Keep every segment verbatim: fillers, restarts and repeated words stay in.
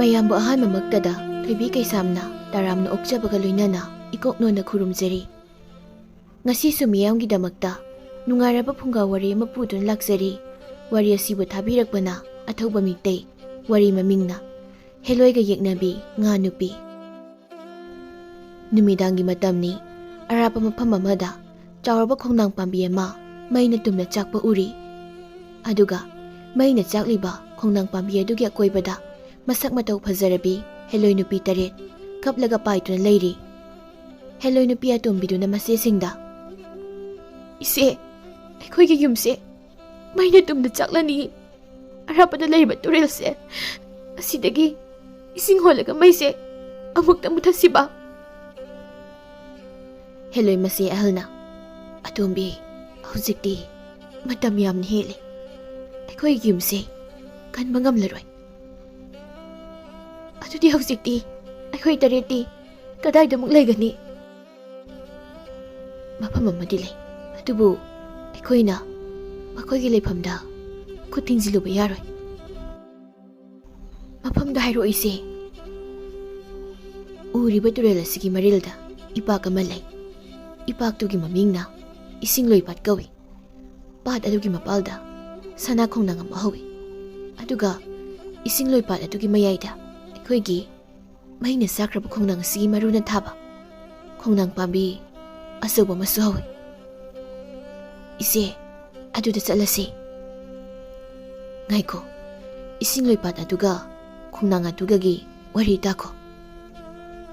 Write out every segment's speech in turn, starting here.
ꯑꯌꯥꯝꯕ ꯑꯍꯥꯟꯕꯃꯛꯇꯗ ꯊꯣꯏꯕꯤ ꯀꯩꯁꯥꯝꯅ ꯇꯔꯥꯝꯅ ꯑꯣꯛꯆꯕꯒ ꯂꯣꯏꯅꯅ ꯏꯀꯣꯛ ꯅꯣꯟꯅ ꯈꯨꯔꯨꯝꯖꯔꯤ꯫ ꯉꯁꯤꯁꯨ ꯃꯤꯌꯥꯝꯒꯤꯗꯃꯛꯇ ꯅꯨꯡꯉꯥꯏꯔꯕ ꯐꯨꯡꯒꯥ ꯋꯥꯔꯤ ꯑꯃ ꯄꯨꯗꯨꯅ ꯂꯥꯛꯆꯔꯤ꯫ ꯋꯥꯔꯤ ꯑꯁꯤꯕꯨ ꯊꯥꯕꯤꯔꯛꯄꯅ ꯑꯊꯧꯕ ꯃꯤꯇꯩ, ꯋꯥꯔꯤ ꯃꯃꯤꯡꯅ ꯍꯦꯂꯣꯏꯒ ꯌꯦꯛꯅꯕꯤ ꯉꯥ ꯅꯨꯄꯤ꯫ ꯅꯨꯃꯤꯗꯥꯡꯒꯤ ꯃꯇꯝꯅꯤ꯫ ꯑꯔꯥꯞꯄ ꯃꯐꯝ ꯑꯃꯗ ꯆꯥꯎꯔꯕ ꯈꯣꯡꯅꯥꯡ ꯄꯥꯝꯕꯤ ꯑꯃ ꯃꯩꯅ ꯇꯨꯝꯅ ꯆꯥꯛꯄ ꯎꯔꯤ꯫ ꯑꯗꯨꯒ ꯃꯩꯅ ꯆꯥꯛꯂꯤꯕ ꯈꯣꯡꯅꯥꯡ ꯄꯥꯝꯕꯤ ꯑꯗꯨꯒꯤ ꯑꯀꯣꯏꯕꯗ ꯃꯁꯛ ꯃꯇꯧ ꯐꯖꯔꯕꯤ ꯍꯦꯂꯣꯏ ꯅꯨꯄꯤ ꯇꯔꯦꯠ ꯀꯞꯂꯒ ꯄꯥꯏꯗꯨꯅ ꯂꯩꯔꯤ꯫ ꯍꯦꯂꯣꯏ ꯅꯨꯄꯤ ꯑꯇꯣꯝꯕꯤꯗꯨꯅ ꯃꯆꯦꯁꯤꯡꯗ, "ꯏꯆꯦ, ꯑꯩꯈꯣꯏꯒꯤ ꯌꯨꯝꯁꯦ ꯃꯩꯅ ꯇꯨꯝꯅ ꯆꯥꯛꯂꯅꯤ꯫ ꯑꯔꯥꯞꯄꯗ ꯂꯩꯔꯤꯕ ꯇꯨꯔꯦꯜꯁꯦ ꯑꯁꯤꯗꯒꯤ ꯏꯁꯤꯡ ꯍꯣꯜꯂꯒ ꯃꯩꯁꯦ ꯑꯃꯨꯛꯇ ꯃꯨꯊꯠꯁꯤꯕ?" ꯍꯦꯂꯣꯏ ꯃꯆꯦ ꯑꯍꯜꯅ, "ꯑꯇꯣꯝꯕꯤ, ꯍꯧꯖꯤꯛꯇꯤ ꯃꯇꯝ ꯌꯥꯝꯅ ꯍꯦꯜꯂꯦ꯫ ꯑꯩꯈꯣꯏꯒꯤ ꯌꯨꯝꯁꯦ ꯀꯟꯕ ꯉꯝꯂꯔꯣꯏ꯫ ꯑꯗꯨꯗꯤ ꯍꯧꯖꯤꯛꯇꯤ ꯑꯩꯈꯣꯏ ꯇꯔꯦꯠꯇꯤ ꯀꯗꯥꯏꯗ ꯑꯃꯨꯛ ꯂꯩꯒꯅꯤ?" "ꯃꯐꯝ ꯑꯃꯗꯤ ꯂꯩ, ꯑꯗꯨꯕꯨ ꯑꯩꯈꯣꯏꯅ ꯃꯈꯣꯏꯒꯤ ꯂꯩꯐꯝꯗ ꯈꯨꯠ ꯊꯤꯡꯖꯤꯜꯂꯨꯕ ꯌꯥꯔꯣꯏ꯫" "ꯃꯐꯝꯗꯣ ꯍꯥꯏꯔꯛꯑꯣ ꯏꯆꯦ꯫" "ꯎꯔꯤꯕ ꯇꯨꯔꯦꯜ ꯑꯁꯤꯒꯤ ꯃꯔꯤꯜꯗ ꯏꯄꯥꯛ ꯑꯃ ꯂꯩ꯫ ꯏꯄꯥꯛꯇꯨꯒꯤ ꯃꯃꯤꯡꯅ ꯏꯁꯤꯡ ꯂꯣꯏꯄꯥꯠ ꯀꯧꯏ꯫ ꯄꯥꯠ ꯑꯗꯨꯒꯤ ꯃꯄꯥꯜꯗ ꯁꯅꯥ ꯈꯣꯡꯅꯥꯡ ꯑꯃ ꯍꯧꯏ꯫ ꯑꯗꯨꯒ ꯏꯁꯤꯡ ꯂꯣꯏꯄꯥꯠ ꯑꯗꯨꯒꯤ ꯃꯌꯥꯏꯗ ꯑꯩꯈꯣꯏꯒꯤ ꯃꯩꯅ ꯆꯥꯛꯈ꯭ꯔꯕ ꯈꯣꯡꯅꯥꯡ ꯑꯁꯤꯒꯤ ꯃꯔꯨꯅ ꯊꯥꯕ ꯈꯣꯡꯅꯥꯡ ꯄꯥꯝꯕꯤ ꯑꯆꯧꯕ ꯑꯃꯁꯨ ꯍꯧꯏ꯫ ꯏꯆꯦ, ꯑꯗꯨꯗ ꯆꯠꯂꯁꯤ꯫" "ꯉꯥꯏꯈꯣ, ꯏꯁꯤꯡ ꯂꯣꯏꯄꯥꯠ ꯑꯗꯨꯒ ꯈꯣꯡꯅꯥꯡ ꯑꯗꯨꯒꯒꯤ ꯋꯥꯔꯤ ꯇꯥꯈꯣ꯫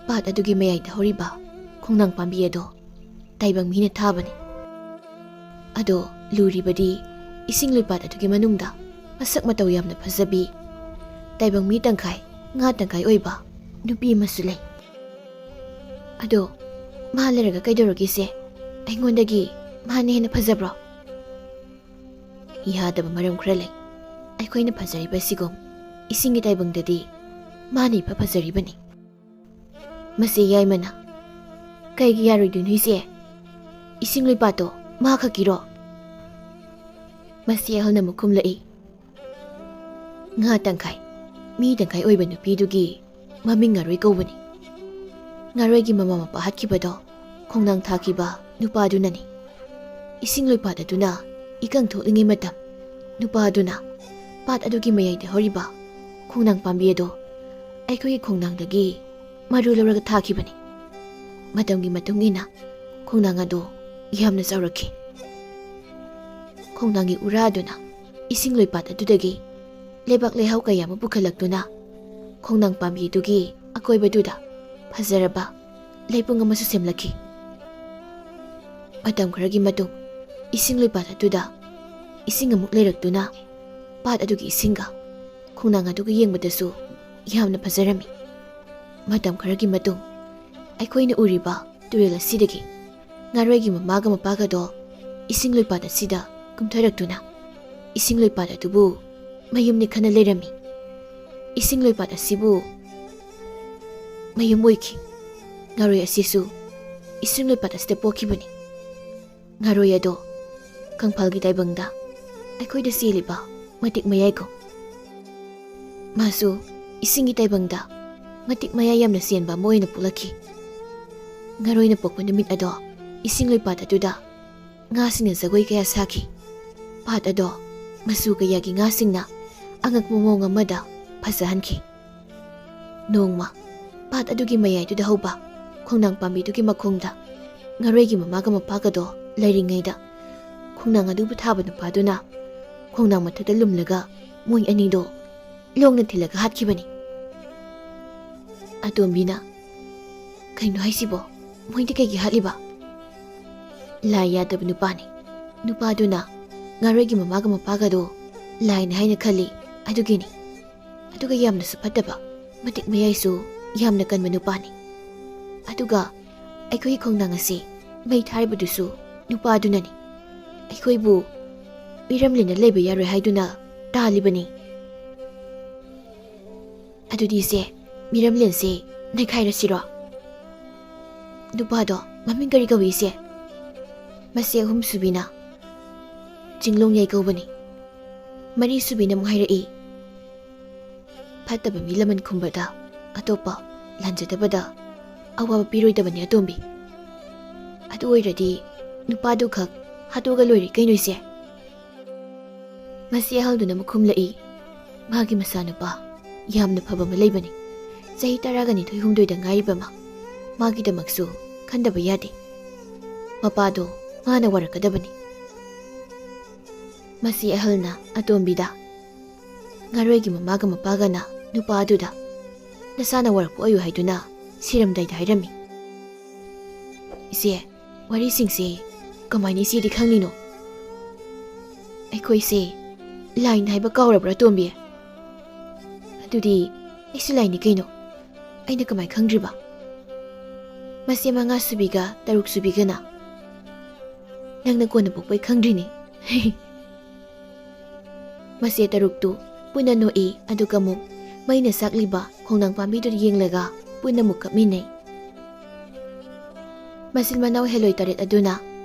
ꯄꯥꯠ ꯑꯗꯨꯒꯤ ꯃꯌꯥꯏꯗ ꯍꯧꯔꯤꯕ ꯈꯣꯡꯅꯥꯡ ꯄꯥꯝꯕꯤ ꯑꯗꯣ ꯇꯥꯏꯕꯪ ꯃꯤꯅ ꯊꯥꯕꯅꯤ꯫ ꯑꯗꯣ ꯂꯨꯔꯤꯕꯗꯤ ꯏꯁꯤꯡ ꯂꯣꯏꯄꯥꯠ ꯑꯗꯨꯒꯤ ꯃꯅꯨꯡꯗ ꯃꯁꯛ ꯃꯇꯧ ꯌꯥꯝꯅ ꯐꯖꯕꯤ, ꯇꯥꯏꯕꯪ ꯃꯤ ꯇꯪꯈꯥꯏ, ꯉꯥ ꯇꯪꯈꯥꯏ ꯑꯣꯏꯕ ꯅꯨꯄꯤ ꯑꯃꯁꯨ ꯂꯩ꯫ ꯑꯗꯣ ꯃꯥ ꯂꯩꯔꯒ ꯀꯩꯗꯧꯔꯒꯦ ꯏꯆꯦ? ꯑꯩꯉꯣꯟꯗꯒꯤ ꯃꯥꯅ ꯍꯦꯟꯅ ꯐꯖꯕ꯭ꯔꯣ?" "ꯌꯥꯗꯕ ꯃꯔꯝ ꯈꯔ ꯂꯩ꯫ ꯑꯩꯈꯣꯏꯅ ꯐꯖꯔꯤꯕ ꯑꯁꯤꯒꯨꯝ ꯏꯁꯤꯡꯒꯤ ꯇꯥꯏꯕꯪꯗꯗꯤ ꯃꯥꯅ ꯏꯐ ꯐꯖꯔꯤꯕꯅꯤ꯫" ꯃꯆꯦ ꯌꯥꯏꯃꯅ, "ꯀꯩꯒꯤ ꯌꯥꯔꯣꯏꯗꯣꯏꯅꯣ ꯏꯆꯦ? ꯏꯁꯤꯡ ꯂꯣꯏꯄꯥꯠꯇꯣ ꯃꯥ ꯈꯛꯀꯤꯔꯣ?" ꯃꯆꯦ ꯑꯍꯜꯅ ꯑꯃꯨꯛ ꯈꯨꯝꯂꯛꯏ, "ꯉꯥ ꯇꯪꯈꯥꯏ, ꯃꯤ ꯇꯪꯈꯥꯏ ꯑꯣꯏꯕ ꯅꯨꯄꯤꯗꯨꯒꯤ ꯃꯃꯤꯡ ꯉꯥꯔꯣꯏ ꯀꯧꯕꯅꯤ꯫ ꯉꯥꯔꯣꯏꯒꯤ ꯃꯃꯥ ꯃꯄꯥ ꯍꯥꯠꯈꯤꯕꯗꯣ ꯈꯣꯡꯅꯥꯡ ꯊꯥꯈꯤꯕ ꯅꯨꯄꯥꯗꯨꯅꯅꯤ꯫ ꯏꯁꯤꯡ ꯂꯣꯏꯄꯥꯠ ꯑꯗꯨꯅ ꯏꯀꯪ ꯊꯣꯛꯂꯤꯉꯩ ꯃꯇꯝ, ꯅꯨꯄꯥ ꯑꯗꯨꯅ ꯄꯥꯠ ꯑꯗꯨꯒꯤ ꯃꯌꯥꯏꯗ ꯍꯧꯔꯤꯕ ꯈꯣꯡꯅꯥꯡ ꯄꯥꯝꯕꯤ ꯑꯗꯣ ꯑꯩꯈꯣꯏꯒꯤ ꯈꯣꯡꯅꯥꯡꯗꯒꯤ ꯃꯔꯨ ꯂꯧꯔꯒ ꯊꯥꯈꯤꯕꯅꯤ꯫ ꯃꯇꯝꯒꯤ ꯃꯇꯨꯡ ꯏꯟꯅ ꯈꯣꯡꯅꯥꯡ ꯑꯗꯨ ꯌꯥꯝꯅ ꯆꯥꯎꯔꯛꯈꯤ꯫ ꯈꯣꯡꯅꯥꯡꯒꯤ ꯎꯔꯥ ꯑꯗꯨꯅ ꯏꯁꯤꯡ ꯂꯣꯏꯄꯥꯠ ꯑꯗꯨꯗꯒꯤ ꯂꯩꯕꯥꯛ ꯂꯩꯍꯥꯎ ꯀꯌꯥ ꯑꯃ ꯄꯨꯈꯠꯂꯛꯇꯨꯅ ꯈꯣꯡꯅꯥꯡ ꯄꯥꯝꯕꯤꯗꯨꯒꯤ ꯑꯀꯣꯏꯕꯗꯨꯗ ꯐꯖꯔꯕ ꯂꯩꯄꯨꯡ ꯑꯃꯁꯨ ꯁꯦꯝꯂꯛꯈꯤ꯫ ꯃꯇꯝ ꯈꯔꯒꯤ ꯃꯇꯨꯡ ꯏꯁꯤꯡ ꯂꯣꯏꯄꯥꯠ ꯑꯗꯨꯗ ꯏꯁꯤꯡ ꯑꯃꯨꯛ ꯂꯩꯔꯛꯇꯨꯅ ꯄꯥꯠ ꯑꯗꯨꯒꯤ ꯏꯁꯤꯡꯒ ꯈꯣꯡꯅꯥꯡ ꯑꯗꯨꯒ ꯌꯦꯡꯕꯗꯁꯨ ꯌꯥꯝꯅ ꯐꯖꯔꯝꯃꯤ꯫ ꯃꯇꯝ ꯈꯔꯒꯤ ꯃꯇꯨꯡ ꯑꯩꯈꯣꯏꯅ ꯎꯔꯤꯕ ꯇꯨꯔꯦꯜ ꯑꯁꯤꯗꯒꯤ ꯉꯥꯔꯣꯏꯒꯤ ꯃꯃꯥꯒ ꯃꯄꯥꯒꯗꯣ ꯏꯁꯤꯡ ꯂꯣꯏꯄꯥꯠ ꯑꯁꯤꯗ ꯀꯨꯝꯊꯔꯛꯇꯨꯅ ꯏꯁꯤꯡ ꯂꯣꯏꯄꯥꯠ ꯑꯗꯨꯕꯨ ꯃꯌꯨꯝꯅꯤ ꯈꯟꯅ ꯂꯩꯔꯝꯃꯤ꯫ ꯏꯁꯤꯡ ꯂꯣꯏꯄꯥꯠ ꯑꯁꯤꯕꯨ ꯃꯌꯨꯝ ꯑꯣꯏꯈꯤ꯫ ꯉꯥꯔꯣꯏ ꯑꯁꯤꯁꯨ ꯏꯁꯤꯡ ꯂꯣꯏꯄꯥꯠ ꯑꯁꯤꯗ ꯄꯣꯛꯈꯤꯕꯅꯤ꯫ ꯉꯥꯔꯣꯏ ꯑꯗꯣ ꯀꯪꯐꯥꯜꯒꯤ ꯇꯥꯏꯕꯪꯗ ꯑꯩꯈꯣꯏꯗ ꯆꯦꯜꯂꯤꯕ ꯃꯇꯤꯛ ꯃꯌꯥꯏꯒꯨꯝ꯫ ꯃꯥꯁꯨ ꯏꯁꯤꯡꯒꯤ ꯇꯥꯏꯕꯪꯗ ꯃꯇꯤꯛ ꯃꯌꯥꯏ ꯌꯥꯝꯅ ꯆꯦꯟꯕ ꯑꯃ ꯑꯣꯏꯅ ꯄꯣꯛꯂꯛꯈꯤ꯫ ꯉꯥꯔꯣꯏꯅ ꯄꯣꯛꯄ ꯅꯨꯃꯤꯠ ꯑꯗꯣ ꯏꯁꯤꯡ ꯂꯣꯏꯄꯥꯠ ꯑꯗꯨꯗ ꯉꯥꯁꯤꯡꯅ ꯖꯒꯣꯏ ꯀꯌꯥ ꯁꯥꯈꯤ꯫ ꯄꯥꯠ ꯑꯗꯣ ꯃꯆꯨ ꯀꯌꯥꯒꯤ ꯉꯥꯁꯤꯡꯅ ꯑꯉꯛꯄ ꯃꯑꯣꯡ ꯑꯃꯗ ꯐꯖꯍꯟꯈꯤ꯫ ꯅꯣꯡꯃ ꯄꯥꯠ ꯑꯗꯨꯒꯤ ꯃꯌꯥꯏꯗꯨꯗ ꯍꯧꯕ ꯈꯣꯡꯅꯥꯡ ꯄꯥꯝꯕꯤꯗꯨꯒꯤ ꯃꯈꯣꯡꯗ ꯉꯥꯔꯣꯏꯒꯤ ꯃꯃꯥꯒ ꯃꯄꯥꯒꯗꯣ ꯂꯩꯔꯤꯉꯩꯗ ꯈꯣꯡꯅꯥꯡ ꯑꯗꯨꯕꯨ ꯊꯥꯕ ꯅꯨꯄꯥꯗꯨꯅ ꯈꯣꯡꯅꯥꯡ ꯃꯊꯛꯇ ꯂꯨꯝꯂꯒ ꯃꯣꯏ ꯑꯅꯤꯗꯣ ꯂꯣꯡꯅ ꯊꯤꯜꯂꯒ ꯍꯥꯠꯈꯤꯕꯅꯤ꯫ ꯑꯇꯣꯝꯕꯤꯅ, "ꯀꯩꯅꯣ ꯍꯥꯏꯁꯤꯕꯣ? ꯃꯣꯏꯗꯤ ꯀꯩꯒꯤ ꯍꯥꯠꯂꯤꯕ?" "ꯂꯥꯏ ꯌꯥꯗꯕ ꯅꯨꯄꯥꯅꯤ꯫ ꯅꯨꯄꯥꯗꯨꯅ ꯉꯥꯔꯣꯏꯒꯤ ꯃꯃꯥꯒ ꯃꯄꯥꯒꯗꯣ ꯂꯥꯏꯅꯤ ꯍꯥꯏꯅ ꯈꯜꯂꯤ, ꯑꯗꯨꯒꯤꯅꯤ꯫ ꯑꯗꯨꯒ ꯌꯥꯝꯅꯁꯨ ꯐꯠꯇꯕ, ꯃꯇꯤꯛ ꯃꯌꯥꯏꯁꯨ ꯌꯥꯝꯅ ꯀꯟꯕ ꯅꯨꯄꯥꯅꯤ꯫ ꯑꯗꯨꯒ ꯑꯩꯈꯣꯏꯒꯤ ꯈꯣꯡꯅꯥꯡ ꯑꯁꯤ ꯃꯩ ꯊꯥꯔꯤꯕꯗꯨꯁꯨ ꯅꯨꯄꯥꯗꯨꯅꯅꯤ꯫ ꯑꯩꯈꯣꯏꯕꯨ ꯃꯤꯔꯝꯂꯦꯟꯗ ꯂꯩꯕ ꯌꯥꯔꯣꯏ ꯍꯥꯏꯗꯨꯅ ꯇꯥꯜꯂꯤꯕꯅꯤ꯫ ꯑꯗꯨꯗꯤ ꯏꯆꯦ, ꯃꯤꯔꯝꯂꯦꯟꯁꯦ ꯅꯩꯈꯥꯏꯔꯁꯤꯔꯣ?" "ꯅꯨꯄꯥꯗꯣ ꯃꯃꯤꯡ ꯀꯔꯤ ꯀꯧꯏ ꯏꯆꯦ?" "ꯃꯁꯦ ꯑꯍꯨꯝꯁꯨꯕꯤꯅ ꯆꯤꯡꯂꯣꯡꯌꯥꯏ ꯀꯧꯕꯅꯤ꯫ ꯃꯔꯤꯁꯨꯕꯤꯅ ꯑꯃꯨꯛ ꯍꯥꯏꯔꯛꯏ, ꯐꯠꯇꯕ ꯃꯤ ꯂꯃꯟ ꯈꯨꯝꯕꯗ ꯑꯇꯣꯞꯄ ꯂꯥꯟꯖꯗꯕꯗ ꯑꯋꯥꯕ ꯄꯤꯔꯣꯏꯗꯕꯅꯤ ꯑꯇꯣꯝꯕꯤ꯫ ꯑꯗꯨ ꯑꯣꯏꯔꯗꯤ ꯅꯨꯄꯥꯗꯨ ꯈꯛ ꯍꯥꯠꯇꯣꯛꯑꯒ ꯂꯣꯏꯔꯦ ꯀꯩꯅꯣ ꯏꯆꯦ꯫ ꯃꯁꯤ ꯑꯍꯜꯗꯨꯅ ꯑꯃꯨꯛ ꯈꯨꯝꯂꯛꯏ, ꯃꯥꯒꯤ ꯃꯆꯥꯅꯨꯄꯥ ꯌꯥꯝꯅ ꯐꯕ ꯑꯃ ꯂꯩꯕꯅꯤ꯫ ꯆꯍꯤ ꯇꯔꯥꯒ ꯅꯤꯊꯣꯏ ꯍꯨꯝꯗꯣꯏꯗ ꯉꯥꯏꯔꯤꯕ ꯑꯃ꯫ ꯃꯥꯒꯤꯗꯃꯛꯁꯨ ꯈꯟꯗꯕ ꯌꯥꯗꯦ꯫ ꯃꯄꯥꯗꯣ ꯃꯥꯅ ꯋꯥꯔꯛꯀꯗꯕꯅꯤ꯫ ꯃꯁꯤ ꯑꯍꯜꯅ ꯑꯇꯣꯝꯕꯤꯗ, ꯉꯔꯣꯏꯒꯤ ꯃꯃꯥꯒ ꯃꯄꯥꯒꯅ ꯅꯨꯄꯥ ꯑꯗꯨꯗ ꯅꯁꯥꯅ ꯋꯥꯔꯛꯄ ꯑꯣꯏꯌꯨ ꯍꯥꯏꯗꯨꯅ ꯁꯤꯔꯝꯗꯥꯏꯗ ꯍꯥꯏꯔꯝꯃꯤ꯫ ꯏꯆꯦ, ꯋꯥꯔꯤꯁꯤꯡꯁꯦ ꯀꯃꯥꯏꯅ ꯏꯆꯦꯗꯤ ꯈꯪꯂꯤꯅꯣ? ꯑꯩꯈꯣꯏꯁꯦ ꯂꯥꯏꯅꯤ ꯍꯥꯏꯕ ꯀꯥꯎꯔꯕ꯭ꯔꯥ, ꯇꯣꯝꯕꯤ? ꯑꯗꯨꯗꯤ ꯑꯩꯁꯨ ꯂꯥꯏꯅꯤ ꯀꯩꯅꯣ꯫ ꯑꯩꯅ ꯀꯃꯥꯏ ꯈꯪꯗ꯭ꯔꯤꯕ? ꯃꯁꯦ ꯃꯉꯥ ꯁꯨꯕꯤꯒ ꯇꯔꯨꯛ ꯁꯨꯕꯤꯒꯅ꯫ ꯅꯪꯅ ꯀꯣꯟꯅ ꯄꯣꯛꯄꯩ ꯈꯪꯗ꯭ꯔꯤꯅꯦ꯫ ꯃꯁꯦ ꯇꯔꯨꯛꯇꯨ ꯄꯨꯟꯅ ꯅꯣꯛꯏ, ꯑꯗꯨꯒ ꯑꯃꯨꯛ ꯃꯩꯅ ꯆꯥꯛꯂꯤꯕ ꯈꯣꯡꯅꯥꯡ ꯄꯥꯝꯕꯤꯗꯨ ꯌꯦꯡꯂꯒ ꯄꯨꯟꯅ ꯑꯃꯨꯛ ꯀꯞꯃꯤꯟꯅꯩ꯫ ꯃꯆꯤꯟ ꯃꯅꯥꯎ ꯍꯦꯂꯣꯏ ꯇꯔꯦꯠ ꯑꯗꯨꯅ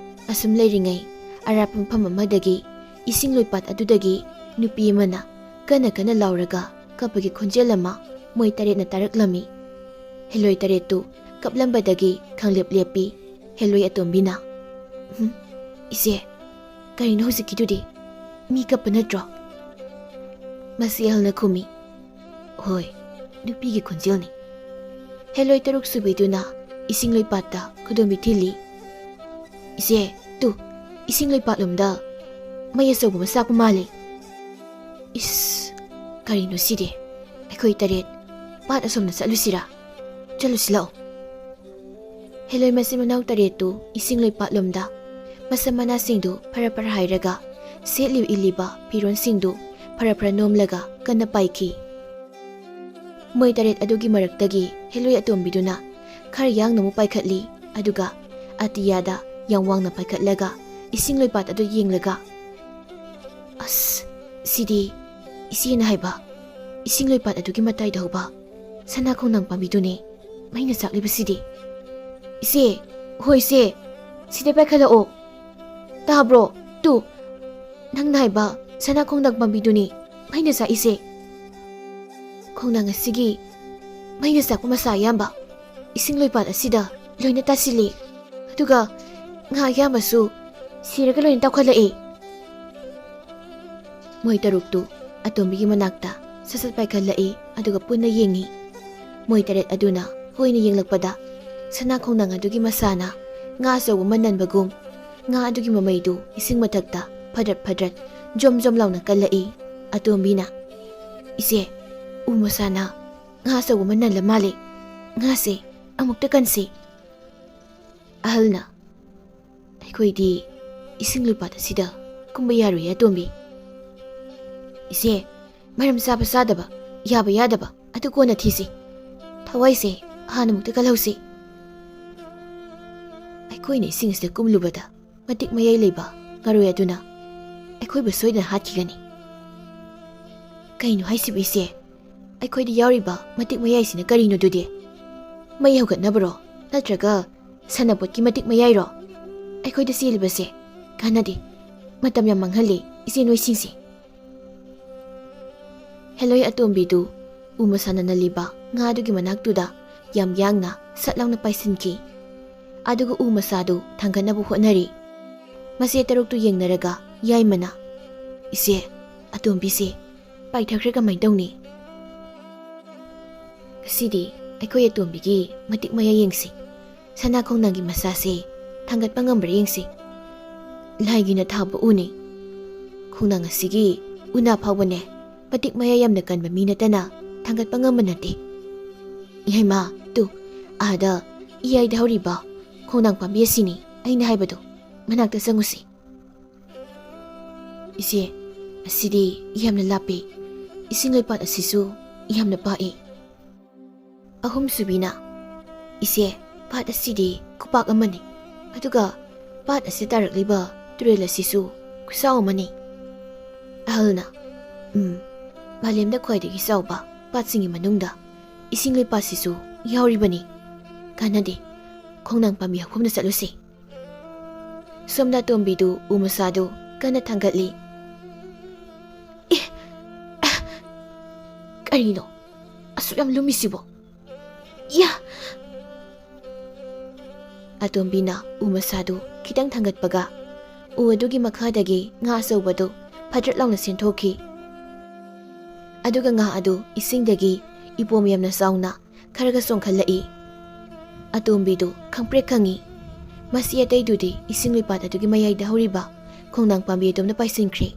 ꯑꯁꯨꯝ ꯂꯩꯔꯤꯉꯩ, ꯑꯔꯥꯞꯄ ꯃꯐꯝ ꯑꯃꯗꯒꯤ, ꯏꯁꯤꯡ ꯂꯣꯏꯄꯥꯠ ꯑꯗꯨꯗꯒꯤ ꯅꯨꯄꯤ ꯑꯃꯅ ꯀꯟꯅ ꯀꯟꯅ ꯂꯥꯎꯔꯒ ꯀꯞꯄꯒꯤ ꯈꯣꯟꯖꯦꯜ ꯑꯃ ꯃꯣꯏ ꯇꯔꯦꯠꯅ ꯇꯥꯔꯛꯂꯝꯃꯤ꯫ ꯍꯦꯂꯣꯏ ꯇꯔꯦꯠꯇꯨ ꯀꯞꯂꯝꯕꯗꯒꯤ ꯈꯪꯂꯦꯞ ꯂꯦꯞꯄꯤ꯫ ꯍꯦꯂꯣꯏ ꯑꯇꯣꯝꯕꯤꯅ, "ꯍꯨꯝ, ꯏꯆꯦ, ꯀꯔꯤꯅꯣ ꯍꯧꯖꯤꯛꯀꯤꯗꯨꯗꯤ? ꯃꯤ ꯀꯞꯄ ꯅꯠꯇ꯭ꯔꯣ?" ꯃꯁꯤ ꯑꯍꯜꯅ ꯈꯨꯝꯃꯤ, "ꯍꯣꯏ, ꯅꯨꯄꯤꯒꯤ ꯈꯣꯟꯖꯦꯜꯅꯤ꯫" ꯍꯦꯂꯣꯏ ꯇꯔꯨꯛ ꯁꯨꯕꯤꯗꯨꯅ ꯏꯁꯤꯡ ꯂꯣꯏꯄꯥꯠꯇ ꯈꯨꯗꯣꯝꯕꯤ ꯊꯤꯜꯂꯤ꯫ "ꯏꯆꯦ, ꯇꯨ, ꯏꯁꯤꯡ ꯂꯣꯏꯄꯥꯠꯂꯣꯝꯗ ꯃꯩ ꯑꯆꯧꯕ ꯑꯃ ꯆꯥꯛꯄ ꯃꯥꯜꯂꯤ꯫" "ꯏꯁ, ꯀꯔꯤꯅꯣ ꯁꯤꯗꯤ? ꯑꯩꯈꯣꯏ ꯇꯔꯦꯠ ꯄꯥꯠ ꯑꯁꯣꯝꯗ ꯆꯠꯂꯨꯁꯤꯔꯥ? ꯆꯠꯂꯨꯁꯤ ꯂꯥꯛꯑꯣ꯫" ꯍꯦꯂꯣꯏ ꯃꯆꯤꯟ ꯃꯅꯥꯎ ꯇꯔꯦꯠꯇꯨ ꯏꯁꯤꯡ ꯂꯣꯏꯄꯥꯠꯂꯣꯝꯗ ꯃꯁꯝ ꯃꯅꯥꯁꯤꯡꯗꯨ ꯐꯔ ꯐꯔ ꯍꯥꯏꯔꯒ ꯁꯦꯠꯂꯤꯕ ꯏꯜꯂꯤꯕ ꯐꯤꯔꯣꯟꯁꯤꯡꯗꯨ ꯐꯔ ꯐꯔ ꯅꯣꯝꯂꯒ ꯀꯟꯅ ꯄꯥꯏꯈꯤ꯫ ꯃꯣꯏ ꯇꯔꯦꯠ ꯑꯗꯨꯒꯤ ꯃꯔꯛꯇꯒꯤ ꯍꯦꯂꯣꯏ ꯑꯇꯣꯝꯕꯤꯗꯨꯅ ꯈꯔ ꯌꯥꯡꯅ ꯑꯃꯨꯛ ꯄꯥꯏꯈꯠꯂꯤ, ꯑꯗꯨꯒ ꯑꯇꯤꯌꯥꯗ ꯌꯥꯝ ꯋꯥꯡꯅ ꯄꯥꯏꯈꯠꯂꯒ ꯏꯁꯤꯡ ꯂꯣꯏꯄꯥꯠ ꯑꯗꯨ ꯌꯦꯡꯂꯒ, "ꯑꯁ, ꯁꯤꯗꯤ ꯏꯆꯦꯅ ꯍꯥꯏꯕ ꯏꯁꯤꯡ ꯂꯣꯏꯄꯥꯠ ꯑꯗꯨꯒꯤ ꯃꯇꯥꯏꯗ ꯍꯧꯕ ꯁꯅꯥ ꯈꯣꯡꯅꯥꯡ ꯄꯥꯝꯕꯤꯗꯨꯅꯦ꯫ ꯃꯩꯅ ꯆꯥꯛꯂꯤꯕꯁꯤꯗꯤ꯫ ꯏꯆꯦ, ꯍꯣꯏ ꯏꯆꯦ, ꯁꯤꯗ ꯄꯥꯏꯈꯠꯂꯛꯑꯣ꯫ ꯇꯥꯕ꯭ꯔꯣ? ꯇꯨ, ꯅꯪꯅ ꯍꯥꯏꯕ ꯁꯅꯥ ꯈꯣꯡꯅꯥꯡ ꯄꯥꯝꯕꯤꯗꯨꯅꯤ ꯃꯩꯅ ꯆꯥꯛꯏꯁꯦ꯫" ꯈꯣꯡꯅꯥꯡ ꯑꯁꯤꯒꯤ ꯃꯩꯅ ꯆꯥꯛꯄ ꯃꯁꯥ ꯑꯌꯥꯝꯕ ꯏꯁꯤꯡ ꯂꯣꯏꯄꯥꯠ ꯑꯁꯤꯗ ꯂꯣꯏꯅ ꯇꯥꯁꯤꯜꯂꯤ꯫ ꯑꯗꯨꯒ ꯉꯥ ꯑꯌꯥꯝꯕꯁꯨ ꯁꯤꯔꯒ ꯂꯣꯏꯅ ꯇꯥꯎꯈꯠꯂꯛꯏ꯫ ꯃꯣꯏ ꯇꯔꯨꯛꯇꯨ ꯑꯇꯣꯝꯕꯤꯒꯤ ꯃꯅꯥꯛꯇ ꯁꯠ ꯁꯠ ꯄꯥꯏꯈꯠꯂꯛꯏ, ꯑꯗꯨꯒ ꯄꯨꯟꯅ ꯌꯦꯡꯉꯤ꯫ ꯃꯣꯏ ꯇꯔꯦꯠ ꯑꯗꯨꯅ ꯍꯣꯏꯅ ꯌꯦꯡꯂꯛꯄꯗ, ꯁꯅꯥ ꯈꯣꯡꯅꯥꯡ ꯑꯗꯨꯒꯤ ꯃꯁꯥꯅ ꯉꯥ ꯑꯆꯧꯕ ꯑꯃ ꯅꯟꯕꯒꯨꯝ, ꯉꯥ ꯑꯗꯨꯒꯤ ꯃꯃꯩꯗꯨ ꯏꯁꯤꯡ ꯃꯊꯛꯇ ꯐꯗ꯭ꯔꯠ ꯐꯗ꯭ꯔꯠ, ꯖꯣꯝ ꯖꯣꯝ ꯂꯥꯎꯅ ꯀꯜꯂꯛꯏ꯫ ꯑꯇꯣꯝꯕꯤꯅ, "ꯏꯆꯦ, ꯎ ꯃꯁꯥꯅ ꯉꯥ ꯑꯆꯧꯕ ꯑꯃ ꯅꯜꯂ ꯃꯥꯜꯂꯦ꯫ ꯉꯥꯁꯦ ꯑꯃꯨꯛꯇ ꯀꯟꯁꯤ꯫" ꯑꯍꯜꯅ, "ꯑꯩꯈꯣꯏꯗꯤ ꯏꯁꯤꯡ ꯂꯣꯏꯄꯥꯠ ꯑꯁꯤꯗ ꯀꯨꯝꯕ ꯌꯥꯔꯣꯏꯌꯦ, ꯑꯇꯣꯝꯕꯤ꯫" "ꯏꯆꯦ, ꯃꯔꯝ ꯆꯥꯕ ꯆꯥꯗꯕ, ꯌꯥꯕ ꯌꯥꯗꯕ ꯑꯗꯨ ꯀꯣꯟꯅ ꯊꯤꯁꯤ꯫ ꯊꯋꯥꯏꯁꯦ ꯍꯥꯟꯅ ꯑꯃꯨꯛꯇ ꯀꯜꯍꯧꯁꯤ꯫" ꯑꯩꯈꯣꯏꯅ ꯏꯁꯤꯡ ꯑꯁꯤꯗ ꯀꯨꯝꯂꯨꯕꯗ, ꯃꯇꯤꯛ ꯃꯌꯥꯏ ꯂꯩꯕ ꯉꯥꯔꯣꯏ ꯑꯗꯨꯅ ꯑꯩꯈꯣꯏꯕꯨ ꯁꯣꯏꯗꯅ ꯍꯥꯠꯈꯤꯒꯅꯤ꯫ "ꯀꯩꯅꯣ ꯍꯥꯏꯁꯤꯕꯨ, ꯏꯆꯦ? ꯑꯩꯈꯣꯏꯗ ꯌꯥꯎꯔꯤꯕ ꯃꯇꯤꯛ ꯃꯌꯥꯏꯁꯤꯅ ꯀꯔꯤꯅꯣ ꯑꯗꯨꯗꯤ? ꯃꯩ ꯍꯧꯒꯠꯅꯕꯔꯣ? ꯅꯠꯇ꯭ꯔꯒ ꯁꯥꯟꯅꯄꯣꯠꯀꯤ ꯃꯇꯤꯛ ꯃꯌꯥꯏꯔꯣ? ꯑꯩꯈꯣꯏꯗ ꯆꯦꯜꯂꯤꯕꯁꯦ ꯀꯥꯟꯅꯗꯦ꯫ ꯃꯇꯝ ꯌꯥꯝ ꯃꯥꯡꯍꯜꯂꯤ, ꯏꯆꯦ ꯅꯣꯏꯁꯤꯡꯁꯦ꯫" ꯍꯦꯂꯣꯏ ꯑꯇꯣꯝꯕꯤꯗꯨ ꯎ ꯃꯁꯥꯅ ꯅꯜꯂꯤꯕ ꯉꯥꯗꯨꯒꯤ ꯃꯅꯥꯛꯇꯨꯗ ꯌꯥꯝ ꯌꯥꯡꯅ ꯁꯠ ꯂꯥꯎꯅ ꯄꯥꯏꯁꯤꯟꯈꯤ꯫ ꯑꯗꯨꯒ ꯎ ꯃꯁꯥꯗꯨ ꯊꯥꯡꯒꯠꯅꯕ ꯍꯣꯠꯅꯔꯤ꯫ ꯃꯆꯦ ꯇꯔꯨꯛꯇꯨ ꯌꯦꯡꯅꯔꯒ ꯌꯥꯏꯃꯅ, "ꯏꯆꯦ, ꯑꯇꯣꯝꯕꯤꯁꯦ ꯄꯥꯏꯊꯈ꯭ꯔꯦ, ꯀꯃꯥꯏꯅ ꯇꯧꯅꯤ?" "ꯉꯁꯤꯗꯤ ꯑꯩꯈꯣꯏ ꯑꯇꯣꯝꯕꯤꯒꯤ ꯃꯇꯤꯛ ꯃꯌꯥꯏ ꯌꯦꯡꯁꯤ꯫ ꯁꯅꯥ ꯈꯣꯡꯅꯥꯡꯒꯤ ꯃꯁꯥꯁꯦ ꯊꯥꯡꯒꯠꯄ ꯉꯝꯕ꯭ꯔꯥ ꯌꯦꯡꯁꯤ꯫ ꯂꯥꯏꯒꯤꯅ ꯊꯥꯕ ꯎꯅꯤ꯫ ꯈꯣꯡꯅꯥꯡ ꯑꯁꯤꯒꯤ ꯎꯅꯥ ꯐꯥꯎꯕꯅꯦ, ꯃꯇꯤꯛ ꯃꯌꯥꯏ ꯌꯥꯝꯅ ꯀꯟꯕ ꯃꯤ ꯅꯠꯇꯅ ꯊꯥꯡꯒꯠꯄ ꯉꯝꯕ ꯅꯠꯇꯦ꯫ ꯏꯍꯩꯃꯥ, ꯇꯨ, ꯑꯥꯗ ꯏꯌꯥꯏꯗ ꯍꯧꯔꯤꯕ ꯈꯣꯡꯅꯥꯡ ꯄꯥꯝꯕꯤ ꯑꯁꯤꯅꯤ ꯑꯩꯅ ꯍꯥꯏꯕꯗꯣ꯫ ꯃꯅꯥꯛꯇ ꯆꯪꯉꯨꯁꯤ꯫" "ꯏꯆꯦ, ꯑꯁꯤꯗꯤ ꯌꯥꯝꯅ ꯂꯥꯞꯄꯤ꯫ ꯏꯁꯤꯡ ꯂꯩꯄꯥꯠ ꯑꯁꯤꯁꯨ ꯌꯥꯝꯅ ꯄꯥꯛꯏ꯫" ꯑꯍꯨꯝꯁꯨꯕꯤꯅ, "ꯏꯆꯦ, ꯄꯥꯠ ꯑꯁꯤꯗꯤ ꯈꯨꯄꯥꯛ ꯑꯃꯅꯤ, ꯑꯗꯨꯒ ꯄꯥꯠ ꯑꯁꯤ ꯇꯥꯔꯛꯂꯤꯕ ꯇꯨꯔꯦꯜ ꯑꯁꯤꯁꯨ ꯈꯨꯆꯥꯎ ꯑꯃꯅꯤ꯫" ꯑꯍꯜꯅ, "ꯎꯝ, ꯃꯥꯂꯦꯝꯗ ꯈ꯭ꯋꯥꯏꯗꯒꯤ ꯆꯥꯎꯕ ꯄꯥꯠꯁꯤꯡꯒꯤ ꯃꯅꯨꯡꯗ ꯏꯁꯤꯡ ꯂꯩꯄꯥꯠꯁꯤꯁꯨ ꯌꯥꯎꯔꯤꯕꯅꯤ꯫ ꯀꯥꯟꯅꯗꯦ, ꯈꯣꯡꯅꯥꯡ ꯄꯥꯝꯕꯤ ꯍꯧꯐꯝꯗ ꯆꯠꯂꯨꯁꯤ꯫" ꯁꯣꯝꯗ ꯑꯇꯣꯝꯕꯤꯗꯨ ꯎ ꯃꯁꯥꯗꯨ ꯀꯟꯅ ꯊꯥꯡꯒꯠꯂꯤ꯫ "ꯑꯦ! ꯑ! ꯀꯔꯤꯅꯣ? ꯑꯁꯨꯛ ꯌꯥꯝ ꯂꯨꯝꯃꯤꯁꯤꯕꯣ? ꯏꯌꯥ! ꯑꯇꯣꯝꯕꯤꯅ ꯎ ꯃꯁꯥꯗꯨ ꯈꯤꯇꯪ ꯊꯥꯡꯒꯠꯄꯒ, ꯎ ꯑꯗꯨꯒꯤ ꯃꯈꯥꯗꯒꯤ ꯉꯥ ꯑꯆꯧꯕꯗꯨ ꯐꯗ꯭ꯔꯠ ꯂꯥꯎꯅ ꯁꯦꯟꯊꯣꯛꯈꯤ꯫ ꯑꯗꯨꯒ ꯉꯥ ꯑꯗꯨ ꯏꯁꯤꯡꯗꯒꯤ ꯏꯄꯣꯝ ꯌꯥꯝꯅ ꯆꯥꯎꯅ ꯈꯔꯒ ꯆꯣꯡꯈꯠꯂꯛꯏ꯫ ꯑꯇꯣꯝꯕꯤꯗꯨ ꯈꯪꯄ꯭ꯔꯦꯛ ꯈꯪꯉꯤ꯫ ꯃꯁꯤ ꯑꯇꯩꯗꯨꯗꯤ ꯏꯁꯤꯡ ꯂꯣꯏꯄꯥꯠ ꯑꯗꯨꯒꯤ ꯃꯌꯥꯏꯗ ꯍꯧꯔꯤꯕ ꯈꯣꯡꯅꯥꯡ ꯄꯥꯝꯕꯤ ꯑꯗꯣꯝꯗ ꯄꯥꯏꯁꯤꯟꯈ꯭ꯔꯦ꯫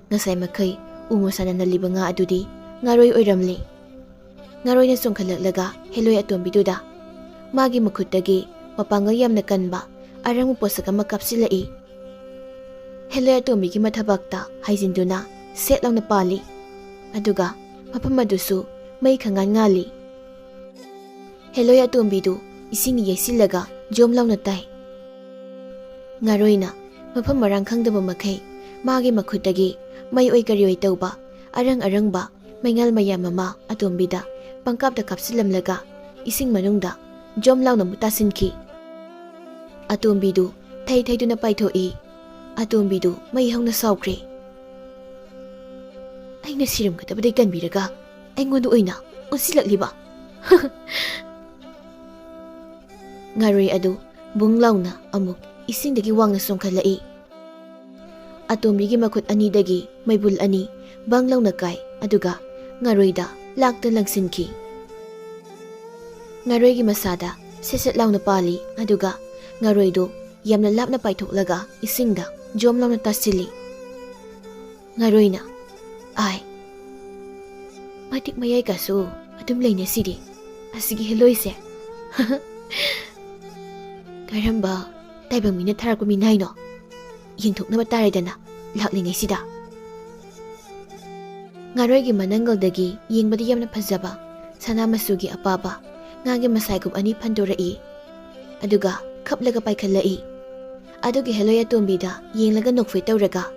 ꯉꯁꯥꯏ ꯃꯈꯩ ꯎ ꯃꯁꯥꯅ ꯅꯜꯂꯤꯕ ꯉꯥ ꯑꯗꯨꯗꯤ ꯉꯥꯔꯣꯏ ꯑꯣꯏꯔꯝꯂꯦ꯫ ꯉꯥꯔꯣꯏꯅ ꯆꯣꯡꯈꯠꯂꯛꯂꯒ ꯍꯦꯂꯣꯏ ꯑꯇꯣꯝꯕꯤꯗꯨꯗ ꯃꯥꯒꯤ ꯃꯈꯨꯠꯇꯒꯤ ꯃꯄꯥꯡꯒꯜ ꯌꯥꯝꯅ ꯀꯟꯕ ꯑꯔꯪꯕ ꯄꯣꯠꯁꯛ ꯑꯃ ꯀꯥꯞꯁꯤꯜꯂꯛꯏ꯫ ꯍꯦꯂꯣꯏ ꯑꯇꯣꯝꯕꯤꯒꯤ ꯃꯊꯕꯥꯛꯇ ꯍꯥꯏꯖꯤꯟꯗꯨꯅ ꯁꯦꯠ ꯂꯥꯎꯅ ꯄꯥꯜꯂꯤ꯫ ꯑꯗꯨꯒ ꯃꯐꯝ ꯑꯗꯨꯁꯨ ꯃꯩ ꯈꯪꯉꯥꯟ ꯉꯥꯜꯂꯤ꯫ ꯍꯦꯂꯣꯏ ꯑꯇꯣꯝꯕꯤꯗꯨ ꯏꯁꯤꯡꯅ ꯌꯩꯁꯤꯜꯂꯒ ꯖꯣꯝ ꯂꯥꯎꯅ ꯇꯥꯏ꯫ ꯉꯥꯔꯣꯏꯅ ꯃꯐꯝ ꯃꯔꯥꯡ ꯈꯪꯗꯕ ꯃꯈꯩ ꯃꯥꯒꯤ ꯃꯈꯨꯠꯇꯒꯤ ꯃꯩ ꯑꯣꯏ ꯀꯔꯤ ꯑꯣꯏ ꯇꯧꯕ ꯑꯔꯪ ꯑꯔꯪꯕ ꯃꯩꯉꯥꯜ ꯃꯌꯥꯝ ꯑꯃ ꯑꯇꯣꯝꯕꯤꯗ ꯄꯪꯀꯥꯞꯇ ꯀꯥꯞꯁꯤꯜꯂꯝꯂꯒ ꯏꯁꯤꯡ ꯃꯅꯨꯡꯗ ꯖꯣꯝ ꯂꯥꯎꯅ ꯑꯃꯨꯛ ꯇꯥꯁꯤꯟꯈꯤ꯫ ꯑꯇꯣꯝꯕꯤꯗꯨ ꯊꯩ ꯊꯩꯗꯨꯅ ꯄꯥꯏꯊꯣꯛꯏ꯫ ꯑꯇꯣꯝꯕꯤꯗꯨ ꯃꯩ ꯍꯧꯅ ꯁꯥꯎꯈ꯭ꯔꯦ꯫ "ꯑꯩꯅ ꯁꯤꯔꯝꯒꯗꯕꯗꯩ ꯀꯟꯕꯤꯔꯒ ꯑꯩꯉꯣꯟꯗ ꯑꯣꯏꯅ ꯑꯣꯟꯁꯤꯜꯂꯛꯂꯤꯕ!" ꯉꯥꯔꯣꯏ ꯑꯗꯨ ꯕꯨꯡ ꯂꯥꯎꯅ ꯑꯃꯨꯛ ꯏꯁꯤꯡꯗꯒꯤ ꯋꯥꯡꯅ ꯆꯣꯡꯈꯠꯂꯛꯏ꯫ ꯑꯇꯣꯝꯕꯤꯒꯤ ꯃꯈꯨꯠ ꯑꯅꯤꯗꯒꯤ ꯃꯩꯕꯨꯜ ꯑꯅꯤ ꯕꯪ ꯂꯥꯎꯅ ꯀꯥꯏ, ꯑꯗꯨꯒ ꯉꯥꯔꯣꯏꯗ ꯂꯥꯛꯇ ꯂꯪꯁꯤꯟꯈꯤ꯫ ꯉꯥꯔꯣꯏꯒꯤ ꯃꯁꯥꯗ ꯁꯦꯠ ꯁꯦꯠ ꯂꯥꯎꯅ ꯄꯥꯜꯂꯤ, ꯑꯗꯨꯒ ꯉꯥꯔꯣꯏꯗꯨ ꯌꯥꯝꯅ ꯂꯥꯞꯅ ꯄꯥꯏꯊꯣꯛꯂꯒ ꯏꯁꯤꯡꯗ ꯖꯣꯝ ꯂꯥꯎꯅ ꯇꯥꯁꯤꯜꯂꯤ꯫ ꯉꯥꯔꯣꯏꯅ, "ꯑꯥꯏ, ꯃꯇꯤꯛ ꯃꯌꯥꯏ ꯀꯥꯁꯨ ꯑꯗꯨꯝ ꯂꯩꯅꯁꯤꯗꯤ, ꯑꯁꯤꯒꯤ ꯍꯦꯂꯣꯏꯁꯦ꯫ ꯀꯔꯝꯕ ꯇꯥꯏꯕꯪ ꯃꯤꯅ ꯊꯥꯔꯛꯄ ꯃꯤꯅꯥꯏꯅꯣ? ꯌꯦꯡꯊꯣꯛꯅꯕ ꯇꯥꯔꯦꯗꯅ, ꯂꯥꯛꯂꯤꯉꯩꯁꯤꯗ꯫" ꯉꯥꯔꯣꯏꯒꯤ ꯃꯅꯪꯒꯜꯗꯒꯤ ꯌꯦꯡꯕꯗ ꯌꯥꯝꯅ ꯐꯖꯕ ꯁꯅꯥ ꯃꯆꯨꯒꯤ ꯑꯄꯥꯕ ꯉꯥꯒꯤ ꯃꯁꯥꯏꯒꯨꯝ ꯑꯅꯤ ꯐꯟꯗꯣꯔꯛꯏ꯫ ꯑꯗꯨꯒ ꯈꯞꯂꯒ ꯄꯥꯏꯈꯠꯂꯛꯏ꯫ ꯑꯗꯨꯒꯤ ꯍꯦꯂꯣꯏ ꯑꯇꯣꯝꯕꯤꯗ ꯌꯦꯡꯂꯒ ꯅꯣꯛꯐꯦꯠ ꯇꯧꯔꯒ,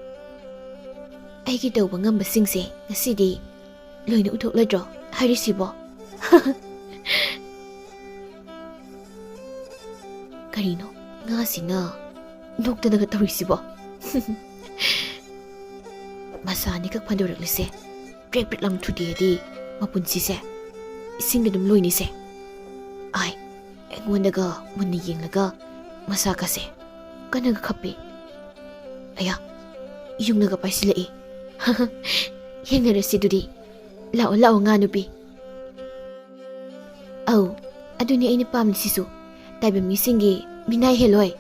"ꯑꯩꯒꯤ ꯇꯧꯕ ꯉꯝꯕꯁꯤꯡꯁꯦ ꯉꯁꯤꯗꯤ ꯂꯣꯏꯅ ꯎꯊꯣꯛꯂꯗ꯭ꯔꯣ ꯍꯥꯏꯔꯤꯁꯤꯕꯣ?" ꯀꯔꯤꯅꯣ ꯉꯥꯁꯤꯅ ꯅꯣꯛꯇꯅꯒ ꯇꯧꯔꯤꯁꯤꯕꯣ? ꯃꯁꯥ ꯑꯅꯤꯈꯛ ꯐꯟꯗꯣꯔꯛꯂꯤꯁꯦ ꯄ꯭ꯔꯦꯛ ꯄ꯭ꯔꯦꯛ ꯂꯥꯎꯅ ꯊꯨꯗꯦꯛꯑꯗꯤ ꯃꯄꯨꯟꯁꯤꯁꯦ ꯏꯁꯤꯡꯗ ꯑꯗꯨꯝ ꯂꯣꯏꯅꯤꯁꯦ꯫ ꯑꯥꯏ, ꯑꯩꯉꯣꯟꯗꯒ ꯃꯨꯟꯅ ꯌꯦꯡꯂꯒ ꯃꯁꯥꯀꯁꯦ ꯀꯟꯅꯒ ꯈꯞꯄꯤ꯫ ꯑꯌꯥ, ꯌꯨꯡꯅꯒ ꯄꯥꯏꯁꯤꯜꯂꯛꯏ꯫ ꯌꯦꯡꯅꯔꯁꯤ ꯑꯗꯨꯗꯤ꯫ ꯂꯥꯛꯑꯣ, ꯂꯥꯛꯑꯣ, ꯉꯥ ꯅꯨꯄꯤ꯫ ꯑꯧ, ꯑꯗꯨꯅꯤ ꯑꯩꯅ ꯄꯥꯝꯂꯤꯁꯤꯁꯨ, ꯇꯥꯏꯕꯪ ꯃꯤꯁꯤꯡꯒꯤ ꯃꯤꯅꯥꯏ ꯍꯦꯜꯂꯣꯏ꯫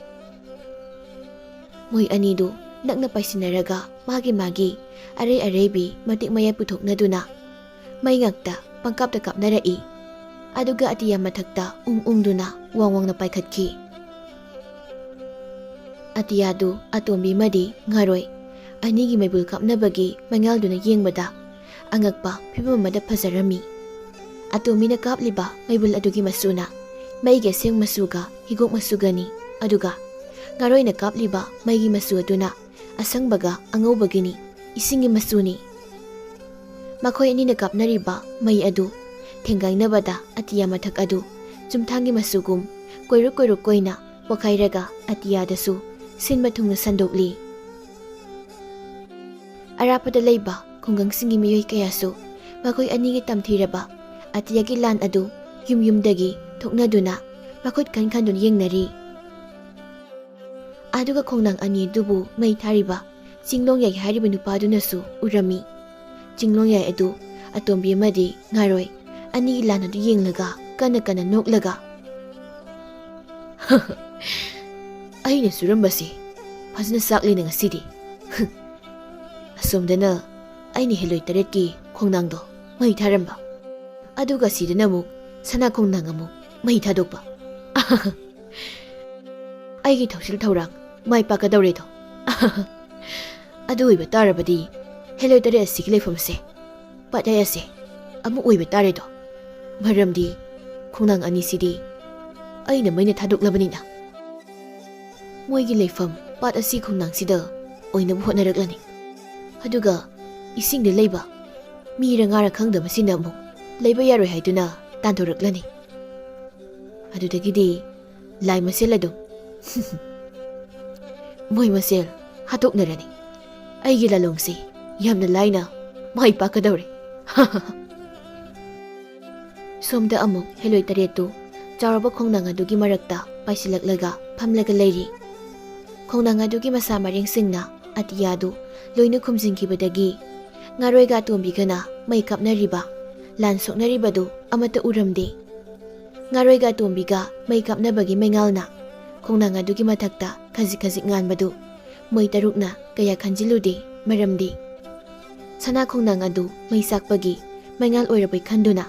ꯃꯣꯏ ꯑꯅꯤꯗꯨ ꯅꯛꯅ ꯄꯥꯏꯁꯤꯟꯅꯔꯒ ꯃꯥꯒꯤ ꯃꯥꯒꯤ ꯑꯔꯩ ꯑꯔꯩꯕꯤ ꯃꯇꯤꯛ ꯃꯌꯥꯏ ꯄꯨꯊꯣꯛꯅꯗꯨꯅ ꯃꯩ ꯉꯥꯛꯇ ꯄꯪꯀꯥꯞꯇ ꯀꯥꯞꯅꯔꯛꯏ꯫ ꯑꯗꯨꯒ ꯑꯇꯤꯌꯥ ꯃꯊꯛꯇ ꯎꯪ ꯎꯪꯗꯨꯅ ꯋꯥꯡ ꯋꯥꯡꯅ ꯄꯥꯏꯈꯠꯈꯤ꯫ ꯑꯇꯤꯌꯥꯗꯨ ꯑꯇꯣꯝꯕꯤ ꯑꯃꯗꯤ ꯉꯥꯔꯣꯏ ꯑꯅꯤꯒꯤ ꯃꯩꯕꯨꯜ ꯀꯥꯞꯅꯕꯒꯤ ꯃꯉꯥꯜꯗꯨꯅ ꯌꯦꯡꯕꯗ ꯑꯉꯛꯄ ꯐꯤꯕꯝ ꯑꯃꯗ ꯐꯖꯔꯝꯃꯤ꯫ ꯑꯇꯣꯝꯕꯤꯅ ꯀꯥꯞꯂꯤꯕ ꯃꯩꯕꯨꯜ ꯑꯗꯨꯒꯤ ꯃꯆꯨꯅ ꯃꯩꯒꯤ ꯑꯁꯦꯡ ꯃꯆꯨꯒ ꯍꯤꯒꯣꯛ ꯃꯆꯨꯒꯅꯤ꯫ ꯑꯗꯨꯒ ꯉꯥꯔꯣꯏꯅ ꯀꯥꯞꯂꯤꯕ ꯃꯩꯒꯤ ꯃꯆꯨ ꯑꯗꯨꯅ ꯑꯁꯪꯕꯒ ꯑꯉꯧꯕꯒꯤꯅꯤ, ꯏꯁꯤꯡꯒꯤ ꯃꯆꯨꯅꯤ꯫ ꯃꯈꯣꯏ ꯑꯅꯤꯅ ꯀꯥꯞꯅꯔꯤꯕ ꯃꯩ ꯑꯗꯨ ꯊꯦꯡꯒꯥꯏꯅꯕꯗ ꯑꯇꯤꯌꯥ ꯃꯊꯛ ꯑꯗꯨ ꯆꯨꯝꯊꯥꯡꯒꯤ ꯃꯆꯨꯒꯨꯝ ꯀꯣꯏꯔꯨꯛ ꯀꯣꯏꯔꯨꯛ ꯀꯣꯏꯅ ꯄꯣꯈꯥꯏꯔꯒ ꯑꯇꯤꯌꯥꯗꯁꯨ ꯁꯤꯟꯕ ꯊꯨꯡꯅ ꯁꯟꯗꯣꯛꯂꯤ꯫ ꯑꯔꯥꯞꯄꯗ ꯂꯩꯕ ꯈꯨꯡꯒꯪꯁꯤꯡꯒꯤ ꯃꯤꯑꯣꯏ ꯀꯌꯥꯁꯨ ꯃꯈꯣꯏ ꯑꯅꯤꯒꯤ ꯇꯝꯊꯤꯔꯕ ꯑꯇꯤꯌꯥꯒꯤ ꯂꯥꯟ ꯑꯗꯨ ꯌꯨꯝ ꯌꯨꯝꯗꯒꯤ ꯊꯣꯛꯅꯗꯨꯅ ꯃꯈꯨꯠ ꯈꯟ ꯈꯟꯗꯨꯅ ꯌꯦꯡꯅꯔꯤ꯫ ꯑꯗꯨꯒ ꯈꯣꯡꯅꯥꯡ ꯑꯅꯤ ꯑꯗꯨꯕꯨ ꯃꯩ ꯊꯥꯔꯤꯕ ꯆꯤꯡꯂꯣꯡꯌꯥꯏ ꯍꯥꯏꯔꯤꯕ ꯅꯨꯄꯥꯗꯨꯅꯁꯨ ꯎꯔꯝꯃꯤ꯫ ꯆꯤꯡꯂꯣꯡꯌꯥꯏ ꯑꯗꯨ ꯑꯇꯣꯝꯕꯤ ꯑꯃꯗꯤ ꯉꯥꯔꯣꯏ ꯑꯅꯤꯒꯤ ꯂꯥꯟ ꯑꯗꯨ ꯌꯦꯡꯂꯒ ꯀꯟꯅ ꯀꯟꯅ ꯅꯣꯛꯂꯒ, "ꯑꯩꯅ ꯁꯨꯔꯝꯕꯁꯤ ꯐꯖꯅ ꯆꯥꯛꯂꯦꯅꯦ ꯉꯁꯤꯗꯤ꯫ ꯑꯁꯣꯝꯗꯅ ꯑꯩꯅ ꯍꯦꯂꯣꯏ ꯇꯔꯦꯠꯀꯤ ꯈꯣꯡꯅꯥꯡꯗꯣ ꯃꯩ ꯊꯥꯔꯝꯕ, ꯑꯗꯨꯒ ꯁꯤꯗꯅ ꯑꯃꯨꯛ ꯁꯅꯥ ꯈꯣꯡꯅꯥꯡ ꯑꯃꯨꯛ ꯃꯩ ꯊꯥꯗꯣꯛꯄ꯫ ꯑꯩꯒꯤ ꯊꯧꯁꯤꯜ ꯊꯧꯔꯥꯡ ꯃꯥꯏ ꯄꯥꯛꯀꯗꯧꯔꯦꯗꯣ꯫ ꯑꯗꯨ ꯑꯣꯏꯕ ꯇꯥꯔꯕꯗꯤ ꯍꯦꯂꯣꯏ ꯇꯔꯦꯠ ꯑꯁꯤꯒꯤ ꯂꯩꯐꯝꯁꯦ ꯄꯥꯠꯌꯥꯏ ꯑꯁꯦ ꯑꯃ ꯑꯣꯏꯕ ꯇꯥꯔꯦꯗꯣ꯫ ꯃꯔꯝꯗꯤ ꯈꯣꯡꯅꯥꯡ ꯑꯅꯤꯁꯤꯗꯤ ꯑꯩꯅ ꯃꯩꯅ ꯊꯥꯗꯣꯛꯂꯕꯅꯤꯅ꯫ ꯃꯣꯏꯒꯤ ꯂꯩꯐꯝ ꯄꯥꯠ ꯑꯁꯤ ꯈꯣꯡꯅꯥꯡꯁꯤꯗ ꯑꯣꯏꯅꯕ ꯍꯣꯠꯅꯔꯛꯂꯅꯤ꯫ ꯑꯗꯨꯒ ꯏꯁꯤꯡꯗ ꯂꯩꯕ ꯃꯤꯔ ꯉꯥꯔ ꯈꯪꯗꯕꯁꯤꯅ ꯑꯃꯨꯛ ꯂꯩꯕ ꯌꯥꯔꯣꯏ ꯍꯥꯏꯗꯨꯅ ꯇꯥꯟꯊꯣꯔꯛꯂꯅꯤ꯫ ꯑꯗꯨꯗꯒꯤꯗꯤ ꯂꯥꯏ ꯃꯁꯦꯜ ꯑꯗꯨꯝ ꯃꯣꯏ ꯃꯁꯦꯜ ꯍꯥꯠꯇꯣꯛꯅꯔꯅꯤ꯫ ꯑꯩꯒꯤ ꯂꯥꯂꯣꯡꯁꯤ ꯌꯥꯝꯅ ꯂꯥꯏꯅ ꯃꯥꯏ ꯄꯥꯛꯀꯗꯧꯔꯦ꯫" ꯁꯣꯝꯗ ꯑꯃꯨꯛ ꯍꯦꯂꯣꯏ ꯇꯔꯦꯠꯇꯨ ꯆꯥꯎꯔꯕ ꯈꯣꯡꯅꯥꯡ ꯑꯗꯨꯒꯤ ꯃꯔꯛꯇ ꯄꯥꯏꯁꯤꯜꯂꯛꯂꯒ ꯐꯝꯂꯒ ꯂꯩꯔꯤ꯫ ꯈꯣꯡꯅꯥꯡ ꯑꯗꯨꯒꯤ ꯃꯁꯥ ꯃꯔꯦꯡꯁꯤꯡꯅ ꯑꯇꯤꯌꯥꯗꯨ ꯂꯣꯏꯅ ꯈꯨꯝꯖꯤꯟꯈꯤꯕꯗꯒꯤ ꯉꯥꯔꯣꯏꯒ ꯑꯇꯣꯝꯕꯤꯒꯅ ꯃꯩ ꯀꯥꯞꯅꯔꯤꯕ, ꯂꯥꯟ ꯁꯣꯛꯅꯔꯤꯕꯗꯨ ꯑꯃꯠꯇ ꯎꯔꯝꯗꯦ꯫ ꯉꯥꯔꯣꯏꯒ ꯑꯇꯣꯝꯕꯤꯒ ꯃꯩ ꯀꯥꯞꯅꯕꯒꯤ ꯃꯩꯉꯥꯜꯅ ꯈꯣꯡꯅꯥꯡ ꯑꯗꯨꯒꯤ ꯃꯊꯛꯇ ꯈꯖꯤꯛ ꯈꯖꯤꯛ ꯉꯥꯟꯕꯗꯨ ꯃꯣꯏ ꯇꯔꯨꯛꯅ ꯀꯌꯥ ꯈꯟꯖꯤꯜꯂꯨꯗꯦ꯫ ꯃꯔꯝꯗꯤ ꯁꯅꯥ ꯈꯣꯡꯅꯥꯡ ꯑꯗꯨ ꯃꯩ ꯆꯥꯛꯄꯒꯤ ꯃꯩꯉꯥꯜ ꯑꯣꯏꯔꯕꯣꯏ ꯈꯟꯗꯨꯅ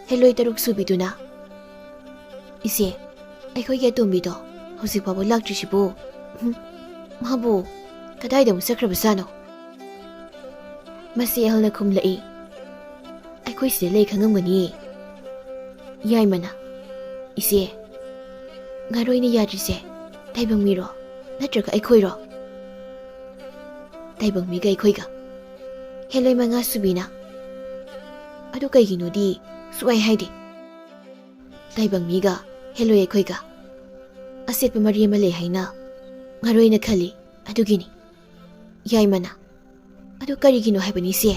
ꯍꯦꯂꯣꯏ ꯇꯔꯨꯛ ꯁꯨꯕꯤꯗꯨꯅ, "ꯏꯆꯦ, ꯑꯩꯈꯣꯏꯒꯤ ꯑꯇꯣꯝꯕꯤꯗꯣ ꯍꯧꯖꯤꯛ ꯐꯥꯎꯕ ꯂꯥꯛꯇ꯭ꯔꯤꯁꯤꯕꯨ? ꯎꯝ, ꯃꯥꯕꯨ ꯀꯗꯥꯏꯗ ꯑꯃꯨꯛ ꯆꯠꯈ꯭ꯔꯕꯖꯥꯠꯅꯣ?" ꯃꯁꯤ ꯑꯍꯜꯅ ꯈꯨꯝꯂꯛꯏ, "ꯑꯩꯈꯣꯏ ꯁꯤꯗ ꯂꯩ ꯈꯪꯉꯝꯒꯅꯤꯌꯦ꯫" ꯌꯥꯏꯃꯅ, "ꯏꯆꯦ, ꯉꯥꯔꯣꯏꯅ ꯌꯥꯗ꯭ꯔꯤꯁꯦ ꯇꯥꯏꯕꯪ ꯃꯤꯔꯣ, ꯅꯠꯇ꯭ꯔꯒ ꯑꯩꯈꯣꯏꯔꯣ?" "ꯇꯥꯏꯕꯪ ꯃꯤꯒ ꯑꯩꯈꯣꯏꯒ꯫" ꯍꯦꯂꯣꯏ ꯃꯉꯥ ꯁꯨꯕꯤꯅ, "ꯑꯗꯨ ꯀꯩꯒꯤꯅꯣꯗꯤ ꯁꯨꯛꯍꯥꯏ ꯍꯥꯏꯗꯦ꯫" "ꯇꯥꯏꯕꯪ ꯃꯤꯒ ꯍꯦꯂꯣꯏ ꯑꯩꯈꯣꯏꯒ ꯑꯆꯦꯠꯄ ꯃꯔꯤ ꯑꯃ ꯂꯩ ꯍꯥꯏꯅ ꯉꯥꯔꯣꯏꯅ ꯈꯜꯂꯤ, ꯑꯗꯨꯒꯤꯅꯤ꯫" ꯌꯥꯏꯃꯅ, "ꯑꯗꯨ ꯀꯔꯤꯒꯤꯅꯣ ꯍꯥꯏꯕꯅꯤ ꯏꯆꯦ?"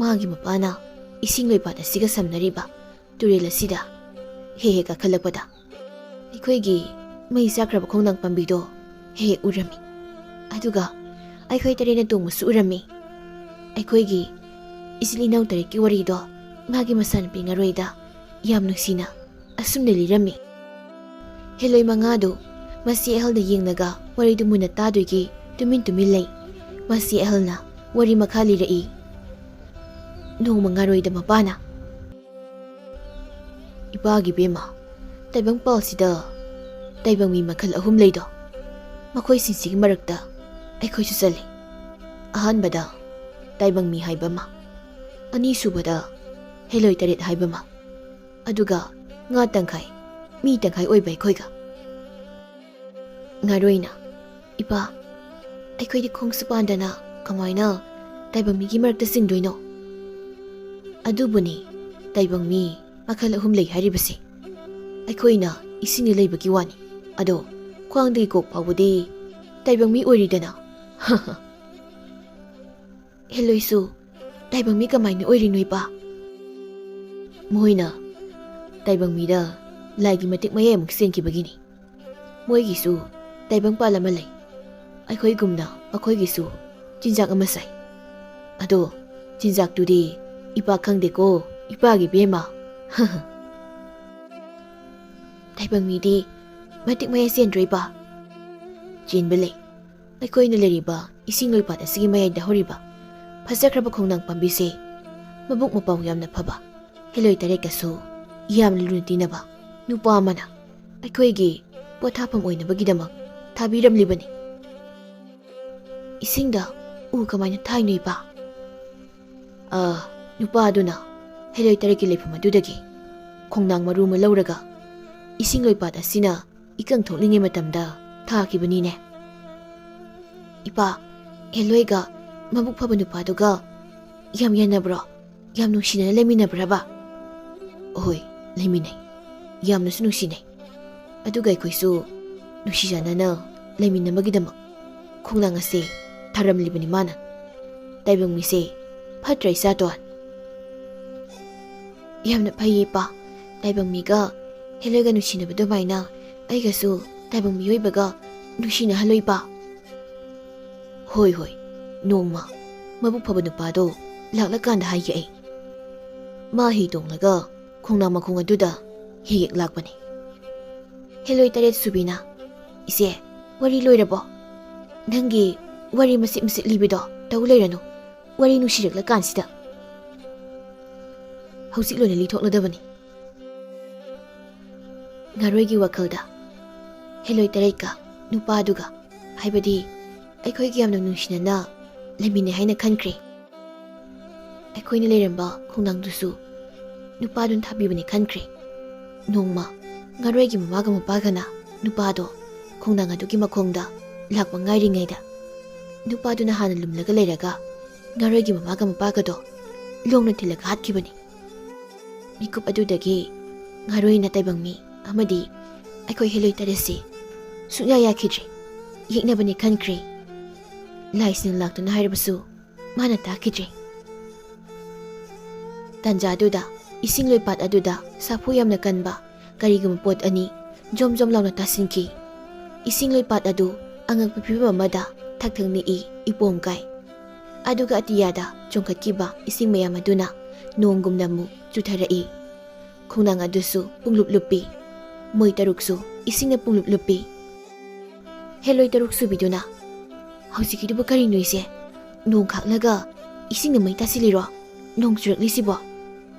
"ꯃꯥꯒꯤ ꯃꯄꯥꯅ ꯏꯁꯤꯡ ꯂꯣꯏꯄꯥꯠ ꯑꯁꯤꯒ ꯁꯝꯅꯔꯤꯕ ꯇꯨꯔꯦꯜ ꯑꯁꯤꯗ ꯍꯦꯛ ꯍꯦꯛ ꯀꯥꯈꯠꯂꯛꯄꯗ ꯑꯩꯈꯣꯏꯒꯤ ꯃꯩ ꯆꯥꯛꯈ꯭ꯔꯕ ꯈꯣꯡꯅꯥꯡ ꯄꯥꯝꯕꯤꯗꯣ ꯍꯦꯛ ꯍꯦꯛ ꯎꯔꯝꯃꯤ꯫ ꯑꯗꯨꯒ ꯑꯩꯈꯣꯏ ꯇꯔꯦꯠꯅ ꯇꯣꯡꯕꯁꯨ ꯎꯔꯝꯃꯤ꯫ ꯑꯩꯈꯣꯏꯒꯤ ꯏꯆꯤꯜ ꯏꯅꯥꯎ ꯇꯔꯦꯠꯀꯤ ꯋꯥꯔꯤꯗꯣ ꯃꯥꯒꯤ ꯃꯆꯥꯅꯨꯄꯤ ꯉꯥꯔꯣꯏꯗ ꯌꯥꯝ ꯅꯨꯡꯁꯤꯅ ꯑꯁꯨꯝꯅ ꯂꯤꯔꯝꯃꯤ꯫" ꯍꯦꯂꯣꯏ ꯃꯉꯥꯗꯨ ꯃꯁꯤ ꯑꯍꯜꯗ ꯌꯦꯡꯂꯒ ꯋꯥꯔꯤꯗꯨ ꯃꯨꯟꯅ ꯇꯥꯗꯣꯏꯒꯤ ꯇꯨꯃꯤꯟ ꯇꯨꯃꯤꯟ ꯂꯩ꯫ ꯃꯁꯤ ꯑꯍꯜꯅ ꯋꯥꯔꯤ ꯃꯈꯥ ꯂꯤꯔꯛꯏ꯫ ꯅꯣꯡꯃ ꯉꯥꯔꯣꯏꯗ ꯃꯄꯥꯅ, "ꯏꯄꯥꯒꯤ ꯕꯦꯝꯃ, ꯇꯥꯏꯕꯪ ꯄꯥꯜꯁꯤꯗ ꯇꯥꯏꯕꯪ ꯃꯤ ꯃꯈꯜ ꯑꯍꯨꯝ ꯂꯩꯗꯣ, ꯃꯈꯣꯏꯁꯤꯡꯁꯤꯒꯤ ꯃꯔꯛꯇ ꯑꯩꯈꯣꯏꯁꯨ ꯆꯜꯂꯤ꯫ ꯑꯍꯥꯟꯕꯗ ꯇꯥꯏꯕꯪ ꯃꯤ ꯍꯥꯏꯕ ꯑꯃ, ꯑꯅꯤꯁꯨꯕꯗ ꯍꯦꯂꯣꯏ ꯇꯔꯦꯠ ꯍꯥꯏꯕ ꯑꯃ, ꯑꯗꯨꯒ ꯉꯥ ꯇꯪꯈꯥꯏ, ꯃꯤ ꯇꯪꯈꯥꯏ ꯑꯣꯏꯕ ꯑꯩꯈꯣꯏꯒ꯫" ꯉꯥꯔꯣꯏꯅ, "ꯏꯄꯥ, ꯑꯩꯈꯣꯏꯗꯤ ꯈꯣꯡꯁꯨ ꯄꯥꯟꯗꯅ ꯀꯃꯥꯏꯅ ꯇꯥꯏꯕꯪ ꯃꯤꯒꯤ ꯃꯔꯛꯇ ꯆꯤꯡꯗꯣꯏꯅꯣ?" "ꯑꯗꯨꯕꯨꯅꯤ, ꯇꯥꯏꯕꯪ ꯃꯤ ꯃꯈꯜ ꯑꯍꯨꯝ ꯂꯩ ꯍꯥꯏꯔꯤꯕꯁꯦ꯫ ꯑꯩꯈꯣꯏꯅ ꯏꯁꯤꯡꯗ ꯂꯩꯕꯒꯤ ꯋꯥꯅꯤ, ꯑꯗꯣ ꯈ꯭ꯋꯥꯡꯗꯒꯤ ꯀꯣꯛ ꯐꯥꯎꯕꯗꯤ ꯇꯥꯏꯕꯪ ꯃꯤ ꯑꯣꯏꯔꯤꯗꯅ꯫" "ꯍꯦꯂꯣꯏꯁꯨ ꯇꯥꯏꯕꯪ ꯃꯤ ꯀꯃꯥꯏꯅ ꯑꯣꯏꯔꯤꯅꯣ ꯏꯄꯥ?" ꯃꯈꯣꯏꯅ ꯇꯥꯏꯕꯪ ꯃꯤꯗ ꯂꯥꯏꯒꯤ ꯃꯇꯤꯛ ꯃꯌꯥꯏ ꯑꯃꯨꯛ ꯆꯦꯟꯈꯤꯕꯒꯤꯅꯤ꯫ ꯃꯣꯏꯒꯤꯁꯨ ꯇꯥꯏꯕꯪꯄꯥꯜ ꯑꯃ ꯂꯩ꯫ ꯑꯩꯈꯣꯏꯒꯨꯝꯅ ꯃꯈꯣꯏꯒꯤꯁꯨ ꯆꯤꯟꯖꯥꯛ ꯑꯃ ꯆꯥꯏ꯫ ꯑꯗꯣ ꯆꯤꯟꯖꯥꯛꯇꯨꯗꯤ ꯏꯄꯥ ꯈꯪꯗꯦꯀꯣ, ꯏꯄꯥꯒꯤ ꯕꯦꯝꯃ꯫ ꯇꯥꯏꯕꯪ ꯃꯤꯗꯤ ꯃꯇꯤꯛ ꯃꯌꯥꯏ ꯆꯦꯟꯗ꯭ꯔꯣ ꯏꯄꯥ? ꯆꯦꯟꯕ ꯂꯩ꯫ ꯑꯩꯈꯣꯏꯅ ꯂꯩꯔꯤꯕ ꯏꯁꯤꯡ ꯂꯣꯏꯄꯥꯠ ꯑꯁꯤꯒꯤ ꯃꯌꯥꯏꯗ ꯍꯧꯔꯤꯕ ꯐꯖꯈ꯭ꯔꯕ ꯈꯣꯡꯅꯥꯡ ꯄꯥꯝꯕꯤꯁꯦ ꯃꯕꯨꯛ ꯃꯄꯥꯎ ꯌꯥꯝꯅ ꯐꯕ ꯍꯦꯂꯣꯏ ꯇꯔꯦꯠꯀꯁꯨ ꯌꯥꯝꯅ ꯂꯨꯅ ꯇꯤꯟꯅꯕ ꯅꯨꯄꯥ ꯑꯃꯅ ꯑꯩꯈꯣꯏꯒꯤ ꯄꯣꯊꯥꯐꯝ ꯑꯣꯏꯅꯕꯒꯤꯗꯃꯛ ꯊꯥꯕꯤꯔꯝꯂꯤꯕꯅꯤ꯫ ꯏꯁꯤꯡꯗ ꯎ ꯀꯃꯥꯏꯅ ꯊꯥꯏꯅꯣ ꯏꯄꯥ? ꯑ, ꯅꯨꯄꯥ ꯑꯗꯨꯅ ꯍꯦꯂꯣꯏ ꯇꯔꯦꯠꯀꯤ ꯂꯩꯐꯝ ꯑꯗꯨꯗꯒꯤ ꯈꯣꯡꯅꯥꯡ ꯃꯔꯨ ꯑꯃ ꯂꯧꯔꯒ ꯏꯁꯤꯡ ꯂꯣꯏꯄꯥꯠ ꯑꯁꯤꯅ ꯏꯀꯪ ꯊꯣꯛꯂꯤꯉꯩ ꯃꯇꯝꯗ ꯊꯥꯈꯤꯕꯅꯤꯅꯦ꯫ ꯏꯄꯥ, ꯍꯦꯂꯣꯏꯒ ꯃꯕꯨꯛ ꯐꯕ ꯅꯨꯄꯥꯗꯨꯒ ꯌꯥꯝ ꯌꯥꯅꯕ꯭ꯔꯣ? ꯌꯥꯝ ꯅꯨꯡꯁꯤꯅꯅ ꯂꯩꯃꯤꯟꯅꯕ꯭ꯔꯕ? ꯑꯍꯣꯏ, ꯂꯩꯃꯤꯟꯅꯩ꯫ ꯌꯥꯝꯅꯁꯨ ꯅꯨꯡꯁꯤꯅꯩ꯫ ꯑꯗꯨꯒ ꯑꯩꯈꯣꯏꯁꯨ ꯅꯨꯡꯁꯤ ꯆꯥꯟꯅꯅ ꯂꯩꯃꯤꯟꯅꯕꯒꯤꯗꯃꯛ ꯈꯣꯡꯅꯥꯡ ꯑꯁꯦ ꯊꯥꯔꯝꯂꯤꯕꯅꯤ ꯃꯥꯅ꯫ ꯇꯥꯏꯕꯪ ꯃꯤꯁꯦ ꯐꯠꯇ꯭ꯔ ꯏꯆꯥꯇꯣꯟ? ꯌꯥꯝꯅ ꯐꯩꯌꯦ ꯏꯄꯥ꯫ ꯇꯥꯏꯕꯪ ꯃꯤꯒ ꯍꯦꯂꯣꯏꯒ ꯅꯨꯡꯁꯤꯅꯕ ꯑꯗꯨꯃꯥꯏꯅ ꯑꯩꯒꯁꯨ ꯇꯥꯏꯕꯪ ꯃꯤꯑꯣꯏꯕꯒ ꯅꯨꯡꯁꯤꯅꯍꯜꯂꯣ ꯏꯄꯥ꯫ ꯍꯣꯏ, ꯍꯣꯏ, ꯅꯣꯡꯃ ꯃꯕꯨꯛ ꯐꯕ ꯅꯨꯄꯥꯗꯣ ꯂꯥꯛꯂꯀꯥꯟꯗ ꯍꯥꯏꯒꯦ ꯑꯩ꯫ ꯃꯥ ꯍꯤ ꯇꯣꯡꯂꯒ ꯈꯣꯡꯅꯥꯡ ꯃꯈꯣꯡ ꯑꯗꯨꯗ ꯍꯦꯛ ꯍꯦꯛ ꯂꯥꯛꯄꯅꯤ꯫ ꯍꯦꯂꯣꯏ ꯇꯔꯦꯠ ꯁꯨꯕꯤꯅ, "ꯏꯆꯦ, ꯋꯥꯔꯤ ꯂꯣꯏꯔꯕꯣ? ꯅꯪꯒꯤ ꯋꯥꯔꯤ ꯃꯆꯤꯠ ꯃꯆꯤꯠ ꯂꯤꯕꯤꯗꯣ ꯇꯧ ꯂꯩꯔꯅꯨ꯫ ꯋꯥꯔꯤ ꯅꯨꯡꯁꯤꯔꯛꯂꯀꯥꯟꯁꯤꯗ ꯍꯧꯖꯤꯛ ꯂꯣꯏꯅ ꯂꯤꯊꯣꯛꯂꯗꯕꯅꯤ꯫" ꯉꯥꯔꯣꯏꯒꯤ ꯋꯥꯈꯜꯗ ꯍꯦꯂꯣꯏ ꯇꯔꯦꯠꯀ ꯅꯨꯄꯥꯗꯨꯒ, ꯍꯥꯏꯕꯗꯤ ꯑꯩꯈꯣꯏꯒꯤ ꯌꯥꯝꯅ ꯅꯨꯡꯁꯤꯅꯅ ꯂꯩꯃꯤꯟꯅꯩ ꯍꯥꯏꯅ ꯈꯟꯈ꯭ꯔꯦ꯫ ꯑꯩꯈꯣꯏꯅ ꯂꯩꯔꯝꯕ ꯈꯣꯡꯅꯥꯡꯗꯨꯁꯨ ꯅꯨꯄꯥꯗꯨꯅ ꯊꯥꯕꯤꯕꯅꯤ ꯈꯟꯈ꯭ꯔꯦ꯫ ꯅꯣꯡꯃ ꯉꯥꯔꯣꯏꯒꯤ ꯃꯃꯥꯒ ꯃꯄꯥꯒꯅ ꯅꯨꯄꯥꯗꯣ ꯈꯣꯡꯅꯥꯡ ꯑꯗꯨꯒꯤ ꯃꯈꯣꯡꯗ ꯂꯥꯛꯄ ꯉꯥꯏꯔꯤꯉꯩꯗ, ꯅꯨꯄꯥꯗꯨꯅ ꯍꯥꯟꯅ ꯂꯨꯝꯂꯒ ꯂꯩꯔꯒ ꯉꯥꯔꯣꯏꯒꯤ ꯃꯃꯥꯒ ꯃꯄꯥꯒꯗꯣ ꯂꯣꯡꯅ ꯊꯤꯜꯂꯒ ꯍꯥꯠꯈꯤꯕꯅꯤ꯫ ꯃꯤꯀꯨꯞ ꯑꯗꯨꯗꯒꯤ ꯉꯥꯔꯣꯏꯅ ꯇꯥꯏꯕꯪ ꯃꯤ ꯑꯃꯗꯤ ꯑꯩꯈꯣꯏ ꯍꯦꯂꯣꯏ ꯇꯔꯦꯠꯁꯤ ꯁꯨꯡꯌꯥ ꯌꯥꯈꯤꯗ꯭ꯔꯦ꯫ ꯌꯦꯛꯅꯕꯅꯤ ꯈꯟꯈ꯭ꯔꯦ꯫ ꯂꯥꯏꯁꯤꯡ ꯂꯥꯛꯇꯨꯅ ꯍꯥꯏꯔꯕꯁꯨ ꯃꯥꯅ ꯇꯥꯈꯤꯗ꯭ꯔꯦ꯫ ꯇꯥꯟꯖꯥꯗꯨꯗ ꯏꯁꯤꯡ ꯂꯣꯏꯄꯥꯠ ꯑꯗꯨꯗ ꯁꯥꯐꯨ ꯌꯥꯝꯅ ꯀꯟꯕ ꯀꯔꯤꯒꯨꯝꯕ ꯄꯣꯠ ꯑꯅꯤ ꯖꯣꯝ ꯖꯣꯝ ꯂꯥꯎꯅ ꯇꯥꯁꯤꯟꯈꯤ꯫ ꯏꯁꯤꯡ ꯂꯣꯏꯄꯥꯠ ꯑꯗꯨ ꯑꯉꯛꯄ ꯐꯤꯕꯝ ꯑꯃꯗ ꯊꯛ ꯊꯛ ꯅꯤꯛꯏ, ꯏꯄꯣꯝ ꯀꯥꯏ꯫ ꯑꯗꯨꯒ ꯑꯇꯤꯌꯥꯗ ꯆꯣꯡꯈꯠꯈꯤꯕ ꯏꯁꯤꯡ ꯃꯌꯥꯝ ꯑꯗꯨꯅ ꯅꯣꯡꯒꯨꯝꯅ ꯑꯃꯨꯛ ꯆꯨꯊꯔꯛꯏ꯫ ꯈꯣꯡꯅꯥꯡ ꯑꯗꯨꯁꯨ ꯄꯨꯡꯂꯨꯞ ꯂꯨꯞꯄꯤ꯫ ꯃꯣꯏ ꯇꯔꯨꯛꯁꯨ ꯏꯁꯤꯡꯅ ꯄꯨꯡꯂꯨꯞ ꯂꯨꯞꯄꯤ꯫ ꯍꯦꯂꯣꯏ ꯇꯔꯨꯛ ꯁꯨꯕꯤꯗꯨꯅ, "ꯍꯧꯖꯤꯛꯀꯤꯗꯨꯕꯨ ꯀꯔꯤꯅꯣ ꯏꯆꯦ? ꯅꯣꯡ ꯈꯥꯛꯂꯒ ꯏꯁꯤꯡꯅ ꯃꯩ ꯇꯥꯁꯤꯜꯂꯤꯔꯣ? ꯅꯣꯡ ꯆꯨꯔꯛꯂꯤꯁꯤꯕꯣ?"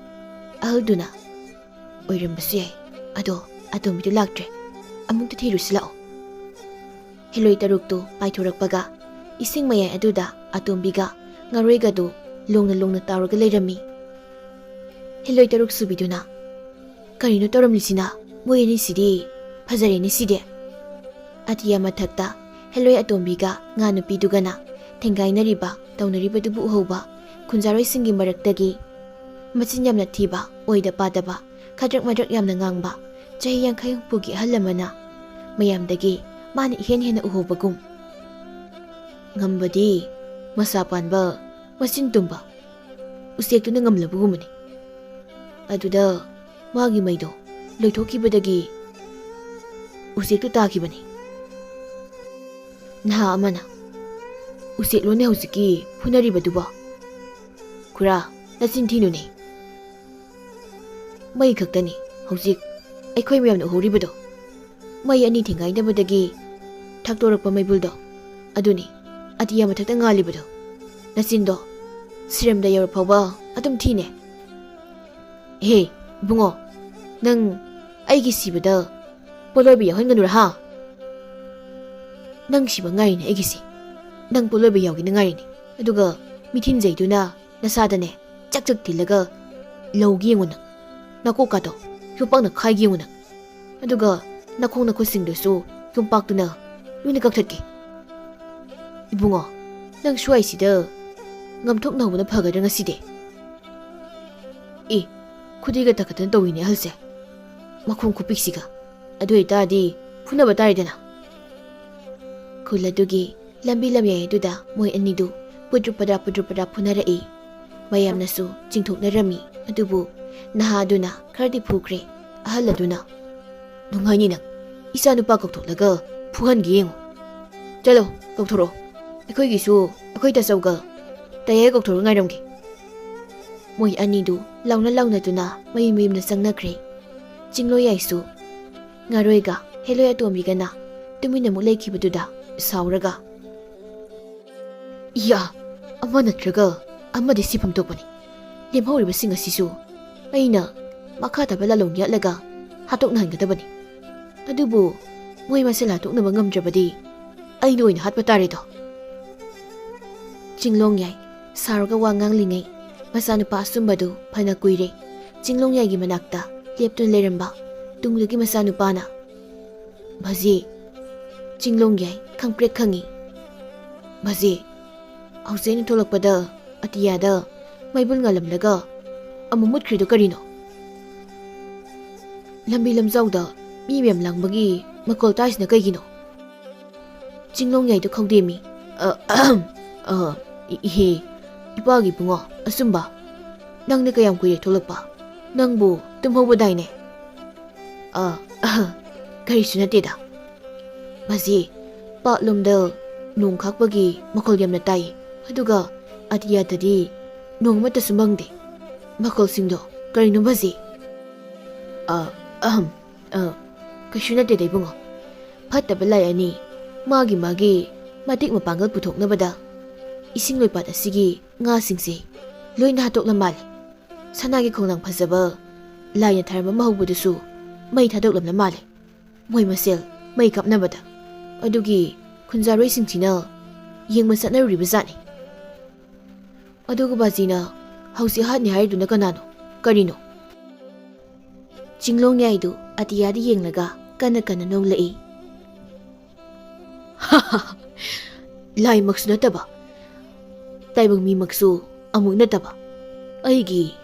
ꯑꯍꯜꯗꯨꯅ, "ꯑꯣꯏꯔꯝꯕꯁꯨ ꯌꯥꯏ꯫ ꯑꯗꯣ ꯑꯇꯣꯝꯕꯤꯗꯨ ꯂꯥꯛꯇ꯭ꯔꯦ꯫ ꯑꯃꯨꯛꯇ ꯊꯤꯔꯨꯁꯤ ꯂꯥꯛꯑꯣ꯫" ꯍꯦꯂꯣꯏ ꯇꯔꯨꯛꯇꯨ ꯄꯥꯏꯊꯣꯔꯛꯄꯒ ꯏꯁꯤꯡ ꯃꯌꯥꯏ ꯑꯗꯨꯗ ꯑꯇꯣꯝꯕꯤꯒ ꯉꯥꯔꯣꯏꯒꯗꯨ ꯂꯣꯡꯅ ꯂꯣꯡꯅ ꯇꯥꯎꯔꯒ ꯂꯩꯔꯝꯃꯤ꯫ ꯍꯦꯂꯣꯏ ꯇꯔꯨꯛ ꯁꯨꯕꯤꯗꯨꯅ, "ꯀꯔꯤꯅꯣ ꯇꯧꯔꯝꯂꯤꯁꯤꯅ? ꯃꯣꯏ ꯑꯅꯤꯁꯤꯗꯤ ꯐꯖꯔꯦꯅꯦ ꯁꯤꯗꯤ꯫" ꯑꯇꯤꯌꯥ ꯃꯊꯛꯇ ꯍꯦꯂꯣꯏ ꯑꯇꯣꯝꯕꯤꯒ ꯉꯥ ꯅꯨꯄꯤꯗꯨꯒꯅ ꯊꯦꯡꯒꯥꯏꯅꯔꯤꯕ ꯇꯧꯅꯔꯤꯕꯗꯨꯕꯨ ꯎꯍꯧꯕ ꯈꯨꯟꯖꯥꯔꯣꯏꯁꯤꯡꯒꯤ ꯃꯔꯛꯇꯒꯤ ꯃꯆꯤꯟ ꯌꯥꯝꯅ ꯊꯤꯕ, ꯑꯣꯏꯗ ꯄꯥꯗꯕ, ꯈꯗ꯭ꯔꯛ ꯃꯗ꯭ꯔꯛ ꯌꯥꯝꯅ ꯉꯥꯡꯕ ꯆꯍꯤ ꯌꯥꯡꯈꯩ ꯍꯨꯝꯐꯨꯒꯤ ꯑꯍꯜ ꯑꯃꯅ ꯃꯌꯥꯝꯗꯒꯤ ꯃꯥꯅ ꯏꯍꯦꯟ ꯍꯦꯟꯅ ꯎꯍꯧꯕꯒꯨꯝ, "ꯉꯝꯕꯗꯤ ꯃꯁꯥ ꯄꯥꯟꯕ, ꯃꯆꯤꯟ ꯇꯨꯝꯕ ꯎꯆꯦꯛꯇꯨꯅ ꯉꯝꯂꯕꯒꯨꯝꯕꯅꯤ꯫ ꯑꯗꯨꯗ ꯃꯥꯒꯤ ꯃꯩꯗꯣ ꯂꯣꯏꯊꯣꯛꯈꯤꯕꯗꯒꯤ ꯎꯆꯦꯛꯇꯨ ꯇꯥꯈꯤꯕꯅꯤ꯫" ꯅꯍꯥ ꯑꯃꯅ, "ꯎꯆꯦꯛꯂꯣꯅꯦ ꯍꯧꯖꯤꯛꯀꯤ ꯐꯨꯅꯔꯤꯕꯗꯨꯕꯣ?" "ꯈꯨꯔꯥ, ꯅꯆꯤꯟ ꯊꯤꯅꯨꯅꯦ꯫ ꯃꯩ ꯈꯛꯇꯅꯤ ꯍꯧꯖꯤꯛ ꯑꯩꯈꯣꯏ ꯃꯌꯥꯝꯅ ꯎꯍꯧꯔꯤꯕꯗꯣ꯫ ꯃꯩ ꯑꯅꯤ ꯊꯦꯡꯒꯥꯏꯅꯕꯗꯒꯤ ꯊꯛꯇꯣꯔꯛꯄ ꯃꯩꯕꯨꯜꯗꯣ, ꯑꯗꯨꯅꯤ ꯑꯇꯤꯌꯥ ꯃꯊꯛꯇ ꯉꯥꯜꯂꯤꯕꯗꯣ꯫ ꯅꯆꯤꯟꯗꯣ ꯁꯤꯔꯝꯗ ꯌꯧꯔ ꯐꯥꯎꯕ ꯑꯗꯨꯝ ꯊꯤꯅꯦ꯫ ꯍꯦ, ꯏꯕꯨꯡꯉꯣ, ꯅꯪ ꯑꯩꯒꯤ ꯁꯤꯕꯗ ꯄꯣꯠꯂꯣꯏꯕ ꯌꯥꯎꯍꯟꯒꯅꯨꯔꯥ, ꯍꯥ? ꯅꯪ ꯁꯤꯕ ꯉꯥꯏꯔꯤꯅꯦ ꯑꯩꯒꯤꯁꯦ꯫ ꯅꯪ ꯄꯣꯠꯂꯣꯏꯕ ꯌꯥꯎꯒꯦꯅ ꯉꯥꯏꯔꯤꯅꯦ꯫ ꯑꯗꯨꯒ ꯃꯤꯊꯤꯟꯖꯩꯗꯨꯅ ꯅꯁꯥꯗꯅꯦ ꯆꯛ ꯆꯛ ꯊꯤꯜꯂꯒ ꯂꯧꯒꯦ ꯌꯦꯡꯉꯨ ꯅꯪ꯫ ꯅꯀꯣꯛꯀꯥꯗꯣ ꯌꯣꯝꯄꯥꯛꯅ ꯈꯥꯏꯒꯦ ꯌꯦꯡꯉꯨ ꯅꯪ꯫ ꯑꯗꯨꯒ ꯅꯈꯣꯡ ꯅꯈꯨꯠꯁꯤꯡꯗꯨꯁꯨ ꯌꯣꯝꯄꯥꯛꯇꯨꯅ ꯂꯣꯏꯅ ꯀꯛꯊꯠꯀꯦ꯫ ꯏꯕꯨꯡꯉꯣ, ꯅꯪ ꯁ꯭ꯋꯥꯏꯁꯤꯗ ꯉꯝꯊꯣꯛꯅꯍꯧꯕꯅ ꯐꯒꯗ꯭ꯔꯥ ꯉꯁꯤꯗꯤ?" ꯑꯦ, ꯈꯨꯗꯤꯒ ꯇꯛꯈꯠꯇꯅ ꯇꯧꯏꯅꯦ ꯑꯍꯜꯁꯦ꯫ ꯃꯈꯣꯡ ꯈꯨꯄꯤꯛꯁꯤꯒ꯫ ꯑꯗꯨ ꯑꯣꯏꯇꯥꯔꯗꯤ ꯐꯨꯅꯕ ꯇꯥꯔꯦꯗꯅ꯫ ꯈꯨꯜ ꯑꯗꯨꯒꯤ ꯂꯝꯕꯤ ꯂꯝꯌꯥꯏ ꯑꯗꯨꯗ ꯃꯣꯏ ꯑꯅꯤꯗꯨ ꯄꯨꯗ꯭ꯔꯨꯞ ꯄꯗ꯭ꯔꯥ ꯄꯨꯗ꯭ꯔꯨꯞ ꯄꯗ꯭ꯔꯥ ꯐꯨꯅꯔꯛꯏ꯫ ꯃꯌꯥꯝꯅꯁꯨ ꯆꯤꯡꯊꯣꯛꯅꯔꯝꯃꯤ꯫ ꯑꯗꯨꯕꯨ ꯅꯍꯥꯗꯨꯅ ꯈꯔꯗꯤ ꯐꯨꯈ꯭ꯔꯦ꯫ ꯑꯍꯜ ꯑꯗꯨꯅ, "ꯅꯨꯡꯉꯥꯏꯅꯤ ꯅꯪ, ꯏꯆꯥ ꯅꯨꯄꯥ ꯀꯧꯊꯣꯛꯂꯒ ꯐꯨꯍꯟꯒꯦ ꯌꯦꯡꯉꯨ꯫ ꯆꯠꯂꯣ, ꯀꯧꯊꯣꯔꯛꯑꯣ꯫ ꯑꯩꯈꯣꯏꯒꯤꯁꯨ ꯑꯩꯈꯣꯏ ꯇꯥꯆꯧꯒ ꯇꯌꯥꯏ ꯀꯧꯊꯣꯔꯒ ꯉꯥꯏꯔꯝꯒꯦ"꯫ ꯃꯣꯏ ꯑꯅꯤꯗꯨ ꯂꯥꯎꯅ ꯂꯥꯎꯅꯗꯨꯅ ꯃꯌꯨꯝ ꯃꯌꯨꯝꯗ ꯆꯪꯅꯈ꯭ꯔꯦ꯫ ꯆꯤꯡꯂꯣꯌꯥꯏꯁꯨ ꯉꯥꯔꯣꯏꯒ ꯍꯦꯂꯣꯏ ꯑꯇꯣꯝꯕꯤꯒꯅ ꯇꯨꯃꯤꯟꯅ ꯑꯃꯨꯛ ꯂꯩꯈꯤꯕꯗꯨꯗ ꯁꯥꯎꯔꯒ, "ꯏꯌꯥ, ꯑꯃ ꯅꯠꯇ꯭ꯔꯒ ꯑꯃꯗꯤ ꯁꯤꯐꯝ ꯊꯣꯛꯄꯅꯤ꯫ ꯂꯦꯝꯍꯧꯔꯤꯕꯁꯤꯡ ꯑꯁꯤꯁꯨ ꯑꯩꯅ ꯃꯈꯥ ꯇꯥꯕ ꯂꯥꯂꯣꯡ ꯌꯥꯠꯂꯒ ꯍꯥꯠꯇꯣꯛꯅꯍꯟꯒꯗꯕꯅꯤ꯫ ꯑꯗꯨꯕꯨ ꯃꯣꯏ ꯃꯁꯦꯜ ꯍꯥꯠꯇꯣꯛꯅꯕ ꯉꯝꯗ꯭ꯔꯕꯗꯤ ꯑꯩꯅ ꯑꯣꯏꯅ ꯍꯥꯠꯄ ꯇꯥꯔꯦꯗꯣ"꯫ ꯆꯤꯡꯂꯣꯡꯌꯥꯏ ꯁꯥꯎꯔꯒ ꯋꯥ ꯉꯥꯡꯂꯤꯉꯩ, ꯃꯆꯥꯅꯨꯄꯥ ꯑꯆꯨꯝꯕꯗꯨ ꯐꯅ ꯀꯨꯏꯔꯦ ꯆꯤꯡꯂꯣꯡꯌꯥꯏꯒꯤ ꯃꯅꯥꯛꯇ ꯂꯦꯞꯇꯨꯅ ꯂꯩꯔꯝꯕ ꯇꯨꯡꯗꯨꯒꯤ ꯃꯆꯥꯅꯨꯄꯥꯅ, "ꯚꯖꯤ"꯫ ꯆꯤꯡꯂꯣꯡꯌꯥꯏ ꯈꯪꯄ꯭ꯔꯦꯛ ꯈꯪꯉꯤ꯫ "ꯚꯖꯤ, ꯍꯧꯖꯤꯛ ꯑꯩꯅ ꯊꯣꯛꯂꯛꯄꯗ ꯑꯇꯤꯌꯥꯗ ꯃꯩꯕꯨꯜ ꯉꯥꯜꯂꯝꯂꯒ ꯑꯃꯨꯛ ꯃꯨꯠꯈ꯭ꯔꯤꯗꯨ ꯀꯔꯤꯅꯣ? ꯂꯝꯕꯤ ꯂꯝꯖꯥꯎꯗ ꯃꯤ ꯃꯌꯥꯝ ꯂꯥꯡꯕꯒꯤ ꯃꯈꯣꯜ ꯇꯥꯏꯁꯤꯅ ꯀꯩꯒꯤꯅꯣ?" ꯆꯤꯡꯂꯣꯡꯌꯥꯏꯗꯨ ꯈꯧꯗꯦꯝꯃꯤ꯫ "ꯑ, ꯑꯍꯝ, ꯑ, ꯏ-, ꯏꯍꯦ, ꯏꯄꯥꯒꯤ ꯏꯕꯨꯡꯉꯣ, ꯑꯆꯨꯝꯕ, ꯅꯪꯗꯤ ꯀꯌꯥꯝ ꯀꯨꯏꯔꯦ ꯊꯣꯛꯂꯛꯄ? ꯅꯪꯕꯨ ꯇꯨꯝꯍꯧꯕꯗꯥꯏꯅꯦ?" "ꯑ, ꯑꯍ, ꯀꯔꯤꯁꯨ ꯅꯠꯇꯦꯗ꯫ ꯃꯁꯤ ꯄꯥꯠꯂꯣꯝꯗ ꯅꯣꯡ ꯈꯥꯛꯄꯒꯤ ꯃꯈꯣꯜ ꯌꯥꯝꯅ ꯇꯥꯏ, ꯑꯗꯨꯒ ꯑꯇꯤꯌꯥꯗꯗꯤ ꯅꯣꯡ ꯑꯃꯠꯇꯁꯨ ꯃꯪꯗꯦ꯫ ꯃꯈꯣꯜꯁꯤꯡꯗꯣ ꯀꯔꯤꯅꯣ ꯃꯁꯤ?" "ꯑ, ꯑꯍꯝ, ꯑ, ꯀꯩꯁꯨ ꯅꯠꯇꯦꯗ ꯏꯕꯨꯡꯉꯣ꯫ ꯐꯠꯇꯕ ꯂꯥꯏ ꯑꯅꯤ ꯃꯥꯒꯤ ꯃꯥꯒꯤ ꯃꯇꯤꯛ ꯃꯄꯥꯡꯒꯜ ꯄꯨꯊꯣꯛꯅꯕꯗ ꯏꯁꯤꯡ ꯂꯣꯏꯄꯥꯠ ꯑꯁꯤꯒꯤ ꯉꯥꯁꯤꯡꯁꯦ ꯂꯣꯏꯅ ꯍꯥꯠꯇꯣꯛꯂ ꯃꯥꯜꯂꯦ꯫ ꯁꯅꯥꯒꯤ ꯈꯣꯡꯅꯥꯡ ꯐꯖꯕ ꯂꯥꯏꯅ ꯊꯥꯔꯝꯕ ꯑꯃ ꯍꯧꯕꯗꯨꯁꯨ ꯃꯩ ꯊꯥꯗꯣꯛꯂꯝꯂ ꯃꯥꯜꯂꯦ꯫ ꯃꯣꯏ ꯃꯁꯦꯜ ꯃꯩ ꯀꯥꯞꯅꯕꯗ꯫ ꯑꯗꯨꯒꯤ ꯈꯨꯟꯖꯥꯔꯣꯏꯁꯤꯡꯁꯤꯅ ꯌꯦꯡꯕ ꯆꯠꯅꯔꯨꯔꯤꯕ ꯖꯥꯠꯅꯤ꯫ ꯑꯗꯨꯒ ꯕꯥꯖꯤꯅ ꯍꯧꯖꯤꯛ ꯍꯥꯠꯅꯤ ꯍꯥꯏꯔꯤꯗꯨꯅ ꯀꯅꯥꯅꯣ? ꯀꯔꯤꯅꯣ?" ꯆꯤꯡꯂꯣꯡꯌꯥꯏꯗꯨ ꯑꯇꯤꯌꯥꯗ ꯌꯦꯡꯂꯒ ꯀꯟꯅ ꯀꯟꯅ ꯅꯣꯛꯂꯛꯏ꯫ "ꯂꯥꯏꯃꯛꯁꯨ ꯅꯠꯇꯕ, ꯇꯥꯏꯕꯪ ꯃꯤꯃꯛꯁꯨ ꯑꯃꯨꯛ ꯅꯠꯇꯕ, ꯑꯩꯒꯤ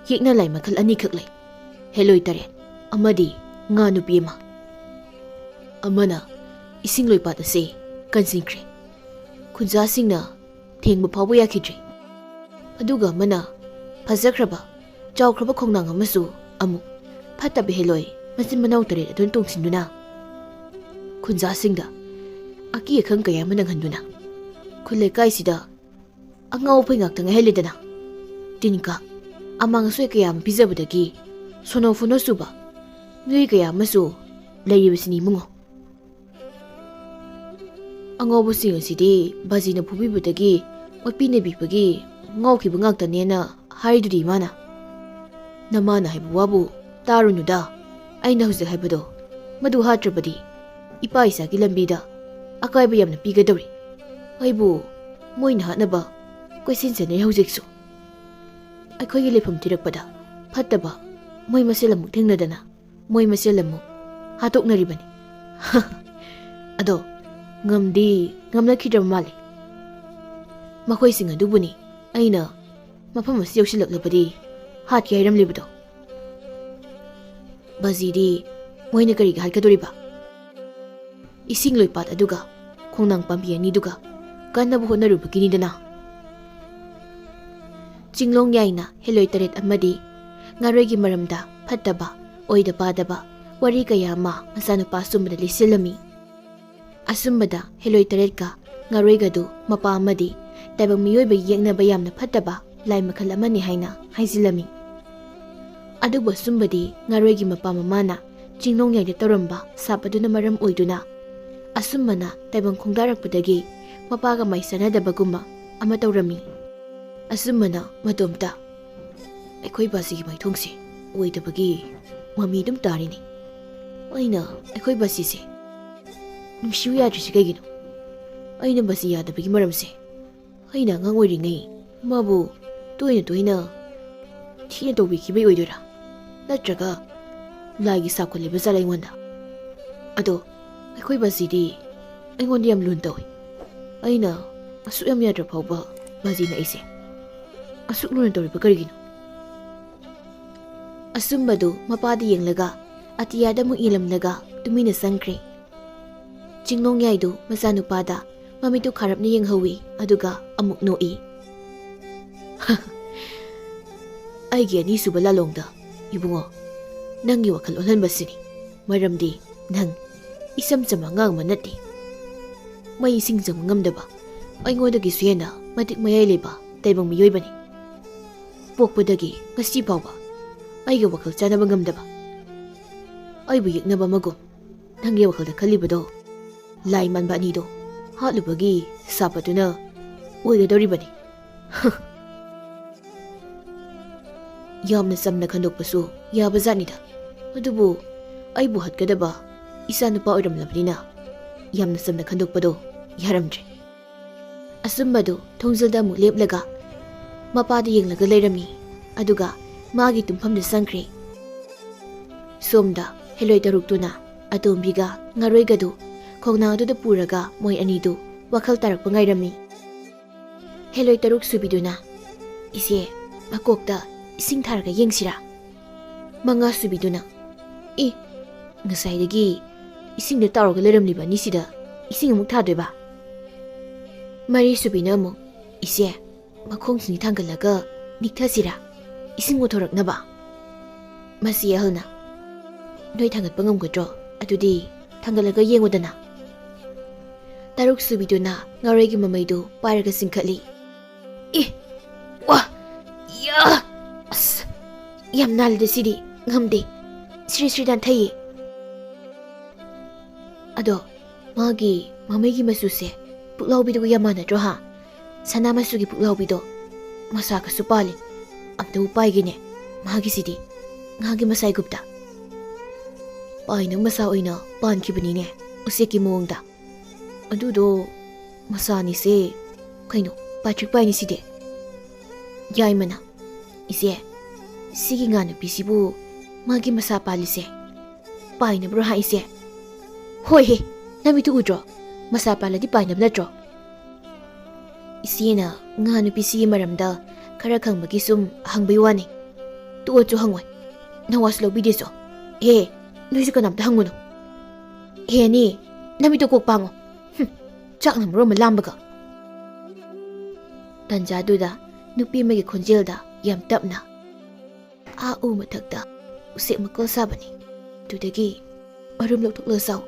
ꯌꯦꯛꯅ ꯂꯥꯏ ꯃꯈꯜ ꯑꯅꯤꯈꯛ ꯂꯩ, ꯍꯦꯂꯣꯏ ꯇꯔꯦꯠ ꯑꯃꯗꯤ ꯉꯥ ꯅꯨꯄꯤ ꯑꯃ꯫ ꯑꯃꯅ ꯏꯁꯤꯡ ꯂꯣꯏꯄꯥꯠ ꯑꯁꯤ ꯀꯟꯁꯤꯟꯈ꯭ꯔꯦ, ꯈꯨꯟꯖꯥꯁꯤꯡꯅ ꯊꯦꯡꯕ ꯐꯥꯎꯕ ꯌꯥꯈꯤꯗ꯭ꯔꯤ꯫ ꯑꯗꯨꯒ ꯑꯃꯅ ꯐꯖꯈ꯭ꯔꯕ ꯆꯥꯎꯈ꯭ꯔꯕ ꯈꯣꯡꯅꯥꯡ ꯑꯃꯁꯨ ꯑꯃꯨꯛ ꯐꯠꯇꯕ ꯍꯦꯂꯣꯏ ꯃꯆꯤꯟ ꯃꯅꯥꯎ ꯇꯔꯦꯠ ꯑꯗꯨꯅ ꯇꯣꯡꯁꯤꯟꯗꯨꯅ ꯈꯨꯟꯖꯥꯁꯤꯡꯗ ꯑꯀꯤ ꯑꯈꯪ ꯀꯌꯥ ꯑꯃ ꯅꯪꯍꯟꯗꯨꯅ ꯈꯨꯜ ꯂꯩꯀꯥꯏꯁꯤꯗ ꯑꯉꯥꯎ ꯑꯐꯩ ꯉꯥꯛꯇ ꯉꯥꯏꯍꯜꯂꯦꯗꯅ꯫ ꯇꯤꯟ ꯀꯥꯡ ꯑꯃꯥꯡ ꯑꯁꯣꯏ ꯀꯌꯥ ꯑꯃ ꯄꯤꯖꯕꯗꯒꯤ ꯁꯣꯅꯣ ꯐꯨꯅꯣ ꯆꯨꯕ ꯃꯤꯑꯣꯏ ꯀꯌꯥ ꯑꯃꯁꯨ ꯂꯩꯔꯤꯕꯁꯤꯅꯤ ꯏꯕꯨꯡꯉꯣ꯫ ꯑꯉꯥꯎꯕꯁꯤꯡ ꯑꯁꯤꯗꯤ ꯕꯥꯖꯤꯅ ꯐꯨꯕꯤꯕꯗꯒꯤ ꯑꯣꯠꯄꯤ ꯅꯩꯕꯤꯕꯒꯤ ꯉꯥꯎꯈꯤꯕ ꯉꯥꯛꯇꯅꯦꯅ ꯍꯥꯏꯗꯨꯗꯤ ꯏꯃꯥꯅ꯫ ꯅꯃꯥꯅ ꯍꯥꯏꯕ ꯋꯥꯕꯨ ꯇꯥꯔꯨꯅꯨꯗ꯫ ꯑꯩꯅ ꯍꯧꯖꯤꯛ ꯍꯥꯏꯕꯗꯣ ꯃꯗꯨ ꯍꯥꯠꯇ꯭ꯔꯕꯗꯤ ꯏꯄꯥ ꯏꯆꯥꯒꯤ ꯂꯝꯕꯤꯗ ꯑꯀꯥꯏꯕ ꯌꯥꯝꯅ ꯄꯤꯒꯗꯧꯔꯤ꯫ ꯑꯩꯕꯨ ꯃꯣꯏꯅ ꯍꯥꯠꯅꯕ ꯀꯣꯏꯁꯦꯟ ꯁꯦꯟꯅꯔꯤ ꯍꯧꯖꯤꯛꯁꯨ꯫ ꯑꯩꯈꯣꯏꯒꯤ ꯂꯩꯐꯝ ꯊꯤꯔꯛꯄꯗ ꯐꯠꯇꯕ ꯃꯣꯏ ꯃꯁꯦꯜ ꯑꯃꯨꯛ ꯊꯦꯡꯅꯗꯅ ꯃꯣꯏ ꯃꯁꯦꯜ ꯑꯃꯨꯛ ꯍꯥꯠꯇꯣꯛꯅꯔꯤꯕꯅꯤ꯫ ꯑꯗꯣ ꯉꯝꯗꯤ ꯉꯝꯅꯈꯤꯗ꯭ꯔꯕ ꯃꯥꯜꯂꯤ꯫ ꯃꯈꯣꯏꯁꯤꯡ ꯑꯗꯨꯕꯨꯅꯤ ꯑꯩꯅ ꯃꯐꯝ ꯑꯁꯤ ꯌꯧꯁꯤꯜꯂꯛꯂꯕꯗꯤ ꯍꯥꯠꯀꯦ ꯍꯥꯏꯔꯝꯂꯤꯕꯗꯣ꯫ ꯕꯥꯖꯤꯗꯤ ꯃꯣꯏꯅ ꯀꯔꯤꯒꯤ ꯍꯥꯠꯀꯗꯣꯔꯤꯕ? ꯏꯁꯤꯡ ꯂꯣꯏꯄꯥꯠ ꯑꯗꯨꯒ ꯈꯣꯡꯅꯥꯡ ꯄꯥꯝꯕꯤ ꯑꯅꯤꯗꯨꯒ ꯀꯟꯅꯕ ꯍꯣꯠꯅꯔꯨꯕꯒꯤꯅꯤꯗꯅ꯫ ꯆꯤꯡꯂꯣꯡ ꯌꯥꯏꯅ ꯍꯦꯂꯣꯏ ꯇꯔꯦꯠ ꯑꯃꯗꯤ ꯉꯥꯔꯣꯏꯒꯤ ꯃꯔꯝꯗ ꯐꯠꯇꯕ, ꯑꯣꯏꯗ ꯄꯥꯗꯕ ꯋꯥꯔꯤ ꯀꯌꯥ ꯑꯃ ꯃꯆꯥꯅꯨꯄꯥ ꯑꯆꯨꯝꯕꯗ ꯂꯤꯁꯤꯜꯂꯝꯃꯤ꯫ ꯑꯁꯨꯝꯕꯗ ꯍꯦꯂꯣꯏ ꯇꯔꯦꯠꯀ ꯉꯥꯔꯣꯏꯒꯗꯨ ꯃꯄꯥ ꯑꯃꯗꯤ ꯇꯥꯏꯕꯪ ꯃꯤꯑꯣꯏꯕ ꯌꯦꯛꯅꯕ ꯌꯥꯝꯅ ꯐꯠꯇꯕ ꯂꯥꯏ ꯃꯈꯜ ꯑꯃꯅꯤ ꯍꯥꯏꯅ ꯍꯥꯏꯖꯤꯜꯂꯝꯃꯤ꯫ ꯑꯗꯨꯕꯨ ꯑꯁꯨꯝꯕꯗꯤ ꯉꯥꯔꯣꯏꯒꯤ ꯃꯄꯥ ꯃꯃꯥꯅ ꯆꯤꯡꯅꯣꯡꯌꯥꯏꯗ ꯇꯧꯔꯝꯕ ꯁꯥꯞ ꯑꯗꯨꯅ ꯃꯔꯝ ꯑꯣꯏꯗꯨꯅ ꯑꯁꯨꯝꯕꯅ ꯇꯥꯏꯕꯪ ꯈꯣꯡꯗꯥꯔꯛꯄꯗꯒꯤ ꯃꯄꯥꯒ ꯃꯥꯏ ꯆꯥꯟꯅꯗꯕꯒꯨꯝꯕ ꯑꯃ ꯇꯧꯔꯝꯃꯤ꯫ ꯑꯁꯨꯝꯕꯅ ꯃꯇꯣꯝꯇ ꯑꯩꯈꯣꯏ ꯕꯥꯁꯤꯒꯤ ꯃꯥꯏꯊꯣꯡꯁꯦ ꯑꯣꯏꯗꯕꯒꯤ ꯃꯃꯤ ꯑꯗꯨꯝ ꯇꯥꯔꯤꯅꯤ꯫ ꯑꯩꯅ ꯑꯩꯈꯣꯏ ꯕꯥꯁꯤꯁꯦ ꯅꯨꯡꯁꯤꯌꯨ ꯌꯥꯗ꯭ꯔꯤꯁꯦ ꯀꯩꯒꯤꯅꯣ? ꯑꯩꯅ ꯕꯥꯁꯤ ꯌꯥꯗꯕꯒꯤ ꯃꯔꯝꯁꯦ ꯑꯩꯅ ꯑꯉꯥꯡ ꯑꯣꯏꯔꯤꯉꯩ ꯃꯥꯕꯨ ꯇꯣꯏꯅ ꯇꯣꯏꯅ ꯊꯤꯅ ꯇꯧꯕꯤꯈꯤꯕꯩ ꯑꯣꯏꯗꯣꯏꯔꯥ? ꯅꯠꯇ꯭ꯔꯒ ꯂꯥꯏꯒꯤ ꯁꯥꯞ ꯀꯜꯂꯤꯕ ꯖꯥꯠꯂ ꯑꯩꯉꯣꯟꯗ? ꯑꯗꯣ ꯑꯩꯈꯣꯏ ꯕꯥꯁꯤꯗꯤ ꯑꯩꯉꯣꯟꯗ ꯌꯥꯝ ꯂꯨꯅ ꯇꯧꯏ꯫ ꯑꯩꯅ ꯑꯁꯨꯛ ꯌꯥꯝ ꯌꯥꯗ꯭ꯔ ꯐꯥꯎꯕ ꯕꯥꯁꯤꯅ ꯑꯩꯁꯦ ꯑꯁꯨꯛ ꯂꯨꯅ ꯇꯧꯔꯤꯕ ꯀꯔꯤꯒꯤꯅꯣ? ꯑꯁꯨꯝꯕꯗꯨ ꯃꯄꯥꯗ ꯌꯦꯡꯂꯒ ꯑꯇꯤꯌꯥꯗ ꯑꯃꯨꯛ ꯌꯦꯡꯂꯝꯂꯒ ꯇꯨꯃꯤꯟꯅ ꯆꯪꯈ꯭ꯔꯦ꯫ ꯆꯤꯡꯂꯣꯡꯌꯥꯏꯗꯨ ꯃꯆꯥꯅꯨꯄꯥꯗ ꯃꯃꯤꯠꯇꯨ ꯈꯥꯔꯞꯅ ꯌꯦꯡꯍꯧꯏ, ꯑꯗꯨꯒ ꯑꯃꯨꯛ ꯅꯣꯛꯏ꯫ ꯑꯩꯒꯤ ꯑꯅꯤꯁꯨꯕ ꯂꯥꯂꯣꯡꯗ, ꯏꯕꯨꯡꯉꯣ, ꯅꯪꯒꯤ ꯋꯥꯈꯜ ꯑꯣꯜꯍꯟꯕꯁꯤꯅꯤ꯫ ꯃꯔꯝꯗꯤ ꯅꯪ ꯏꯆꯝ ꯆꯝꯕ ꯑꯉꯥꯡ ꯑꯃ ꯅꯠꯇꯦ꯫ ꯃꯩ ꯏꯁꯤꯡ ꯆꯪꯕ ꯉꯝꯗꯕ, ꯑꯩꯉꯣꯟꯗꯒꯤꯁꯨ ꯍꯦꯟꯅ ꯃꯇꯤꯛ ꯃꯌꯥꯏ ꯂꯩꯕ ꯇꯥꯏꯕꯪ ꯃꯤꯑꯣꯏꯕꯅꯤ꯫ ꯄꯣꯛꯄꯗꯒꯤ ꯉꯁꯤ ꯐꯥꯎꯕ ꯑꯩꯒ ꯋꯥꯈꯜ ꯆꯥꯟꯅꯕ ꯉꯝꯗꯕ, ꯑꯩꯕꯨ ꯌꯦꯛꯅꯕ ꯑꯃꯒꯨꯝ ꯅꯪꯒꯤ ꯋꯥꯈꯜꯗ ꯈꯜꯂꯤꯕꯗꯣ, ꯂꯥꯏ ꯃꯥꯟꯕ ꯑꯅꯤꯗꯣ ꯍꯥꯠꯂꯨꯕꯒꯤ ꯁꯥꯄꯠꯇꯨꯅ ꯑꯣꯏꯒꯗꯧꯔꯤꯕꯅꯤ꯫ ꯌꯥꯝꯅ ꯆꯝꯅ ꯈꯟꯗꯣꯛꯄꯁꯨ ꯌꯥꯕꯖꯥꯠꯅꯤꯗ꯫ ꯑꯗꯨꯕꯨ ꯑꯩꯕꯨ ꯍꯥꯠꯀꯗꯕ ꯏꯆꯥ ꯅꯨꯄꯥ ꯑꯣꯏꯔꯝꯂꯕꯅꯤꯅ ꯌꯥꯝꯅ ꯆꯝꯅ ꯈꯟꯗꯣꯛꯄꯗꯣ ꯌꯥꯔꯝꯗ꯭ꯔꯦ꯫ ꯑꯆꯨꯝꯕꯗꯨ ꯊꯣꯡꯖꯤꯜꯗ ꯑꯃꯨꯛ ꯂꯦꯞꯂꯒ ꯃꯄꯥꯗ ꯌꯦꯡꯂꯒ ꯂꯩꯔꯝꯃꯤ꯫ ꯑꯗꯨꯒ ꯃꯥꯒꯤ ꯇꯨꯝꯐꯝꯗ ꯆꯪꯈ꯭ꯔꯦ꯫ ꯁꯣꯝꯗ ꯍꯦꯂꯣꯏ ꯇꯔꯨꯛꯇꯨꯅ ꯑꯇꯣꯝꯕꯤꯒ ꯉꯥꯔꯣꯏꯒꯗꯨ ꯈꯣꯡꯅꯥꯡ ꯑꯗꯨꯗ ꯄꯨꯔꯒ ꯃꯣꯏ ꯑꯅꯤꯗꯨ ꯋꯥꯈꯜ ꯇꯥꯔꯛꯄ ꯉꯥꯏꯔꯝꯃꯤ꯫ ꯍꯦꯂꯣꯏ ꯇꯔꯨꯛ ꯁꯨꯕꯤꯗꯨꯅ, "ꯏꯆꯦ, ꯃꯀꯣꯛꯇ ꯏꯁꯤꯡ ꯊꯥꯔꯒ ꯌꯦꯡꯁꯤꯔꯥ?" ꯃꯉꯥ ꯁꯨꯕꯤꯗꯨꯅ, "ꯏ, ꯉꯁꯥꯏꯗꯒꯤ ꯏꯁꯤꯡꯗ ꯇꯥꯎꯔꯒ ꯂꯩꯔꯝꯂꯤꯕ ꯑꯅꯤꯁꯤꯗ ꯏꯁꯤꯡ ꯑꯃꯨꯛ ꯊꯥꯗꯣꯏꯕ?" ꯃꯔꯤ ꯁꯨꯕꯤꯅ ꯑꯃꯨꯛ, "ꯏꯆꯦ, ꯃꯈꯣꯡꯁꯤꯡ ꯊꯥꯡꯒꯠꯂꯒ ꯅꯤꯛꯊꯁꯤꯔꯥ, ꯏꯁꯤꯡ ꯑꯣꯊꯣꯔꯛꯅꯕ?" ꯃꯁꯤ ꯑꯍꯜꯅ, "ꯅꯣꯏ ꯊꯥꯡꯒꯠꯄ ꯉꯝꯒꯗ꯭ꯔꯣ? ꯑꯗꯨꯗꯤ ꯊꯥꯡꯒꯠꯂꯒ ꯌꯦꯡꯉꯨꯗꯅ꯫" ꯇꯔꯨꯛ ꯁꯨꯕꯤꯗꯨꯅ ꯉꯥꯔꯣꯏꯒꯤ ꯃꯃꯩꯗꯨ ꯄꯥꯏꯔꯒ ꯆꯤꯡꯈꯠꯂꯤ꯫ "ꯏ! ꯋꯥ! ꯌꯥ! ꯑꯁ! ꯌꯥꯝ ꯅꯥꯜꯂꯤꯗ ꯁꯤꯗꯤ꯫ ꯉꯝꯗꯦ꯫ ꯁ꯭ꯔꯤ ꯁ꯭ꯔꯤ ꯅꯥꯟꯊꯩꯌꯦ꯫" ꯑꯗꯣ ꯃꯥꯒꯤ ꯃꯃꯩꯒꯤ ꯃꯆꯨꯁꯦ ꯄꯨꯛꯂꯥꯎꯕꯤꯗꯨꯒ ꯌꯥꯝ ꯃꯥꯟꯅꯗ꯭ꯔꯣ ꯍꯥ? ꯁꯅꯥ ꯃꯆꯨꯒꯤ ꯄꯨꯛꯂꯥꯎꯕꯤꯗꯣ꯫ ꯃꯁꯥꯒꯁꯨ ꯄꯥꯜꯂꯤ꯫ ꯑꯝꯇꯕꯨ ꯄꯥꯏꯒꯦꯅꯦ꯫ ꯃꯥꯒꯤꯁꯤꯗꯤ ꯉꯥꯒꯤ ꯃꯁꯥꯏꯒꯨꯞꯇ꯫ ꯄꯥꯏꯅꯕ ꯃꯁꯥ ꯑꯣꯏꯅ ꯄꯥꯟꯈꯤꯕꯅꯤꯅꯦ, ꯎꯆꯦꯛꯀꯤ ꯃꯑꯣꯡꯗ꯫ ꯑꯗꯨꯗꯣ ꯃꯁꯥꯅꯤꯁꯦ꯫ ꯀꯩꯅꯣ, ꯄꯥꯇ꯭ꯔꯤꯛ ꯄꯥꯏꯅꯤꯁꯤꯗꯤ? ꯌꯥꯏꯃꯅ, "ꯏꯆꯦ, ꯁꯤꯒꯤ ꯉꯥ ꯅꯨꯄꯤꯁꯤꯕꯨ ꯃꯥꯒꯤ ꯃꯁꯥ ꯄꯥꯜꯂꯤꯁꯦ ꯄꯥꯏꯅꯕ꯭ꯔꯣ ꯍꯥꯏ, ꯏꯆꯦ?" "ꯍꯣꯏꯍꯦ, ꯅꯃꯤꯠꯇꯨ ꯎꯗ꯭ꯔꯣ? ꯃꯁꯥ ꯄꯥꯜꯂꯗꯤ ꯄꯥꯏꯅꯕ ꯅꯠꯇ꯭ꯔꯣ?" ꯏꯆꯦꯅ ꯉꯥ ꯅꯨꯄꯤꯁꯤꯒꯤ ꯃꯔꯝꯗ ꯈꯔ ꯈꯪꯕꯒꯤ ꯁꯨꯝ ꯍꯪꯕꯩ ꯋꯥꯅꯤ꯫ ꯇꯣꯛꯑꯣ ꯆꯣ, ꯍꯪꯉꯣꯏ꯫ ꯅꯋꯥꯁꯨ ꯂꯧꯕꯤꯗꯦ ꯆꯣ꯫ ꯑꯦ, ꯅꯣꯏꯁꯨ ꯀꯅꯥꯝꯇ ꯍꯪꯉꯨꯅꯨ꯫ ꯑꯦ ꯑꯅꯤ, ꯅꯃꯤꯠꯇꯣ ꯀꯣꯛ ꯄꯥꯡꯉꯣ꯫ ꯍꯨꯝ, ꯆꯥꯛꯅ ꯃꯔꯣꯟ ꯑꯃ ꯂꯥꯝꯕꯒ꯫ ꯇꯟꯖꯥꯗꯨꯗ ꯅꯨꯄꯤ ꯑꯃꯒꯤ ꯈꯣꯟꯖꯦꯜꯗ ꯌꯥꯝ ꯇꯞꯅ, ꯑꯥ ꯎ ꯃꯊꯛꯇ ꯎꯆꯦꯛ ꯃꯀꯣꯜ ꯁꯥꯕꯅꯤ꯫ ꯑꯗꯨꯗꯒꯤ ꯃꯔꯨꯝ ꯂꯧꯊꯣꯛꯂꯒ ꯆꯥꯎ꯫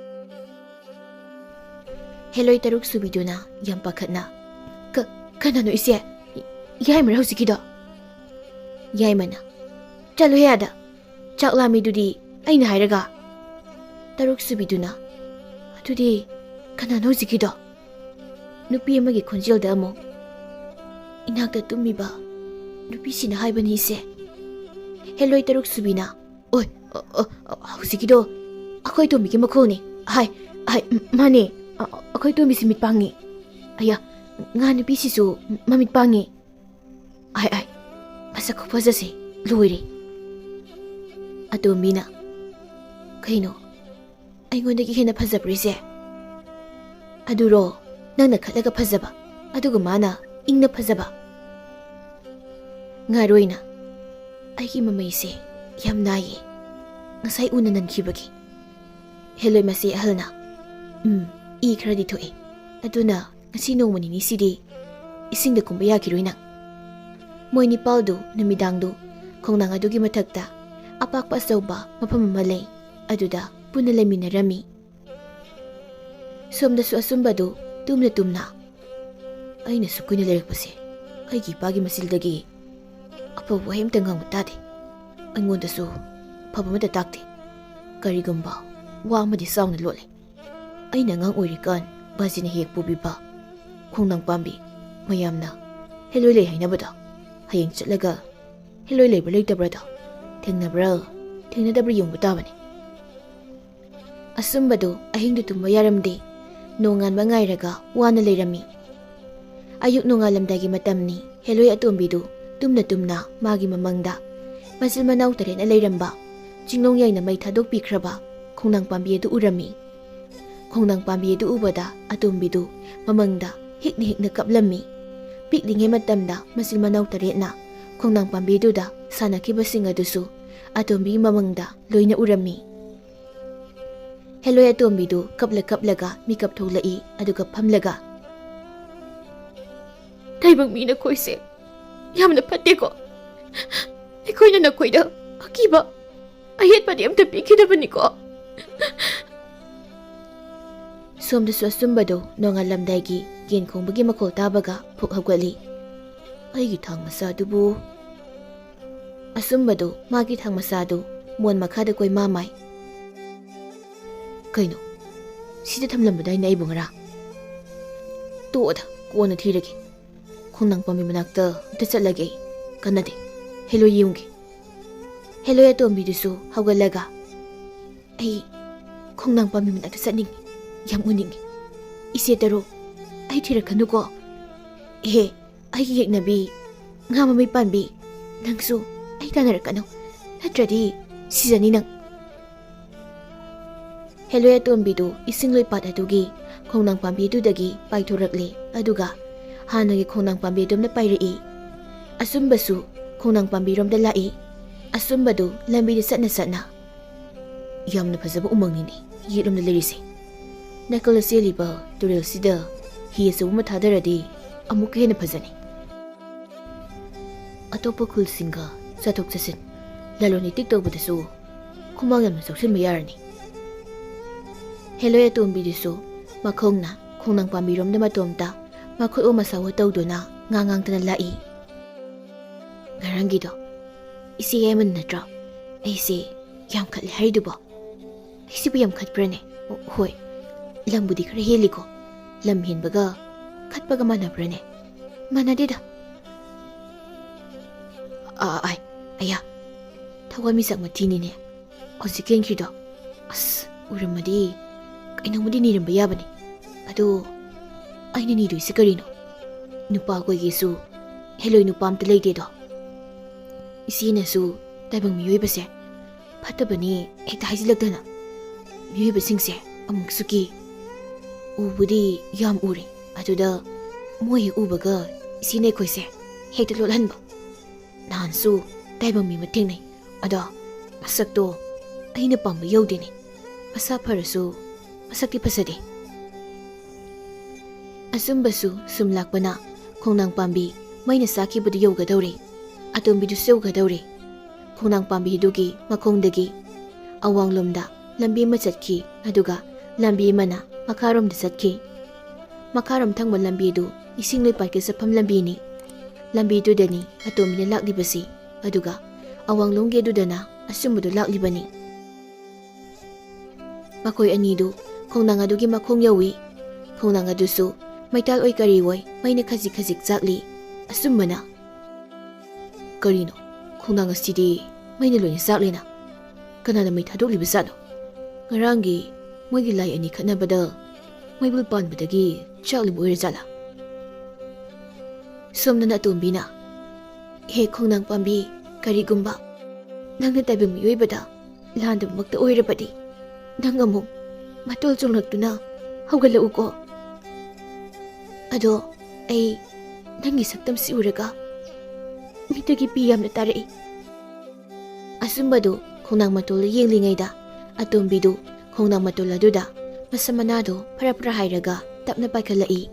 ꯍꯦꯂꯣꯏ ꯇꯔꯨꯛ ꯁꯨꯕꯤꯗꯨꯅ ꯌꯥꯝ ꯄꯥꯈꯠꯅ, "ꯀ-, ꯀꯅꯥꯅꯣ ꯏꯆꯦ? ꯌꯥꯏꯃꯔ ꯍꯧꯖꯤꯛꯀꯤꯗꯣ?" ꯌꯥꯏꯃꯅ, "ꯆꯠꯂꯨꯍꯦ ꯑꯥꯗ꯫ ꯆꯥꯛ ꯂꯥꯝꯃꯤꯗꯨꯗꯤ ꯑꯩꯅ ꯍꯥꯏꯔꯒ?" ꯇꯔꯨꯛ ꯁꯨꯕꯤꯗꯨꯅ, "ꯑꯗꯨꯗꯤ ꯀꯅꯥꯅꯣ ꯍꯧꯖꯤꯛꯀꯤꯗꯣ?" ꯅꯨꯄꯤ ꯑꯃꯒꯤ ꯈꯣꯟꯖꯦꯜꯗ ꯑꯃꯨꯛ, "ꯏꯅꯥꯛꯇ ꯇꯨꯝꯃꯤꯕ ꯅꯨꯄꯤꯁꯤꯅ ꯍꯥꯏꯕꯅꯤ, ꯏꯆꯦ꯫" ꯍꯦꯂꯣꯏ ꯇꯔꯨꯛ ꯁꯨꯕꯤꯅ, "ꯑꯣꯏ, ꯑ, ꯑ, ꯑ, ꯍꯧꯖꯤꯛꯀꯤꯗꯣ ꯑꯩꯈꯣꯏ ꯇꯣꯝꯕꯤꯒꯤ ꯃꯈꯣꯜꯅꯤ꯫ ꯍꯥꯏ, ꯍꯥꯏ, ꯃꯥꯅꯦ, ꯑ, ꯑ, ꯑꯩꯈꯣꯏ ꯇꯣꯝꯕꯤꯁꯤ ꯃꯤꯠ ꯄꯥꯡꯉꯤ꯫ ꯑꯌꯥ, ꯉꯥ ꯅꯨꯄꯤꯁꯤꯁꯨ ꯃꯃꯤꯠ ꯄꯥꯡꯉꯤ꯫ ꯑꯥꯏ, ꯑꯥꯏ, ꯃꯁꯛ ꯈꯨꯐꯖꯁꯦ ꯂꯣꯏꯔꯦ꯫" ꯑꯇꯣꯝꯕꯤꯅ, "ꯀꯩꯅꯣ, ꯑꯩꯉꯣꯟꯗꯒꯤ ꯍꯦꯟꯅ ꯐꯖꯕ꯭ꯔꯣ, ꯏꯆꯦ?" "ꯑꯗꯨꯔꯣ, ꯅꯪꯅ ꯈꯠꯂꯒ ꯐꯖꯕ, ꯑꯗꯨꯒ ꯃꯥꯅ ꯏꯪꯅ ꯐꯖꯕ?" ꯉꯥꯔꯣꯏꯅ, "ꯑꯩꯒꯤ ꯃꯃꯩꯁꯦ ꯌꯥꯝ ꯅꯥꯏꯌꯦ, ꯉꯁꯥꯏ ꯎꯅ ꯅꯟꯈꯤꯕꯒꯤ꯫" ꯍꯦꯂꯣꯏ ꯃꯆꯦ ꯑꯍꯜꯅ, "ꯎꯝ, ꯏ ꯈꯔꯗꯤ ꯊꯣꯛꯑꯦ, ꯑꯗꯨꯅ ꯉꯁꯤ ꯅꯣꯡꯃ ꯅꯤꯅꯤꯁꯤꯗꯤ ꯏꯁꯤꯡꯗ ꯀꯨꯝꯕ ꯌꯥꯈꯤꯔꯣꯏ ꯅꯪ꯫" ꯃꯣꯏ ꯅꯤꯄꯥꯜꯗꯨ ꯅꯨꯃꯤꯗꯥꯡꯗꯨ ꯈꯣꯡꯅꯥꯡ ꯑꯗꯨꯒꯤ ꯃꯊꯛꯇ ꯑꯄꯥꯛꯄ ꯑꯆꯧꯕ ꯃꯐꯝ ꯑꯃ ꯂꯩ, ꯑꯗꯨꯗ ꯄꯨꯟꯅ ꯂꯩꯃꯤꯟꯅꯔꯝꯃꯤ꯫ ꯁꯣꯝꯗꯁꯨ ꯑꯆꯨꯝꯕꯗꯨ ꯇꯨꯝꯅ ꯇꯨꯝꯅ, "ꯑꯩꯅ ꯁꯨꯛ ꯀꯨꯏꯅ ꯂꯩꯔꯛꯄꯁꯦ, ꯑꯩꯒꯤ ꯏꯄꯥꯒꯤ ꯃꯆꯤꯜꯗꯒꯤ ꯑꯐꯕ ꯋꯥꯍꯩ ꯑꯃꯇ ꯉꯥꯡꯕ ꯇꯥꯗꯦ꯫ ꯑꯩꯉꯣꯟꯗꯁꯨ ꯑꯐꯕ ꯑꯃꯇ ꯇꯥꯛꯇꯦ꯫ ꯀꯔꯤꯒꯨꯝꯕ ꯋꯥ ꯑꯃꯗꯤ ꯆꯥꯎꯅ ꯂꯣꯠꯂꯦ꯫ ꯑꯩꯅ ꯑꯉꯥꯡ ꯑꯣꯏꯔꯤꯀꯥꯟ ꯕꯥꯖꯤꯅ ꯍꯦꯛ ꯄꯨꯕꯤꯕ ꯈꯣꯡꯅꯥꯡ ꯄꯥꯝꯕꯤ ꯃꯌꯥꯝꯅ ꯍꯦꯂꯣꯏ ꯂꯩ ꯍꯥꯏꯅꯕꯗꯣ, ꯍꯌꯦꯡ ꯆꯠꯂꯒ ꯍꯦꯂꯣꯏ ꯂꯩꯕ꯭ꯔꯥ ꯂꯩꯇꯕ꯭ꯔꯥꯗꯣ, ꯊꯦꯡꯅꯕ꯭ꯔꯥ ꯊꯦꯡꯅꯗꯕ꯭ꯔꯥ ꯌꯦꯡꯕ ꯇꯥꯕꯅꯤ꯫" ꯑꯆꯨꯝꯕꯗꯨ ꯑꯍꯤꯡꯗꯨ ꯇꯨꯝꯕ ꯌꯥꯔꯝꯗꯦ꯫ ꯅꯣꯡꯉꯥꯟꯕ ꯉꯥꯏꯔꯒ ꯋꯥꯅ ꯂꯩꯔꯝꯃꯤ꯫ ꯑꯌꯨꯛ ꯅꯣꯡꯉꯥꯜꯂꯝꯗꯥꯏꯒꯤ ꯃꯇꯝꯅꯤ꯫ ꯍꯦꯂꯣꯏ ꯑꯇꯣꯝꯕꯤꯗꯨ ꯇꯨꯝꯅ ꯇꯨꯝꯅ ꯃꯥꯒꯤ ꯃꯃꯪꯗ ꯃꯆꯤꯟ ꯃꯅꯥꯎ ꯇꯔꯦꯠꯅ ꯂꯩꯔꯝꯕ, ꯆꯤꯡꯂꯣꯡ ꯌꯥꯏꯅ ꯃꯩ ꯊꯥꯗꯣꯛꯄꯤꯈ꯭ꯔꯕ ꯈꯣꯡꯅꯥꯡ ꯄꯥꯝꯕꯤ ꯑꯗꯨ ꯎꯔꯝꯃꯤ꯫ ꯈꯣꯡꯅꯥꯡ ꯄꯥꯝꯕꯤ ꯑꯗꯨ ꯎꯕꯗ ꯑꯇꯣꯝꯕꯤꯗꯨ ꯃꯃꯪꯗ ꯍꯤꯛꯅ ꯍꯤꯛꯅ ꯀꯞꯂꯝꯃꯤ꯫ ꯄꯤꯛꯂꯤꯉꯩ ꯃꯇꯝꯗ ꯃꯆꯤꯟ ꯃꯅꯥꯎ ꯇꯔꯦꯠꯅ ꯈꯣꯡꯅꯥꯡ ꯄꯥꯝꯕꯤꯗꯨꯗ ꯁꯥꯟꯅꯈꯤꯕꯁꯤꯡ ꯑꯗꯨꯁꯨ ꯑꯇꯣꯝꯕꯤꯒꯤ ꯃꯃꯪꯗ ꯂꯣꯏꯅ ꯎꯔꯝꯃꯤ꯫ ꯍꯦꯂꯣꯏ ꯑꯇꯣꯝꯕꯤꯗꯨ ꯀꯞꯂ ꯀꯞꯂꯒ ꯃꯤꯀꯞ ꯊꯣꯛꯂꯛꯏ, ꯑꯗꯨꯒ ꯐꯝꯂꯒ, "ꯇꯥꯏꯕꯪ ꯃꯤ ꯅꯈꯣꯏꯁꯦ ꯌꯥꯝꯅ ꯐꯠꯇꯦꯀꯣ꯫ ꯑꯩꯈꯣꯏꯅ ꯅꯈꯣꯏꯗ ꯑꯀꯤꯕ ꯑꯌꯦꯠꯄꯗꯤ ꯑꯝꯇ ꯄꯤꯈꯤꯗꯕꯅꯤꯀꯣ꯫ ꯁꯣꯝꯗꯁꯨ ꯑꯆꯨꯝꯕꯗꯨ ꯅꯣꯡꯉꯥꯜꯂꯝꯗꯥꯏꯒꯤ ꯌꯦꯟ ꯈꯣꯡꯕꯒꯤ ꯃꯈꯣꯜ ꯇꯥꯕꯒ ꯐꯨꯛ ꯍꯧꯒꯠꯂꯤ꯫ ꯑꯩꯒꯤ ꯊꯥꯡ ꯃꯆꯥꯗꯨꯕꯨ? ꯑꯆꯨꯝꯕꯗꯨ ꯃꯥꯒꯤ ꯊꯥꯡ ꯃꯆꯥꯗꯨ ꯃꯣꯟ ꯃꯈꯥꯗ ꯀꯣꯏꯃꯥꯃꯥꯏ꯫ ꯀꯩꯅꯣ? ꯁꯤꯗ ꯊꯝꯂꯝꯕꯗꯥꯏꯅꯦ ꯑꯩꯕꯨ ꯉꯔꯥꯡ? ꯇꯣꯛꯑꯗ, ꯀꯣꯟꯅ ꯊꯤꯔꯒꯦ꯫ ꯈꯣꯡꯅꯥꯡ ꯄꯥꯝꯕꯤ ꯃꯅꯥꯛꯇ ꯑꯝꯇ ꯆꯠꯂꯒꯦ ꯑꯩ꯫ ꯀꯥꯟꯅꯗꯦ꯫ ꯍꯦꯂꯣꯏ ꯌꯦꯡꯉꯨꯒꯦ꯫ ꯍꯦꯂꯣꯏ ꯑꯇꯣꯝꯕꯤꯗꯨꯁꯨ ꯍꯧꯒꯠꯂꯒ, ꯑꯩ ꯈꯣꯡꯅꯥꯡ ꯄꯥꯝꯕꯤ ꯃꯅꯥꯛꯇ ꯆꯠꯅꯤꯡꯉꯤ꯫ ꯌꯥꯝ ꯎꯅꯤꯡꯉꯤ꯫ ꯏꯆꯦ ꯇꯔꯨ, ꯑꯩ ꯊꯤꯔꯛꯀꯅꯨꯀꯣ꯫ ꯑꯦꯍꯦ, ꯑꯩꯒꯤ ꯌꯦꯛꯅꯕꯤ, ꯉꯥ ꯃꯃꯩ ꯄꯥꯟꯕꯤ, ꯅꯪꯁꯨ ꯑꯩ ꯇꯥꯟꯅꯔꯛꯀꯅꯨ꯫ ꯅꯠꯇ꯭ꯔꯗꯤ ꯁꯤꯖꯅꯤ ꯅꯪ꯫ ꯍꯦꯂꯣꯏ ꯑꯇꯣꯝꯕꯤꯗꯨ ꯏꯁꯤꯡ ꯂꯣꯏꯄꯥꯠ ꯑꯗꯨꯒꯤ ꯈꯣꯡꯅꯥꯡ ꯄꯥꯝꯕꯤ ꯑꯗꯨꯗꯒꯤ ꯄꯥꯏꯊꯣꯔꯛꯂꯦ, ꯑꯗꯨꯒ ꯍꯥꯟꯅꯒꯤ ꯈꯣꯡꯅꯥꯡ ꯄꯥꯝꯕꯤ ꯑꯗꯨꯝꯅ ꯄꯥꯏꯔꯛꯏ꯫ ꯑꯆꯨꯝꯕꯁꯨ ꯈꯣꯡꯅꯥꯡ ꯄꯥꯝꯕꯤꯔꯣꯝꯗ ꯂꯥꯛꯏ꯫ ꯑꯆꯨꯝꯕꯗꯨ ꯂꯝꯕꯤꯗ ꯆꯠꯅ ꯆꯠꯅ, "ꯌꯥꯝꯅ ꯐꯖꯕ ꯎꯃꯪꯅꯤꯅꯦ ꯌꯦꯠꯂꯣꯝꯗ ꯂꯩꯔꯤꯁꯦ꯫ ꯅꯥꯀꯜꯗ ꯆꯦꯜꯂꯤꯕ ꯇꯨꯔꯦꯜꯁꯤꯗ ꯍꯤ ꯑꯆꯧꯕ ꯑꯃ ꯊꯥꯗꯔꯗꯤ ꯑꯃꯨꯛꯀ ꯍꯦꯟꯅ ꯐꯖꯅꯤ꯫ ꯑꯇꯣꯞꯄ ꯈꯨꯜꯁꯤꯡꯒ ꯆꯠꯊꯣꯛ ꯆꯠꯁꯤꯟ, ꯂꯂꯣꯟ ꯏꯇꯤꯛ ꯇꯧꯕꯗꯁꯨ ꯈꯨꯃꯥꯡ ꯌꯥꯝꯅ ꯆꯥꯎꯁꯤꯟꯕ ꯌꯥꯔꯅꯤ꯫" ꯍꯦꯂꯣꯏ ꯑꯇꯣꯝꯕꯤꯗꯨꯁꯨ ꯃꯈꯣꯡꯅ ꯈꯣꯡꯅꯥꯡ ꯄꯥꯝꯕꯤꯔꯣꯝꯗ ꯃꯇꯣꯝꯇ ꯃꯈꯨꯠ ꯑꯣ ꯃꯁꯥ ꯑꯣ ꯇꯧꯗꯨꯅ ꯉꯥꯡ ꯉꯥꯡꯗꯅ ꯂꯥꯛꯏ꯫ "ꯉꯔꯥꯡꯒꯤꯗꯣ ꯏꯆꯦ ꯌꯥꯏꯃꯟ ꯅꯠꯇ꯭ꯔꯣ? ꯑꯩꯁꯦ ꯌꯥꯝ ꯈꯠꯂꯦ ꯍꯥꯏꯔꯤꯗꯨꯕꯣ? ꯑꯩꯁꯤꯕꯨ ꯌꯥꯝ ꯈꯠꯄ꯭ꯔꯅꯦ? ꯑꯣ, ꯍꯣꯏ, ꯂꯝꯕꯨꯗꯤ ꯈꯔ ꯍꯦꯜꯂꯤꯀꯣ꯫ ꯂꯝ ꯍꯦꯟꯕꯒ ꯈꯠꯄꯒ ꯃꯥꯟꯅꯕ꯭ꯔꯅꯦ? ꯃꯥꯟꯅꯗꯦꯗ꯫" "ꯑꯥ, ꯑꯥꯏ, ꯑꯌꯥ, ꯊꯋꯥꯟꯃꯤꯆꯥꯛ ꯃꯊꯤꯅꯤꯅꯦ ꯍꯧꯖꯤꯛ ꯀꯦꯟꯈ꯭ꯔꯤꯗꯣ꯫ ꯑꯁ, ꯎꯔꯝꯃꯗꯤ ꯀꯩꯅꯣꯝꯃꯗꯤ ꯅꯤꯔꯝꯕ ꯌꯥꯕꯅꯤ꯫ ꯑꯗꯣ ꯑꯩꯅ ꯅꯤꯗꯣꯏꯁꯦ ꯀꯔꯤꯅꯣ? ꯅꯨꯄꯥ ꯀꯣꯏꯒꯦꯁꯨ ꯍꯦꯂꯣꯏ ꯅꯨꯄꯥ ꯑꯝꯇ ꯂꯩꯇꯦꯗꯣ꯫ ꯏꯆꯦꯅꯁꯨ ꯇꯥꯏꯕꯪ ꯃꯤꯑꯣꯏꯕꯁꯦ ꯐꯠꯇꯕꯅꯤ ꯍꯦꯛꯇ ꯍꯥꯏꯖꯤꯜꯂꯛꯇꯅ꯫ ꯃꯤꯑꯣꯏꯕꯁꯤꯡꯁꯦ ꯑꯃꯨꯛꯁꯨ ꯀꯤ꯫ ꯎꯕꯨꯗꯤ ꯌꯥꯝ ꯎꯔꯦ, ꯑꯗꯨꯗ ꯃꯣꯏ ꯍꯦꯛ ꯎꯕꯒ ꯏꯆꯦꯅ ꯑꯩꯈꯣꯏꯁꯦ ꯍꯦꯛꯇ ꯂꯣꯠꯍꯟꯕ꯫ ꯅꯍꯥꯟꯁꯨ ꯇꯥꯏꯕꯪ ꯃꯤ ꯑꯃ ꯊꯦꯡꯅꯩ, ꯑꯗꯣ ꯃꯁꯛꯇꯣ ꯑꯩꯅ ꯄꯥꯝꯕ ꯌꯧꯗꯦꯅꯦ꯫ ꯃꯁꯥ ꯐꯔꯁꯨ ꯃꯁꯛꯇꯤ ꯐꯖꯗꯦ꯫" ꯑꯆꯨꯝꯕꯁꯨ ꯁꯨꯝ ꯂꯥꯛꯄꯅ ꯈꯣꯡꯅꯥꯡ ꯄꯥꯝꯕꯤ ꯃꯩꯅ ꯆꯥꯛꯈꯤꯕꯗꯨ ꯌꯧꯒꯗꯧꯔꯦ꯫ ꯑꯇꯣꯝꯕꯤꯗꯨꯁꯨ ꯌꯧꯒꯗꯧꯔꯦ꯫ ꯈꯣꯡꯅꯥꯡ ꯄꯥꯝꯕꯤꯗꯨꯒꯤ ꯃꯈꯣꯡꯗꯒꯤ ꯑꯋꯥꯡꯂꯣꯝꯗ ꯂꯝꯕꯤ ꯑꯃ ꯆꯠꯈꯤ, ꯑꯗꯨꯒ ꯂꯝꯕꯤ ꯑꯃꯅ ꯃꯈꯥꯔꯣꯝꯗ ꯆꯠꯈꯤ꯫ ꯃꯈꯥꯔꯣꯝ ꯊꯪꯕ ꯂꯝꯕꯤꯗꯨ ꯏꯁꯤꯡ ꯂꯩꯄꯥꯛꯀꯤ ꯆꯠꯐꯝ ꯂꯝꯕꯤꯅꯤ꯫ ꯂꯝꯕꯤꯗꯨꯗꯅꯤ ꯑꯇꯣꯝꯕꯤꯅ ꯂꯥꯛꯂꯤꯕꯁꯤ, ꯑꯗꯨꯒ ꯑꯋꯥꯡꯂꯣꯝꯒꯤ ꯑꯗꯨꯗꯅ ꯑꯆꯨꯝꯕꯗꯨ ꯂꯥꯛꯂꯤꯕꯅꯤ꯫ ꯃꯈꯣꯏ ꯑꯅꯤꯗꯨ ꯈꯣꯡꯅꯥꯡ ꯑꯗꯨꯒꯤ ꯃꯈꯣꯡ ꯌꯧꯏ꯫ ꯈꯣꯡꯅꯥꯡ ꯑꯗꯨꯁꯨ ꯃꯩꯇꯥꯜ ꯑꯣꯏ ꯀꯔꯤ ꯑꯣꯏ ꯃꯩꯅ ꯈꯖꯤꯛ ꯈꯖꯤꯛ ꯆꯥꯛꯂꯤ꯫ ꯑꯆꯨꯝꯕꯅ, "ꯀꯔꯤꯅꯣ? ꯈꯣꯡꯅꯥꯡ ꯑꯁꯤꯗꯤ ꯃꯩꯅ ꯂꯣꯏꯅ ꯆꯥꯛꯂꯦꯅ꯫ ꯀꯅꯥꯅ ꯃꯩ ꯊꯥꯗꯣꯛꯂꯤꯕꯖꯥꯠꯅꯣ? ꯉꯔꯥꯡꯒꯤ ꯃꯣꯏꯒꯤ ꯂꯥꯏ ꯑꯅꯤ ꯈꯠꯅꯕꯗ ꯃꯩꯕꯨꯜ ꯄꯥꯟꯕꯗꯒꯤ ꯆꯥꯛꯂꯤꯕ ꯑꯣꯏꯔꯖꯥꯠꯂꯥ?" ꯁꯣꯝꯗꯅ ꯑꯇꯣꯝꯕꯤꯅ, "ꯍꯦ ꯈꯣꯡꯅꯥꯡ ꯄꯥꯝꯕꯤ, ꯀꯔꯤꯒꯨꯝꯕ ꯅꯪꯅ ꯇꯥꯏꯕꯪ ꯃꯤꯑꯣꯏꯕꯗ ꯂꯥꯟꯗꯕꯃꯛꯇ ꯑꯣꯏꯔꯕꯗꯤ, ꯅꯪ ꯑꯃꯨꯛ ꯃꯇꯣꯜ ꯆꯣꯡꯂꯛꯇꯨꯅ ꯍꯧꯒꯠꯂꯛꯎꯀꯣ꯫ ꯑꯗꯣ ꯑꯩ ꯅꯪꯒꯤ ꯁꯛꯇꯝꯁꯤ ꯎꯔꯒ ꯃꯤꯠꯇꯒꯤ ꯄꯤ ꯌꯥꯝꯅ ꯇꯥꯔꯛꯏ꯫" ꯑꯆꯨꯝꯕꯗꯨ ꯈꯣꯡꯅꯥꯡ ꯃꯇꯣꯜꯗ ꯌꯦꯡꯂꯤꯉꯩꯗ, ꯑꯇꯣꯝꯕꯤꯗꯨ ꯈꯣꯡꯅꯥꯡ ꯃꯇꯣꯜ ꯑꯗꯨꯗ ꯃꯁꯝ ꯃꯅꯥꯗꯨ ꯐꯔꯥ ꯐꯔꯥ ꯍꯥꯏꯔꯒ ꯇꯞꯅ ꯄꯥꯏꯈꯠꯂꯛꯏ꯫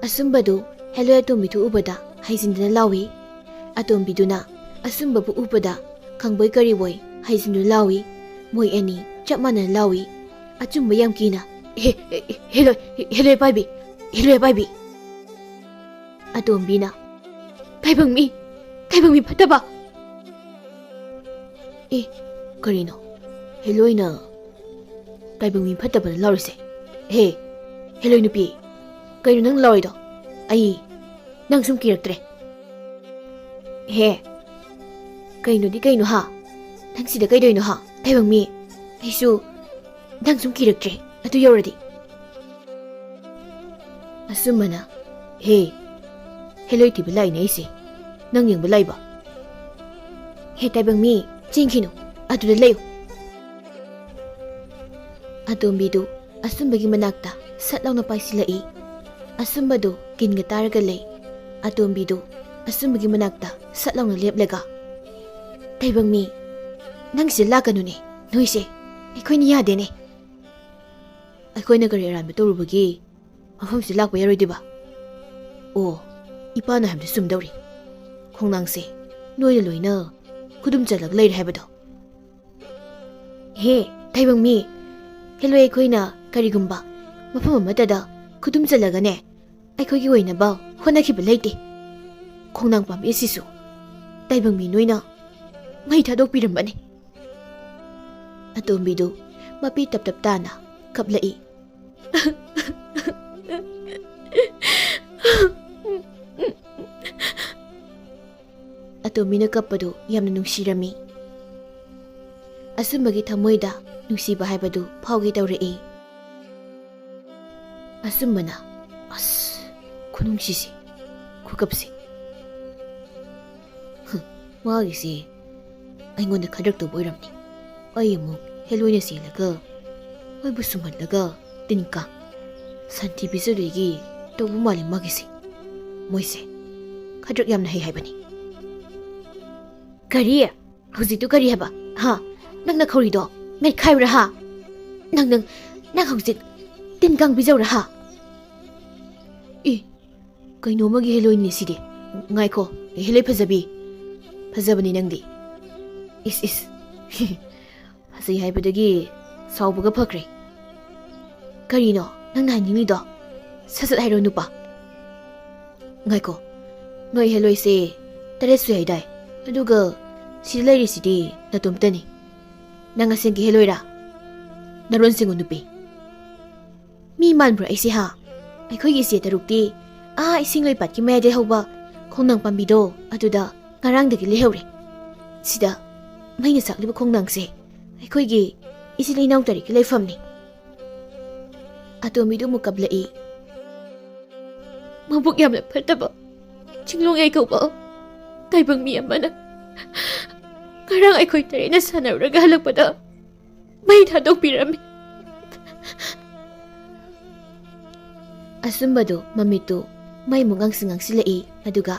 ꯑꯆꯨꯝꯕꯗꯨ ꯍꯦꯂꯣꯏ ꯑꯇꯣꯝꯕꯤꯗꯨ ꯎꯕꯗ ꯍꯥꯏꯖꯤꯟꯗꯨꯅ ꯂꯥꯎꯏ꯫ ꯑꯇꯣꯝꯕꯤꯗꯨꯅ ꯑꯆꯨꯝꯕꯕꯨ ꯎꯕꯗ ꯈꯪꯕꯣꯏ ꯀꯔꯤꯕꯣꯏ ꯍꯥꯏꯖꯤꯟꯗꯨꯅ ꯂꯥꯎꯏ꯫ ꯃꯣꯏ ꯑꯅꯤ ꯆꯞ ꯃꯥꯟꯅꯅ ꯂꯥꯎꯏ꯫ ꯑꯆꯨꯝꯕ ꯌꯥꯝ ꯀꯤꯅ, "ꯍꯦ, ꯍꯦ, ꯍꯦꯂꯣꯏ, ꯍꯦꯂꯣꯏ ꯄꯥꯏꯕꯤ, ꯍꯦꯂꯣꯏ ꯄꯥꯏꯕꯤ!" ꯑꯇꯣꯝꯕꯤꯅ, "ꯇꯥꯏꯕꯪ ꯃꯤ, ꯇꯥꯏꯕꯪ ꯃꯤ ꯐꯠꯇꯕ!" ꯑꯦ, ꯀꯔꯤꯅꯣ? ꯍꯦꯂꯣꯏꯅ ꯇꯥꯏꯕꯪ ꯃꯤ ꯐꯠꯇꯕꯅ ꯂꯥꯎꯔꯤꯁꯦ? ꯍꯦ, ꯍꯦꯂꯣꯏ ꯅꯨꯄꯤ, ꯀꯩꯅꯣ ꯅꯪ ꯂꯥꯎꯔꯤꯗꯣ? ꯑꯩ ꯅꯪ ꯁꯨꯝ ꯀꯤꯔꯛꯇ꯭ꯔꯦ꯫ ꯍꯦ, ꯀꯩꯅꯣꯗꯤ ꯀꯩꯅꯣ ꯍꯥ? ꯅꯪ ꯁꯤꯗ ꯀꯩꯗꯧꯔꯤꯅꯣ ꯍꯥ? ꯇꯥꯏꯕꯪ ꯃꯤ, ꯑꯩꯁꯨ ꯅꯪ ꯁꯨꯝ ꯀꯤꯔꯛꯇ꯭ꯔꯦ ꯑꯗꯨ ꯌꯧꯔꯗꯤ꯫ ꯑꯆꯨꯝꯕꯅ, "ꯍꯦ, ꯍꯦꯂꯣꯏ ꯊꯤꯕ ꯂꯥꯛꯏꯅꯦ ꯑꯩꯁꯦ, ꯅꯪ ꯌꯦꯡꯕ ꯂꯥꯛꯏꯕ?" "ꯍꯦ ꯇꯥꯏꯕꯪ ꯃꯤ, ꯆꯦꯟꯈꯤꯅꯨ, ꯑꯗꯨꯗ ꯂꯩꯌꯨ꯫" ꯑꯇꯣꯝꯕꯤꯗꯨ ꯑꯆꯨꯝꯕꯒꯤ ꯃꯅꯥꯛꯇ ꯁꯠ ꯂꯥꯎꯅ ꯄꯥꯏꯁꯤꯜꯂꯛꯏ꯫ ꯑꯆꯨꯝꯕꯗꯨ ꯀꯤꯟꯒ ꯇꯥꯔꯒ ꯂꯩ꯫ ꯑꯇꯣꯝꯕꯤꯗꯨ ꯑꯆꯨꯝꯕꯒꯤ ꯃꯅꯥꯛꯇ ꯁꯠ ꯂꯥꯎꯅ ꯂꯦꯞꯂꯒ, "ꯇꯥꯏꯕꯪ ꯃꯤ, ꯅꯪꯁꯦ ꯂꯥꯛꯀꯅꯨꯅꯦ, ꯅꯣꯏꯁꯦ, ꯑꯩꯈꯣꯏꯅ ꯌꯥꯗꯦꯅꯦ꯫ ꯑꯩꯈꯣꯏꯅ ꯀꯔꯤ ꯑꯔꯥꯟꯕ ꯇꯧꯔꯨꯕꯒꯤ ꯃꯐꯝꯁꯤ ꯂꯥꯛꯄ ꯌꯥꯔꯣꯏꯗꯣꯏꯕ? ꯑꯣ, ꯏꯄꯥꯅ ꯍꯥꯏꯕꯗꯨ ꯆꯨꯝꯗꯧꯔꯤ꯫ ꯈꯣꯡꯅꯥꯡꯁꯦ ꯅꯣꯏꯅ ꯂꯣꯏꯅ ꯈꯨꯗꯨꯝ ꯆꯜꯂꯒ ꯂꯩꯔꯦ ꯍꯥꯏꯕꯗꯣ꯫ ꯍꯦ, ꯇꯥꯏꯕꯪ ꯃꯤ, ꯍꯦꯂꯣꯏ ꯑꯩꯈꯣꯏꯅ ꯀꯔꯤꯒꯨꯝꯕ ꯃꯐꯝ ꯑꯃꯠꯇꯗ ꯈꯨꯗꯨꯝ ꯆꯜꯂꯒꯅꯦ, ꯑꯩꯈꯣꯏꯒꯤ ꯑꯣꯏꯅꯕ ꯍꯣꯠꯅꯈꯤꯕ ꯂꯩꯇꯦ꯫ ꯈꯣꯡꯅꯥꯡ ꯄꯥꯝꯕꯤ ꯑꯁꯤꯁꯨ ꯇꯥꯏꯕꯪ ꯃꯤ ꯅꯣꯏꯅ ꯃꯩ ꯊꯥꯗꯣꯛꯄꯤꯔꯝꯕꯅꯤ꯫ ꯑꯇꯣꯝꯕꯤꯗꯨ ꯃꯄꯤ ꯇꯞ ꯇꯞ ꯇꯥꯅ ꯀꯞꯂꯛꯏ꯫ ꯑꯇꯣꯝꯕꯤꯅ ꯀꯞꯄꯗꯨ ꯌꯥꯝꯅ ꯅꯨꯡꯁꯤꯔꯝꯃꯤ꯫ ꯑꯁꯨꯝꯕꯒꯤ ꯊꯃꯣꯏꯗ ꯅꯨꯡꯁꯤꯕ ꯍꯥꯏꯕꯗꯨ ꯐꯥꯎꯒꯦ ꯇꯧꯔꯛꯏ꯫ ꯑꯁꯨꯝꯕꯅ, ꯑꯁ, ꯈꯨꯅꯨꯡꯁꯤꯁꯤ, ꯈꯨꯀꯞꯁꯤ꯫ ꯍꯨꯝ, ꯃꯥꯒꯤꯁꯤ ꯑꯩꯉꯣꯟꯗ ꯈꯗ꯭ꯔꯛ ꯇꯧꯕ ꯑꯣꯏꯔꯝꯅꯤ꯫ ꯑꯩ ꯑꯃꯨꯛ ꯍꯦꯂꯣꯏꯅ ꯆꯦꯜꯂꯒ, ꯃꯣꯏꯕꯨ ꯁꯨꯝꯍꯜꯂꯒ, ꯇꯤꯟ ꯀꯥꯡ ꯁꯟꯊꯤ ꯄꯤꯖꯗꯣꯏꯒꯤ ꯇꯧꯕ ꯃꯥꯜꯂꯤ ꯃꯥꯒꯤꯁꯦ꯫ ꯃꯣꯏꯁꯦ ꯈꯗ꯭ꯔꯛ ꯌꯥꯝꯅ ꯍꯩ ꯍꯥꯏꯕꯅꯤ꯫ ꯀꯔꯤ? ꯍꯧꯖꯤꯛꯇꯨ ꯀꯔꯤ ꯍꯥꯏꯕ? ꯍꯥ? ꯅꯪꯅ ꯈꯧꯔꯤꯗꯣ ꯃꯦꯠꯈꯥꯏꯕ꯭ꯔꯥ ꯍꯥ? ꯅꯪ, ꯅꯪ, ꯅꯪ ꯍꯧꯖꯤꯛ ꯇꯤꯟ ꯀꯥꯡ ꯄꯤꯖꯧꯔꯥ ꯍꯥ? ꯏ, ꯀꯩꯅꯣ ꯑꯃꯒꯤ ꯍꯦꯂꯣꯏꯅꯤ ꯁꯤꯗꯤ꯫ ꯉꯥꯏꯈꯣ, ꯍꯦꯂꯣꯏ ꯐꯖꯕꯤ꯫ ꯐꯖꯕꯅꯤ ꯅꯪꯗꯤ꯫ ꯏꯁ, ꯏꯁ꯫ ꯐꯖꯩ ꯍꯥꯏꯕꯗꯒꯤ ꯁꯥꯎꯕꯒ ꯐꯈ꯭ꯔꯦ꯫ ꯀꯔꯤꯅꯣ ꯅꯪꯅ ꯍꯥꯏꯅꯤꯡꯂꯤꯗꯣ? ꯁꯠ ꯁꯠ ꯍꯥꯏꯔꯣ ꯅꯨꯄꯥ꯫ ꯉꯥꯏꯈꯣ, ꯅꯣꯏ ꯍꯦꯂꯣꯏꯁꯦ ꯇꯔꯦꯠ ꯁꯨꯏ ꯍꯥꯏꯗꯥꯏ? ꯑꯗꯨꯒ ꯁꯤꯗ ꯂꯩꯔꯤꯁꯤꯗꯤ ꯅꯇꯣꯝꯇꯅꯤ꯫ ꯅꯪ ꯑꯁꯦꯡꯒꯤ ꯍꯦꯂꯣꯏꯔꯥ? ꯅꯔꯣꯟ ꯁꯦꯡꯉꯨ ꯅꯨꯄꯤ꯫ ꯃꯤ ꯃꯥꯟꯕ꯭ꯔꯣ ꯑꯩꯁꯦ ꯍꯥ? ꯑꯩꯈꯣꯏꯒꯤ ꯏꯆꯦ ꯇꯔꯨꯛꯇꯤ ꯑꯥ ꯏꯁꯤꯡ ꯂꯩꯄꯥꯠꯀꯤ ꯃꯌꯥꯏꯗ ꯍꯧꯕ ꯈꯣꯡꯅꯥꯡ ꯄꯥꯝꯕꯤꯗꯣ ꯑꯗꯨꯗ ꯉꯔꯥꯡꯗꯒꯤ ꯂꯩꯍꯧꯔꯦ꯫ ꯁꯤꯗ ꯃꯩꯅ ꯆꯥꯛꯂꯤꯕ ꯈꯣꯡꯅꯥꯡꯁꯦ ꯑꯩꯈꯣꯏꯒꯤ ꯏꯆꯤꯜ ꯏꯅꯥꯎ ꯇꯔꯦꯠꯀꯤ ꯂꯩꯐꯝꯅꯤ꯫ ꯑꯇꯣꯝꯕꯤꯗꯨ ꯑꯃꯨꯛ ꯀꯞꯂꯛꯏ꯫ ꯃꯕꯨꯛ ꯌꯥꯝꯅ ꯐꯠꯇꯕ ꯆꯤꯡꯂꯣꯡ ꯌꯥꯏ ꯀꯧꯕ ꯇꯥꯏꯕꯪ ꯃꯤ ꯑꯃꯅ ꯉꯔꯥꯡ ꯑꯩꯈꯣꯏ ꯇꯔꯦꯠꯅ ꯁꯥꯟꯅꯔꯨꯔꯒ ꯍꯜꯂꯛꯄꯗ ꯃꯩ ꯊꯥꯗꯣꯛꯄꯤꯔꯝꯃꯤ꯫ ꯑꯆꯨꯝꯕꯗꯨ ꯃꯃꯤꯠꯇꯨ ꯃꯩꯃꯨꯛ ꯉꯥꯡꯁꯤꯡ ꯉꯥꯡꯁꯤꯜꯂꯛꯏ, ꯑꯗꯨꯒ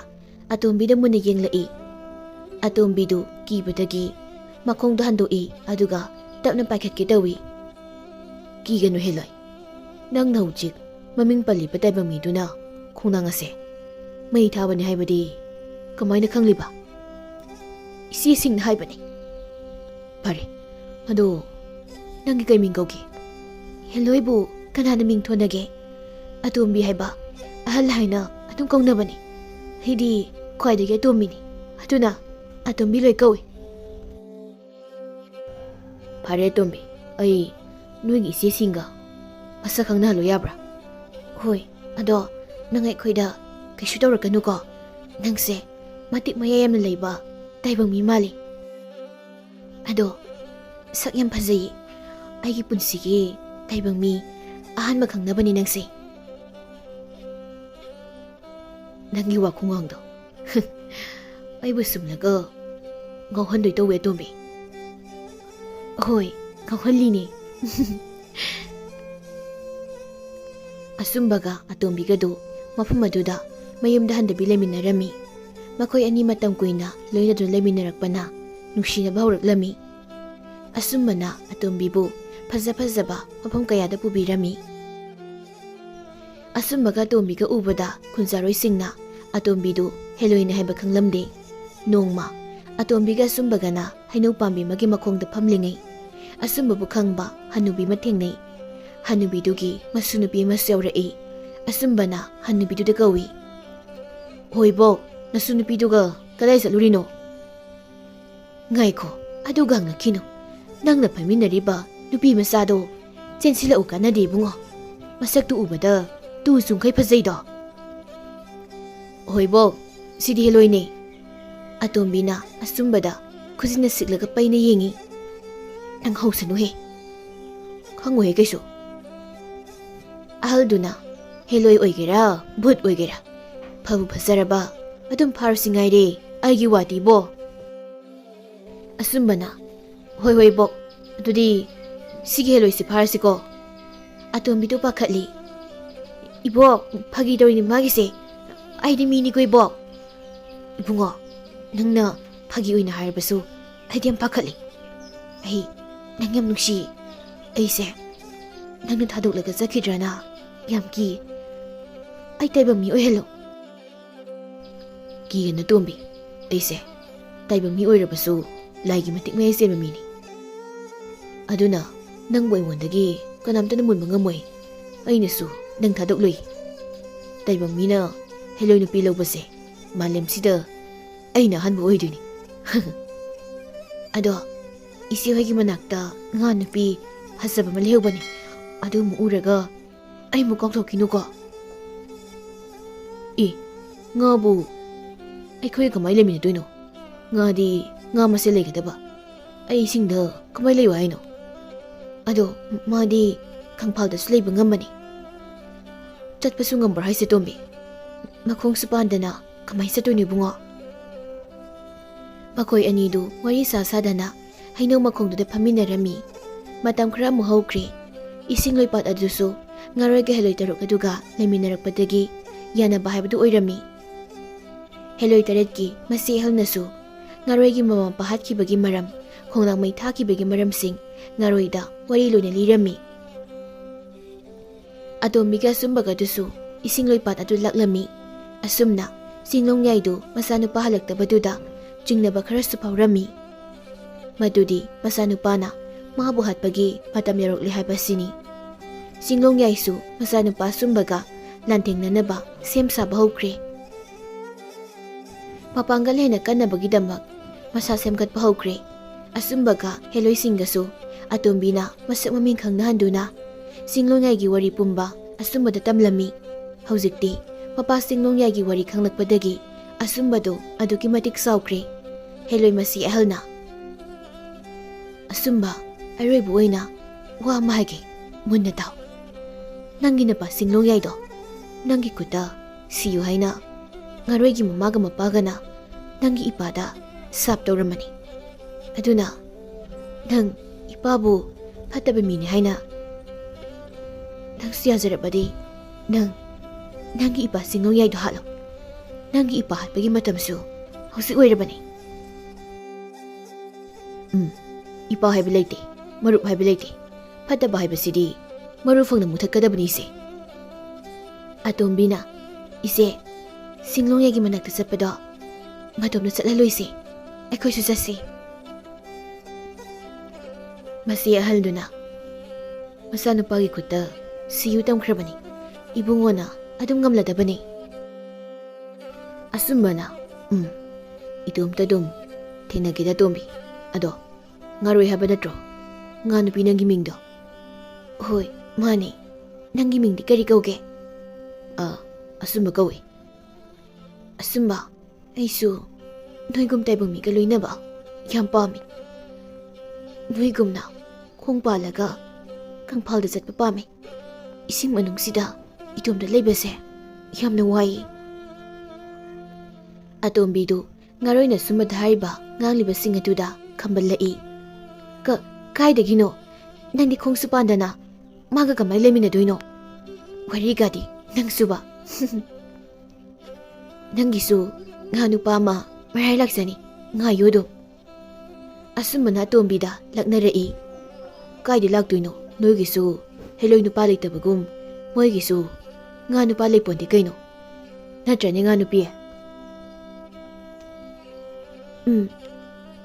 ꯑꯇꯣꯝꯕꯤꯗ ꯃꯨꯟꯅ ꯌꯦꯡꯂꯛꯏ꯫ ꯑꯇꯣꯝꯕꯤꯗꯨ ꯀꯤꯕꯗꯒꯤ ꯃꯈꯣꯡꯗ ꯍꯟꯗꯣꯛꯏ, ꯑꯗꯨꯒ ꯇꯞꯅ ꯄꯥꯏꯈꯠꯀꯦ ꯇꯧꯏ꯫ ꯀꯤꯒꯅꯨ ꯍꯦꯂꯣꯏ, ꯅꯪꯅ ꯍꯧꯖꯤꯛ ꯃꯃꯤꯡ ꯄꯜꯂꯤꯕ ꯇꯥꯏꯕꯪ ꯃꯤꯗꯨꯅ ꯈꯣꯡꯅꯥꯡ ꯑꯁꯦ ꯃꯩ ꯊꯥꯕꯅꯤ ꯍꯥꯏꯕꯗꯤ ꯀꯃꯥꯏꯅ ꯈꯪꯂꯤꯕ? ꯏꯆꯦꯁꯤꯡꯅ ꯍꯥꯏꯕꯅꯤ꯫ ꯐꯔꯦ, ꯑꯗꯣ ꯅꯪꯒꯤ ꯀꯩ ꯃꯤꯡ ꯀꯧꯒꯦ? ꯍꯦꯂꯣꯏꯕꯨ ꯀꯅꯥꯅ ꯃꯤꯡ ꯊꯣꯟꯅꯒꯦ? ꯑꯇꯣꯝꯕꯤ ꯍꯥꯏꯕ ꯑꯍꯜ ꯍꯥꯏꯅ ꯑꯗꯨꯝ ꯀꯧꯅꯕꯅꯤ꯫ ꯑꯩꯗꯤ ꯈ꯭ꯋꯥꯏꯗꯒꯤ ꯑꯇꯣꯝꯕꯤꯅꯤ, ꯑꯗꯨꯅ ꯑꯇꯣꯝꯕꯤ ꯂꯣꯏ ꯀꯧꯏ꯫ ꯐꯔꯦ ꯑꯇꯣꯝꯕꯤ, ꯑꯩ ꯅꯣꯏꯒꯤ ꯏꯆꯦꯁꯤꯡꯒ ꯃꯁꯛ ꯈꯪꯅꯍꯜꯂꯨ ꯌꯥꯕ꯭ꯔꯥ? ꯍꯣꯏ, ꯑꯗꯣ ꯅꯪ ꯑꯩꯈꯣꯏꯗ ꯀꯩꯁꯨ ꯇꯧꯔꯛꯀꯅꯨꯀꯣ꯫ ꯅꯪꯁꯦ ꯃꯇꯤꯛ ꯃꯌꯥꯏ ꯌꯥꯝꯅ ꯂꯩꯕ ꯇꯥꯏꯕꯪ ꯃꯤ ꯃꯥꯜꯂꯤ꯫ ꯑꯗꯣ ꯁꯛ ꯌꯥꯝ ꯐꯖꯩꯌꯦ꯫ ꯑꯩꯒꯤ ꯄꯨꯟꯁꯤꯒꯤ ꯇꯥꯏꯕꯪ ꯃꯤ ꯑꯍꯥꯟꯕ ꯈꯪꯅꯕꯅꯤ ꯅꯪꯁꯦ꯫ ꯅꯪꯒꯤ ꯋꯥꯈꯨꯡꯒꯥꯡꯗꯣ ꯑꯩꯕꯨ ꯁꯨꯝꯂꯒ ꯉꯥꯎꯍꯟꯗꯣꯏ ꯇꯧꯋꯦ ꯑꯇꯣꯝꯕꯤ꯫ ꯍꯣꯏ, ꯉꯥꯎꯍꯜꯂꯤꯅꯦ꯫ ꯑꯆꯨꯝꯕꯒ ꯑꯇꯣꯝꯕꯤꯒꯗꯨ ꯃꯐꯝ ꯑꯗꯨꯗ ꯃꯌꯨꯝꯗ ꯍꯟꯗꯕꯤ ꯂꯩꯃꯤꯟꯅꯔꯝꯃꯤ꯫ ꯃꯈꯣꯏ ꯑꯅꯤ ꯃꯇꯝ ꯀꯨꯏꯅ ꯂꯣꯏꯅꯗꯨꯅ ꯂꯩꯃꯤꯟꯅꯔꯛꯄꯅ ꯅꯨꯡꯁꯤꯅꯕ ꯍꯧꯔꯛꯂꯝꯃꯤ꯫ ꯑꯆꯨꯝꯕꯅ ꯑꯇꯣꯝꯕꯤꯕꯨ ꯐꯖ ꯐꯖꯕ ꯃꯐꯝ ꯀꯌꯥꯗ ꯄꯨꯕꯤꯔꯝꯃꯤ꯫ ꯑꯆꯨꯝꯕꯒ ꯑꯇꯣꯝꯕꯤꯒ ꯎꯕꯗ ꯈꯨꯟꯖꯥꯔꯣꯏꯁꯤꯡꯅ ꯑꯇꯣꯝꯕꯤꯗꯨ ꯍꯦꯂꯣꯏꯅ ꯍꯥꯏꯕ ꯈꯪꯂꯝꯗꯦ꯫ ꯅꯣꯡꯃ ꯑꯇꯣꯝꯕꯤꯒ ꯑꯆꯨꯝꯕꯒꯅ ꯍꯩꯅꯧ ꯄꯥꯝꯕꯤ ꯑꯃꯒꯤ ꯃꯈꯣꯡꯗ ꯐꯝꯂꯤꯉꯩ, ꯑꯆꯨꯝꯕꯕꯨ ꯈꯪꯕ ꯍꯅꯨꯕꯤ ꯑꯃ ꯊꯦꯡꯅꯩ꯫ ꯍꯅꯨꯕꯤꯗꯨꯒꯤ ꯃꯁꯨ ꯅꯨꯄꯤ ꯑꯃꯁꯨ ꯌꯥꯎꯔꯛꯏ꯫ ꯑꯆꯨꯝꯕꯅ ꯍꯅꯨꯕꯤꯗꯨꯗ ꯀꯧꯏ, "ꯍꯣꯏꯕꯣ, ꯅꯁꯨ ꯅꯨꯄꯤꯗꯨꯒ ꯀꯗꯥꯏ ꯆꯠꯂꯨꯔꯤꯅꯣ?" "ꯉꯥꯏꯈꯣ, ꯑꯗꯨꯒ ꯍꯪꯂꯛꯈꯤꯅꯨ꯫ ꯅꯪꯅ ꯐꯝꯃꯤꯟꯅꯔꯤꯕ ꯅꯨꯄꯤ ꯃꯆꯥꯗꯣ ꯆꯦꯟꯁꯤꯜꯂꯛꯎ, ꯀꯥꯟꯅꯗꯦ ꯏꯕꯨꯡꯉꯣ꯫ ꯃꯁꯛꯇꯨ ꯎꯕꯗ ꯇꯨ ꯆꯨꯡꯈꯩ ꯐꯖꯩꯗꯣ꯫" "ꯍꯣꯏꯕꯣ, ꯁꯤꯗꯤ ꯍꯦꯂꯣꯏꯅꯦ꯫" ꯑꯇꯣꯝꯕꯤꯅ ꯑꯆꯨꯝꯕꯗ ꯈꯨꯖꯤꯟꯅ ꯁꯤꯛꯂꯒ ꯄꯩꯅ ꯌꯦꯡꯏ꯫ "ꯅꯪ ꯍꯧꯁꯅꯨꯍꯦ꯫ ꯈꯪꯉꯣꯏꯍꯦ ꯀꯩꯁꯨ꯫" ꯑꯍꯜꯗꯨꯅ, "ꯍꯦꯂꯣꯏ ꯑꯣꯏꯒꯦꯔꯥ, ꯚꯨꯠ ꯑꯣꯏꯒꯦꯔꯥ, ꯐꯕꯨ ꯐꯖꯔꯕ ꯑꯗꯨꯝ ꯐꯥꯔꯨꯁꯤ ꯉꯥꯏꯔꯦ, ꯑꯩꯒꯤ ꯋꯥꯗꯤꯕꯣ꯫" ꯑꯆꯨꯝꯕꯅ, "ꯍꯣꯏ, ꯍꯣꯏ, ꯏꯕꯣꯛ, ꯑꯗꯨꯗꯤ ꯁꯤꯒꯤ ꯍꯦꯂꯣꯏꯁꯤ ꯐꯥꯔꯁꯤꯀꯣ꯫" ꯑꯇꯣꯝꯕꯤꯗꯨ ꯄꯥꯈꯠꯂꯤ꯫ "ꯏꯕꯣꯛ, ꯐꯥꯒꯤ ꯇꯧꯔꯤꯅꯤ ꯃꯥꯒꯤꯁꯦ, ꯑꯩꯗꯤ ꯃꯤꯅꯤꯀꯣ ꯏꯕꯣꯛ꯫" "ꯏꯕꯨꯡꯉꯣ, ꯅꯪꯅ ꯐꯥꯒꯤ ꯑꯣꯏꯅ ꯍꯥꯏꯔꯕꯁꯨ ꯑꯩꯗꯤ ꯌꯥꯝ ꯄꯥꯈꯠꯂꯤ꯫ ꯑꯩ ꯅꯪ ꯌꯥꯝ ꯅꯨꯡꯁꯤ꯫ ꯑꯩꯁꯦ ꯅꯪꯅ ꯊꯥꯗꯣꯛꯂꯒ ꯆꯠꯈꯤꯗ꯭ꯔꯅ ꯌꯥꯝ ꯀꯤ꯫ ꯑꯩ ꯇꯥꯏꯕꯪ ꯃꯤ ꯑꯣꯏꯍꯜꯂꯣ꯫" "ꯀꯤꯒꯅꯨ ꯇꯣꯝꯕꯤ, ꯑꯩꯁꯦ ꯇꯥꯏꯕꯪ ꯃꯤ ꯑꯣꯏꯔꯕꯁꯨ ꯂꯥꯏꯒꯤ ꯃꯇꯤꯛ ꯃꯌꯥꯏ ꯆꯦꯟꯕ ꯃꯤꯅꯤ꯫ ꯑꯗꯨꯅ ꯅꯪꯕꯨ ꯑꯩꯉꯣꯟꯗꯒꯤ ꯀꯅꯥꯝꯇꯅ ꯃꯨꯟꯕ ꯉꯝꯃꯣꯏ꯫ ꯑꯩꯅꯁꯨ ꯅꯪ ꯊꯥꯗꯣꯛꯂꯣꯏ꯫ ꯇꯥꯏꯕꯪ ꯃꯤꯅ ꯍꯦꯂꯣꯏ ꯅꯨꯄꯤ ꯂꯧꯕꯁꯦ ꯃꯥꯂꯦꯝꯁꯤꯗ ꯑꯩꯅ ꯑꯍꯥꯟꯕ ꯑꯣꯏꯗꯣꯏꯅꯤ꯫ ꯑꯗꯣ ꯏꯆꯦ ꯍꯣꯏꯒꯤ ꯃꯅꯥꯛꯇ ꯉꯥ ꯅꯨꯄꯤ ꯐꯖꯕ ꯑꯃ ꯂꯩꯍꯧꯕꯅꯤ꯫ ꯑꯗꯨ ꯑꯃꯨꯛ ꯎꯔꯒ ꯑꯩ ꯑꯃꯨꯛ ꯀꯥꯎꯊꯣꯛꯈꯤꯅꯨꯀꯣ꯫ ꯑꯦ, ꯉꯥꯕꯨ ꯑꯩꯈꯣꯏ ꯀꯃꯥꯏꯅ ꯂꯩꯃꯤꯟꯅꯗꯣꯏꯅꯣ? ꯉꯥꯗꯤ ꯉꯥ ꯃꯁꯦꯜ ꯂꯩꯒꯗꯕ꯫ ꯑꯩ ꯏꯁꯤꯡꯗ ꯀꯃꯥꯏꯅ ꯂꯩꯌꯨ ꯍꯥꯏꯅꯣ? ꯑꯗꯣ ꯃꯥꯗꯤ ꯈꯪꯐꯥꯜꯗꯁꯨ ꯂꯩꯕ ꯉꯝꯕꯅꯤ꯫ ꯆꯠꯄꯁꯨ ꯉꯝꯕ꯭ꯔꯥ ꯍꯥꯏꯁꯦ, ꯇꯣꯝꯕꯤ? ꯃꯈꯣꯡꯁꯨ ꯄꯥꯟꯗꯅ ꯀꯃꯥꯏꯅ ꯆꯠꯇꯣꯏꯅꯣ, ꯏꯕꯨꯡꯉꯣ? ꯃꯈꯣꯏ ꯑꯅꯤꯗꯨ ꯋꯥꯔꯤ ꯁꯥ ꯁꯥꯗꯅ ꯍꯩꯅꯧ ꯃꯈꯣꯡꯗꯨꯗ ꯐꯝꯃꯤꯟꯅꯔꯝꯃꯤ꯫ ꯃꯇꯝ ꯈꯔ ꯑꯃꯨꯛ ꯍꯧꯈ꯭ꯔꯦ꯫ ꯏꯁꯤꯡ ꯂꯣꯏꯄꯥꯠ ꯑꯗꯨꯁꯨ ꯉꯥꯔꯣꯏꯒ ꯍꯦꯂꯣꯏ ꯇꯔꯨꯛ ꯑꯗꯨꯒ ꯂꯩꯃꯤꯟꯅꯔꯛꯄꯗꯒꯤ ꯌꯥꯅꯕ ꯍꯥꯏꯕꯗꯨ ꯑꯣꯏꯔꯝꯃꯤ꯫ ꯍꯦꯂꯣꯏ ꯇꯔꯦꯠꯀꯤ ꯃꯆꯦ ꯑꯍꯜꯅꯁꯨ ꯉꯥꯔꯣꯏꯒꯤ ꯃꯃꯥ ꯃꯄꯥ ꯍꯥꯠꯈꯤꯕꯒꯤ ꯃꯔꯝ, ꯈꯣꯡꯅꯥꯡ ꯃꯩ ꯊꯥꯈꯤꯕꯒꯤ ꯃꯔꯝꯁꯤꯡ ꯉꯥꯔꯣꯏꯗ ꯋꯥꯔꯤ ꯂꯣꯏꯅ ꯂꯤꯔꯝꯃꯤ꯫ ꯑꯇꯣꯝꯕꯤꯒ ꯑꯆꯨꯝꯕꯒꯗꯨꯁꯨ ꯏꯁꯤꯡ ꯂꯣꯏꯄꯥꯠ ꯑꯗꯨ ꯂꯥꯛꯂꯝꯃꯤ꯫ ꯑꯁꯨꯝꯅ ꯆꯤꯡꯂꯣꯡꯌꯥꯏꯗꯨ ꯃꯆꯥꯅꯨꯄꯥ ꯍꯜꯂꯛꯇꯕꯗꯨꯗ ꯆꯤꯡꯅꯕ ꯈꯔꯁꯨ ꯐꯥꯎꯔꯝꯃꯤ꯫ ꯃꯗꯨꯗꯤ ꯃꯆꯥꯅꯨꯄꯥꯅ ꯃꯥꯕꯨ ꯍꯥꯠꯄꯒꯤ ꯃꯇꯝ ꯌꯧꯔꯛꯂꯦ ꯍꯥꯏꯕꯁꯤꯅꯤ꯫ ꯆꯤꯡꯂꯣꯡꯌꯥꯏꯁꯨ ꯃꯆꯥꯅꯨꯄꯥ ꯑꯆꯨꯝꯕꯒ ꯂꯥꯟꯊꯦꯡꯅꯅꯕ ꯁꯦꯝ ꯁꯥꯕ ꯍꯧꯈ꯭ꯔꯦ꯫ ꯃꯄꯥꯡꯒꯜ ꯍꯦꯟꯅ ꯀꯟꯅꯕꯒꯤꯗꯃꯛ ꯃꯁꯥ ꯁꯦꯝꯒꯠꯄ ꯍꯧꯈ꯭ꯔꯦ꯫ ꯑꯆꯨꯝꯕꯒ ꯍꯦꯂꯣꯏꯁꯤꯡꯒꯁꯨ ꯑꯇꯣꯝꯕꯤꯅ ꯃꯁꯛ ꯃꯃꯤꯡ ꯈꯪꯅꯍꯟꯗꯨꯅ ꯆꯤꯡꯂꯣꯡꯌꯥꯏꯒꯤ ꯋꯥꯔꯤ ꯄꯨꯝꯕ ꯑꯆꯨꯝꯕꯗ ꯇꯝꯂꯝꯃꯤ꯫ ꯍꯧꯖꯤꯛꯇꯤ ꯃꯄꯥ ꯆꯤꯡꯂꯣꯡꯌꯥꯏꯒꯤ ꯋꯥꯔꯤ ꯈꯪꯂꯛꯄꯗꯒꯤ ꯑꯆꯨꯝꯕꯗꯨ ꯑꯗꯨꯛꯀꯤ ꯃꯇꯤꯛ ꯆꯥꯎꯈ꯭ꯔꯦ꯫ ꯍꯦꯂꯣꯏ ꯃꯆꯦ ꯑꯍꯜꯅ, "ꯑꯆꯨꯝꯕ, ꯑꯔꯣꯏꯕ ꯑꯣꯏꯅ ꯋꯥ ꯑꯃ ꯍꯥꯏꯒꯦ, ꯃꯨꯟꯅ ꯇꯥꯎ꯫ ꯅꯪꯒꯤ ꯅꯄꯥ ꯆꯤꯡꯂꯣꯡꯌꯥꯏꯗꯣ ꯅꯪꯒꯤ ꯈꯨꯠꯇ ꯁꯤꯌꯨ ꯍꯥꯏꯅ ꯉꯥꯔꯣꯏꯒꯤ ꯃꯃꯥꯒ ꯃꯄꯥꯒꯅ ꯅꯪꯒꯤ ꯏꯄꯥꯗ ꯁꯥꯞ ꯇꯧꯔꯝꯕꯅꯤ꯫ ꯑꯗꯨꯅ ꯅꯪ ꯏꯄꯥꯕꯨ ꯐꯠꯇꯕ ꯃꯤꯅꯤ ꯍꯥꯏꯅ ꯅꯪꯁꯨ ꯌꯥꯖꯔꯕꯗꯤ ꯅꯪ ꯅꯪꯒꯤ ꯏꯄꯥ ꯆꯤꯡꯂꯣꯡꯌꯥꯏꯗꯣ ꯍꯥꯠꯂꯣ꯫ ꯅꯪꯒꯤ ꯏꯄꯥ ꯍꯥꯠꯄꯒꯤ ꯃꯇꯝꯁꯨ ꯍꯧꯖꯤꯛ ꯑꯣꯏꯔꯕꯅꯤ꯫" "ꯎꯝ, ꯏꯄꯥ ꯍꯥꯏꯕ ꯂꯩꯇꯦ, ꯃꯔꯨꯞ ꯍꯥꯏꯕ ꯂꯩꯇꯦ꯫ ꯐꯠꯇꯕ ꯍꯥꯏꯕꯁꯤꯗꯤ ꯃꯔꯨ ꯐꯪꯅ ꯃꯨꯊꯠꯀꯗꯕꯅꯤ, ꯏꯆꯦ꯫" ꯑꯇꯣꯝꯕꯤꯅ, "ꯏꯆꯦ, ꯆꯤꯡꯂꯣꯡꯌꯥꯏꯒꯤ ꯃꯅꯥꯛꯇ ꯆꯠꯄꯗꯣ ꯃꯇꯣꯝꯇ ꯆꯠꯍꯜꯂꯣꯏꯁꯦ꯫ ꯑꯩꯈꯣꯏꯁꯨ ꯆꯠꯁꯤ꯫ ꯃꯁꯤ ꯑꯍꯜꯗꯨꯅ ꯃꯆꯥꯅꯨꯄꯥꯒꯤ ꯈꯨꯠꯇ ꯁꯤꯌꯨ ꯇꯝꯈ꯭ꯔꯕꯅꯤ꯫ ꯏꯕꯨꯡꯉꯣꯅ ꯑꯗꯨꯝ ꯉꯝꯂꯗꯕꯅꯤ꯫ ꯑꯆꯨꯝꯕꯅ, "ꯎꯝ, ꯏꯇꯣꯝꯇ ꯑꯗꯨꯝ ꯊꯦꯡꯅꯒꯦꯗ, ꯇꯣꯝꯕꯤ꯫ ꯑꯗꯣ, ꯉꯥꯔꯣꯏ ꯍꯥꯏꯕ ꯅꯠꯇ꯭ꯔꯣ ꯉꯥ ꯅꯨꯄꯤ ꯅꯪꯒꯤ ꯃꯤꯡꯗꯣ?" "ꯍꯣꯏ, ꯃꯥꯅꯦ꯫ ꯅꯪꯒꯤ ꯃꯤꯡꯗꯤ ꯀꯔꯤ ꯀꯧꯒꯦ?" "ꯑ, ꯑꯆꯨꯝꯕ ꯀꯧꯏ꯫" "ꯑꯆꯨꯝꯕ, ꯑꯩꯁꯨ ꯅꯣꯏꯒꯨꯝ ꯇꯥꯏꯕꯪ ꯃꯤꯒ ꯂꯣꯏꯅꯕ ꯌꯥꯝ ꯄꯥꯝꯃꯤ꯫ ꯅꯣꯏꯒꯨꯝꯅ ꯈꯣꯡ ꯄꯥꯜꯂꯒ ꯀꯪꯐꯥꯜꯗ ꯆꯠꯄ ꯄꯥꯝꯃꯤ꯫ ꯏꯁꯤꯡ ꯃꯅꯨꯡꯁꯤꯗ ꯏꯇꯣꯝꯇ ꯂꯩꯕꯁꯦ ꯌꯥꯝꯅ ꯋꯥꯏꯌꯦ꯫" ꯑꯇꯣꯝꯕꯤꯗꯨ ꯉꯥꯔꯣꯏꯅ ꯑꯆꯨꯝꯕꯗ ꯍꯥꯏꯔꯤꯕ ꯉꯥꯡꯂꯤꯕꯁꯤꯡ ꯑꯗꯨꯗ ꯈꯝꯕꯜꯂꯛꯏ꯫ "ꯀ-, ꯀꯥꯏꯗꯒꯤꯅꯣ? ꯅꯪꯗꯤ ꯈꯣꯡꯁꯨ ꯄꯥꯟꯗꯅ ꯃꯥꯒ ꯀꯃꯥꯏꯅ ꯂꯩꯃꯤꯟꯅꯗꯣꯏꯅꯣ? ꯋꯥꯔꯤꯒꯗꯤ ꯅꯪꯁꯨꯕ꯫" "ꯅꯪꯒꯤꯁꯨ ꯉꯥ ꯅꯨꯄꯥ ꯑꯃ ꯃꯔꯥꯏ ꯂꯥꯛꯆꯅꯤ, ꯉꯥꯏꯌꯨ ꯑꯗꯨꯝ꯫" ꯑꯆꯨꯝꯕꯅ ꯑꯇꯣꯝꯕꯤꯗ ꯂꯛꯅꯔꯛꯏ꯫ "ꯀꯥꯏꯗ ꯂꯥꯛꯇꯣꯏꯅꯣ? ꯅꯣꯏꯒꯤꯁꯨ ꯍꯦꯂꯣꯏ ꯅꯨꯄꯥ ꯂꯩꯇꯕꯒꯨꯝ ꯃꯣꯏꯒꯤꯁꯨ ꯉꯥ ꯅꯨꯄꯥ ꯂꯩꯄꯣꯟꯗꯦ ꯀꯩꯅꯣ꯫ ꯅꯠꯇ꯭ꯔꯅꯦ, ꯉꯥ ꯅꯨꯄꯤ?" "ꯎꯝ,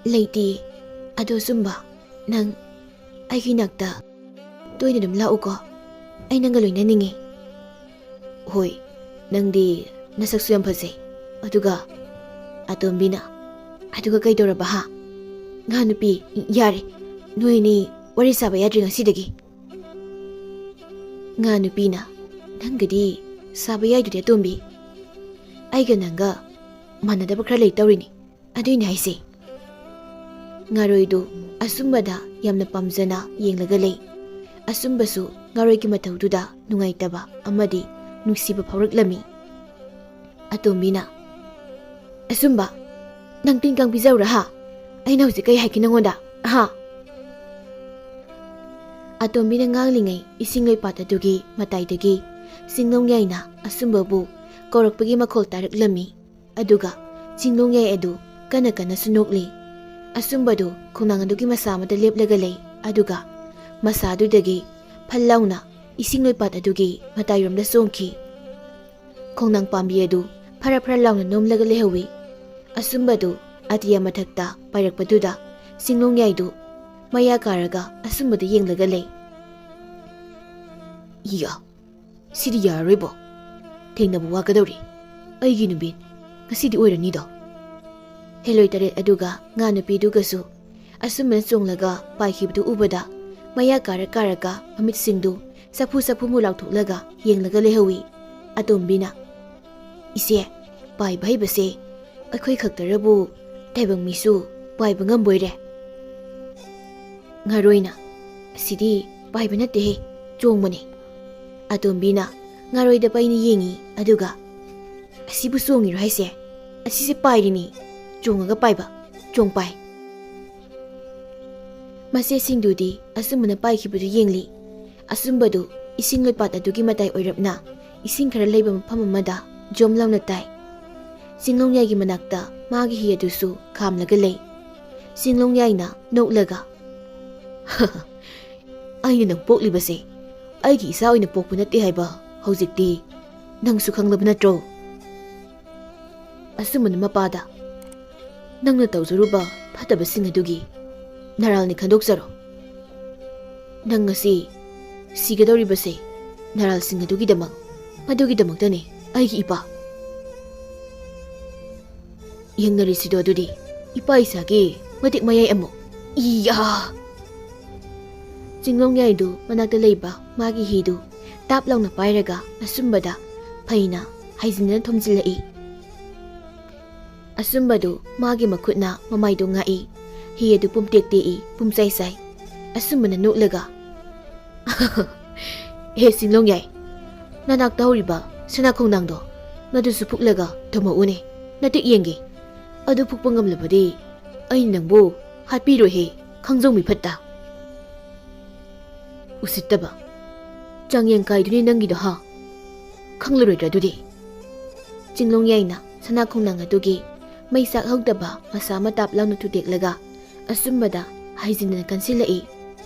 ꯂꯩꯇꯦ꯫ ꯑꯗꯣ ꯑꯆꯨꯝꯕ, ꯅꯪ ꯑꯩꯒꯤ ꯅꯥꯛꯇ ꯇꯣꯏꯅ ꯑꯗꯨꯝ ꯂꯥꯛꯎꯀꯣ꯫ ꯑꯩ ꯅꯪꯒ ꯂꯣꯏꯅꯅꯤꯡꯉꯤ꯫" "ꯍꯣꯏ, ꯅꯪꯗꯤ ꯅꯁꯛꯁꯨ ꯌꯥꯝ ꯐꯖꯩ꯫ ꯑꯗꯨꯒ," ꯑꯇꯣꯝꯕꯤꯅ, "ꯑꯗꯨꯒ ꯀꯩꯗꯧꯔꯕ, ꯍꯥ? ꯉꯥ ꯅꯨꯄꯤ, ꯌꯥꯔꯦ, ꯅꯣꯏ ꯑꯅꯤ ꯋꯥꯔꯤ ꯁꯥꯕ ꯌꯥꯗ꯭ꯔꯤ ꯉꯁꯤꯗꯒꯤ꯫" ꯉꯥ ꯅꯨꯄꯤꯅ, "ꯅꯪꯒꯗꯤ ꯁꯥꯕ ꯌꯥꯏꯗꯨꯗꯤ, ꯑꯇꯣꯝꯕꯤ꯫ ꯑꯩꯒ ꯅꯪꯒ ꯃꯥꯟꯅꯗꯕ ꯈꯔ ꯂꯩ ꯇꯧꯔꯤꯅꯤ꯫ ꯑꯗꯨꯏꯅꯦ ꯍꯥꯏꯁꯦ꯫" ꯉꯥꯔꯣꯏꯗꯨ ꯑꯆꯨꯝꯕꯗ ꯌꯥꯝꯅ ꯄꯥꯝꯖꯅ ꯌꯦꯡꯂꯒ ꯂꯩ꯫ ꯑꯆꯨꯝꯕꯁꯨ ꯉꯥꯔꯣꯏꯒꯤ ꯃꯇꯧꯗꯨꯗ ꯅꯨꯡꯉꯥꯏꯇꯕ ꯑꯃꯗꯤ ꯅꯨꯡꯁꯤꯕ ꯐꯥꯎꯔꯛꯂꯝꯃꯤ꯫ ꯑꯇꯣꯝꯕꯤꯅ, "ꯑꯆꯨꯝꯕ, ꯅꯪ ꯇꯤꯟ ꯀꯥꯡ ꯄꯤꯖꯧꯔꯥ, ꯍꯥ? ꯑꯩꯅ ꯍꯧꯖꯤꯛ ꯀꯩ ꯍꯥꯏꯒꯦ ꯅꯪꯉꯣꯟꯗ, ꯍꯥ?" ꯑꯇꯣꯝꯕꯤꯅ ꯉꯥꯡꯂꯤꯉꯩ ꯏꯁꯤꯡ ꯂꯩꯄꯥꯠ ꯑꯗꯨꯒꯤ ꯃꯇꯥꯏꯗꯒꯤ ꯆꯤꯡꯂꯣꯡ ꯌꯥꯏꯅ ꯑꯆꯨꯝꯕꯕꯨ ꯀꯧꯔꯛꯄꯒꯤ ꯃꯈꯣꯜ ꯇꯥꯔꯛꯂꯝꯃꯤ꯫ ꯑꯗꯨꯒ ꯆꯤꯡꯂꯣꯡ ꯌꯥꯏ ꯑꯗꯨ ꯀꯟꯅ ꯀꯟꯅꯁꯨ ꯅꯣꯛꯂꯤ꯫ ꯑꯆꯨꯝꯕꯗꯨ ꯈꯣꯡꯅꯥꯡ ꯑꯗꯨꯒꯤ ꯃꯁꯥ ꯑꯃꯗ ꯂꯦꯞꯂꯒ ꯂꯩ, ꯑꯗꯨꯒ ꯃꯁꯥ ꯑꯗꯨꯗꯒꯤ ꯐꯜ ꯂꯥꯎꯅ ꯏꯁꯤꯡ ꯂꯩꯄꯥꯠ ꯑꯗꯨꯒꯤ ꯃꯇꯥꯏꯔꯣꯝꯗ ꯆꯣꯡꯈꯤ꯫ ꯈꯣꯡꯅꯥꯡ ꯄꯥꯝꯕꯤ ꯑꯗꯨ ꯐꯔ ꯐꯔ ꯂꯥꯎꯅ ꯅꯣꯝꯂꯒ ꯂꯩꯍꯧꯏ꯫ ꯑꯆꯨꯝꯕꯗꯨ ꯑꯇꯤꯌꯥ ꯃꯊꯛꯇ ꯄꯥꯏꯔꯛꯄꯗꯨꯗ ꯆꯤꯡꯂꯣꯡꯌꯥꯏꯗꯨ ꯃꯌꯥ ꯀꯥꯔꯒ ꯑꯁꯨꯝꯕꯗ ꯌꯦꯡꯂꯒ ꯂꯩ꯫ "ꯏꯌꯥ, ꯁꯤꯗꯤ ꯌꯥꯔꯔꯣꯏꯕꯣ꯫ ꯊꯦꯡꯅꯕ ꯋꯥꯒꯗꯧꯔꯤ꯫ ꯑꯩꯒꯤ ꯅꯨꯃꯤꯠ ꯉꯁꯤꯗꯤ ꯑꯣꯏꯔꯅꯤꯗꯣ꯫" ꯍꯦꯂꯣꯏ ꯇꯔꯦꯠ ꯑꯗꯨꯒ ꯉꯥ ꯅꯨꯄꯤꯗꯨꯒꯁꯨ ꯑꯁꯨꯝꯕꯅ ꯆꯣꯡꯂꯒ ꯄꯥꯏꯈꯤꯕꯗꯨ ꯎꯕꯗ ꯃꯌꯥ ꯀꯥꯔ ꯀꯥꯔꯒ ꯃꯃꯤꯠꯁꯤꯡꯗꯨ ꯆꯐꯨ ꯆꯐꯨꯃꯨ ꯂꯥꯎꯊꯣꯛꯂꯒ ꯌꯦꯡꯂꯒ ꯂꯩꯍꯧꯏ꯫ ꯑꯇꯣꯝꯕꯤꯅ, "ꯏꯆꯦ, ꯄꯥꯏꯕ ꯍꯩꯕꯁꯦ ꯑꯩꯈꯣꯏ ꯈꯛꯇꯔꯕꯨ ꯇꯥꯏꯕꯪ ꯃꯤꯁꯨ ꯄꯥꯏꯕ ꯉꯝꯕꯣꯏꯔꯦ꯫" ꯉꯥꯔꯣꯏꯅ, "ꯑꯁꯤꯗꯤ ꯄꯥꯏꯕ ꯅꯠꯇꯦꯍꯦ, ꯆꯣꯡꯕꯅꯦ꯫" ꯑꯇꯣꯝꯕꯤꯅ ꯉꯥꯔꯣꯏꯗ ꯄꯩꯅ ꯌꯦꯡꯏ, ꯑꯗꯨꯒ, "ꯑꯁꯤꯕꯨ ꯆꯣꯡꯉꯤꯔꯣ ꯍꯥꯏꯁꯦ? ꯑꯁꯤꯁꯦ ꯄꯥꯏꯔꯤꯅꯤ, ꯆꯣꯡꯉꯒ ꯄꯥꯏꯕ, ꯆꯣꯡꯄꯥꯏ꯫" ꯃꯆꯦꯁꯤꯡꯗꯨꯗꯤ ꯑꯆꯨꯝꯕꯅ ꯄꯥꯏꯈꯤꯕꯗꯨ ꯌꯦꯡꯂꯤ꯫ ꯑꯆꯨꯝꯕꯗꯨ ꯏꯁꯤꯡ ꯂꯣꯏꯄꯥꯠ ꯑꯗꯨꯒꯤ ꯃꯇꯥꯏ ꯑꯣꯏꯔꯞꯅ ꯏꯁꯤꯡ ꯈꯔ ꯂꯩꯕ ꯃꯐꯝ ꯑꯃꯗ ꯖꯣꯝ ꯂꯥꯎꯅ ꯇꯥꯏ꯫ ꯆꯤꯡꯂꯣꯡꯌꯥꯏꯒꯤ ꯃꯅꯥꯛꯇ ꯃꯥꯒꯤ ꯍꯤ ꯑꯗꯨꯁꯨ ꯈꯥꯝꯂꯒ ꯂꯩ꯫ ꯆꯤꯡꯂꯣꯡꯌꯥꯏꯅ ꯅꯣꯛꯂꯒ, "ꯑꯩꯅ ꯅꯪ ꯄꯣꯛꯂꯤꯕꯁꯦ ꯑꯩꯒꯤ ꯏꯆꯥ ꯑꯣꯏꯅ ꯄꯣꯛꯄ ꯅꯠꯇꯦ ꯍꯥꯏꯕ ꯍꯧꯖꯤꯛꯇꯤ ꯅꯪꯁꯨ ꯈꯪꯂꯕ ꯅꯠꯇ꯭ꯔꯣ?" ꯑꯆꯨꯝꯕꯅ ꯃꯄꯥꯗ, "ꯅꯪꯅ ꯇꯧꯖꯔꯨꯕ ꯐꯠꯇꯕꯁꯤꯡ ꯑꯗꯨꯒꯤ ꯅꯔꯥꯜꯅꯤ ꯈꯟꯗꯣꯛꯆꯔꯣ꯫ ꯅꯪ ꯉꯁꯤ ꯁꯤꯒꯗꯧꯔꯤꯕꯁꯦ ꯅꯔꯥꯜꯁꯤꯡ ꯑꯗꯨꯒꯤꯗꯃꯛ, ꯃꯗꯨꯒꯤꯗꯃꯛꯇꯅꯤ ꯑꯩꯒꯤ ꯏꯄꯥ꯫" ꯌꯦꯡꯅꯔꯤꯁꯤꯗꯣ ꯑꯗꯨꯗꯤ, ꯏꯄꯥ ꯏꯆꯥꯒꯤ ꯃꯇꯤꯛ ꯃꯌꯥꯏ ꯑꯃꯨꯛ꯫ ꯏꯌꯥ! ꯆꯤꯡꯂꯣꯡꯌꯥꯏꯗꯨ ꯃꯅꯥꯛꯇ ꯂꯩꯕ ꯃꯥꯒꯤ ꯍꯤꯗꯨ ꯇꯥꯞ ꯂꯥꯎꯅ ꯄꯥꯏꯔꯒ ꯑꯆꯨꯝꯕꯗ ꯐꯩꯅ ꯍꯥꯏꯖꯤꯟꯗꯅ ꯊꯣꯝꯖꯤꯜꯂꯛꯏ꯫ ꯑꯆꯨꯝꯕꯗꯨ ꯃꯥꯒꯤ ꯃꯈꯨꯠꯅ ꯃꯃꯥꯏꯗꯨ ꯉꯥꯛꯏ꯫ ꯍꯤ ꯑꯗꯨ ꯄꯨꯝꯇꯦꯛ ꯇꯦꯛꯏ, ꯄꯨꯝꯆꯥꯏ ꯆꯥꯏ꯫ ꯑꯆꯨꯝꯕꯅ ꯅꯣꯛꯂꯒ, "ꯍꯦ ꯆꯤꯡꯂꯣꯡꯌꯥꯏ, ꯅꯅꯥꯛꯇ ꯍꯧꯔꯤꯕ ꯁꯅꯥ ꯈꯣꯡꯅꯥꯡꯗꯣ ꯃꯗꯨꯁꯨ ꯐꯨꯛꯂꯒ ꯊꯝꯃꯛꯎꯅꯦ, ꯅꯇꯤꯛ ꯌꯦꯡꯒꯦ꯫ ꯑꯗꯨ ꯐꯨꯛꯄ ꯉꯝꯂꯕꯗꯤ ꯑꯩꯅ ꯅꯪꯕꯨ ꯍꯥꯠꯄꯤꯔꯣꯏꯍꯦ, ꯈꯪꯖꯧꯃꯤ ꯐꯠꯇ꯫ ꯎꯁꯤꯠꯇꯕ꯫ ꯆꯥꯡꯌꯦꯡ ꯀꯥꯏꯗꯨꯅꯤ ꯅꯪꯒꯤꯗꯣ, ꯍꯥ? ꯈꯪꯂꯔꯣꯏꯗ꯭ꯔꯥ ꯑꯗꯨꯗꯤ?" ꯆꯤꯡꯂꯣꯡꯌꯥꯏꯅ ꯁꯅꯥ ꯈꯣꯡꯅꯥꯡ ꯑꯗꯨꯒꯤ ꯃꯩ ꯆꯥꯛꯍꯧꯗꯕ ꯃꯁꯥ ꯑꯃ ꯇꯥꯞ ꯂꯥꯎꯅ ꯊꯨꯗꯦꯛꯂꯒ ꯑꯆꯨꯝꯕꯗ ꯍꯥꯏꯖꯤꯟꯗꯅ ꯀꯟꯁꯤꯜꯂꯛꯏ꯫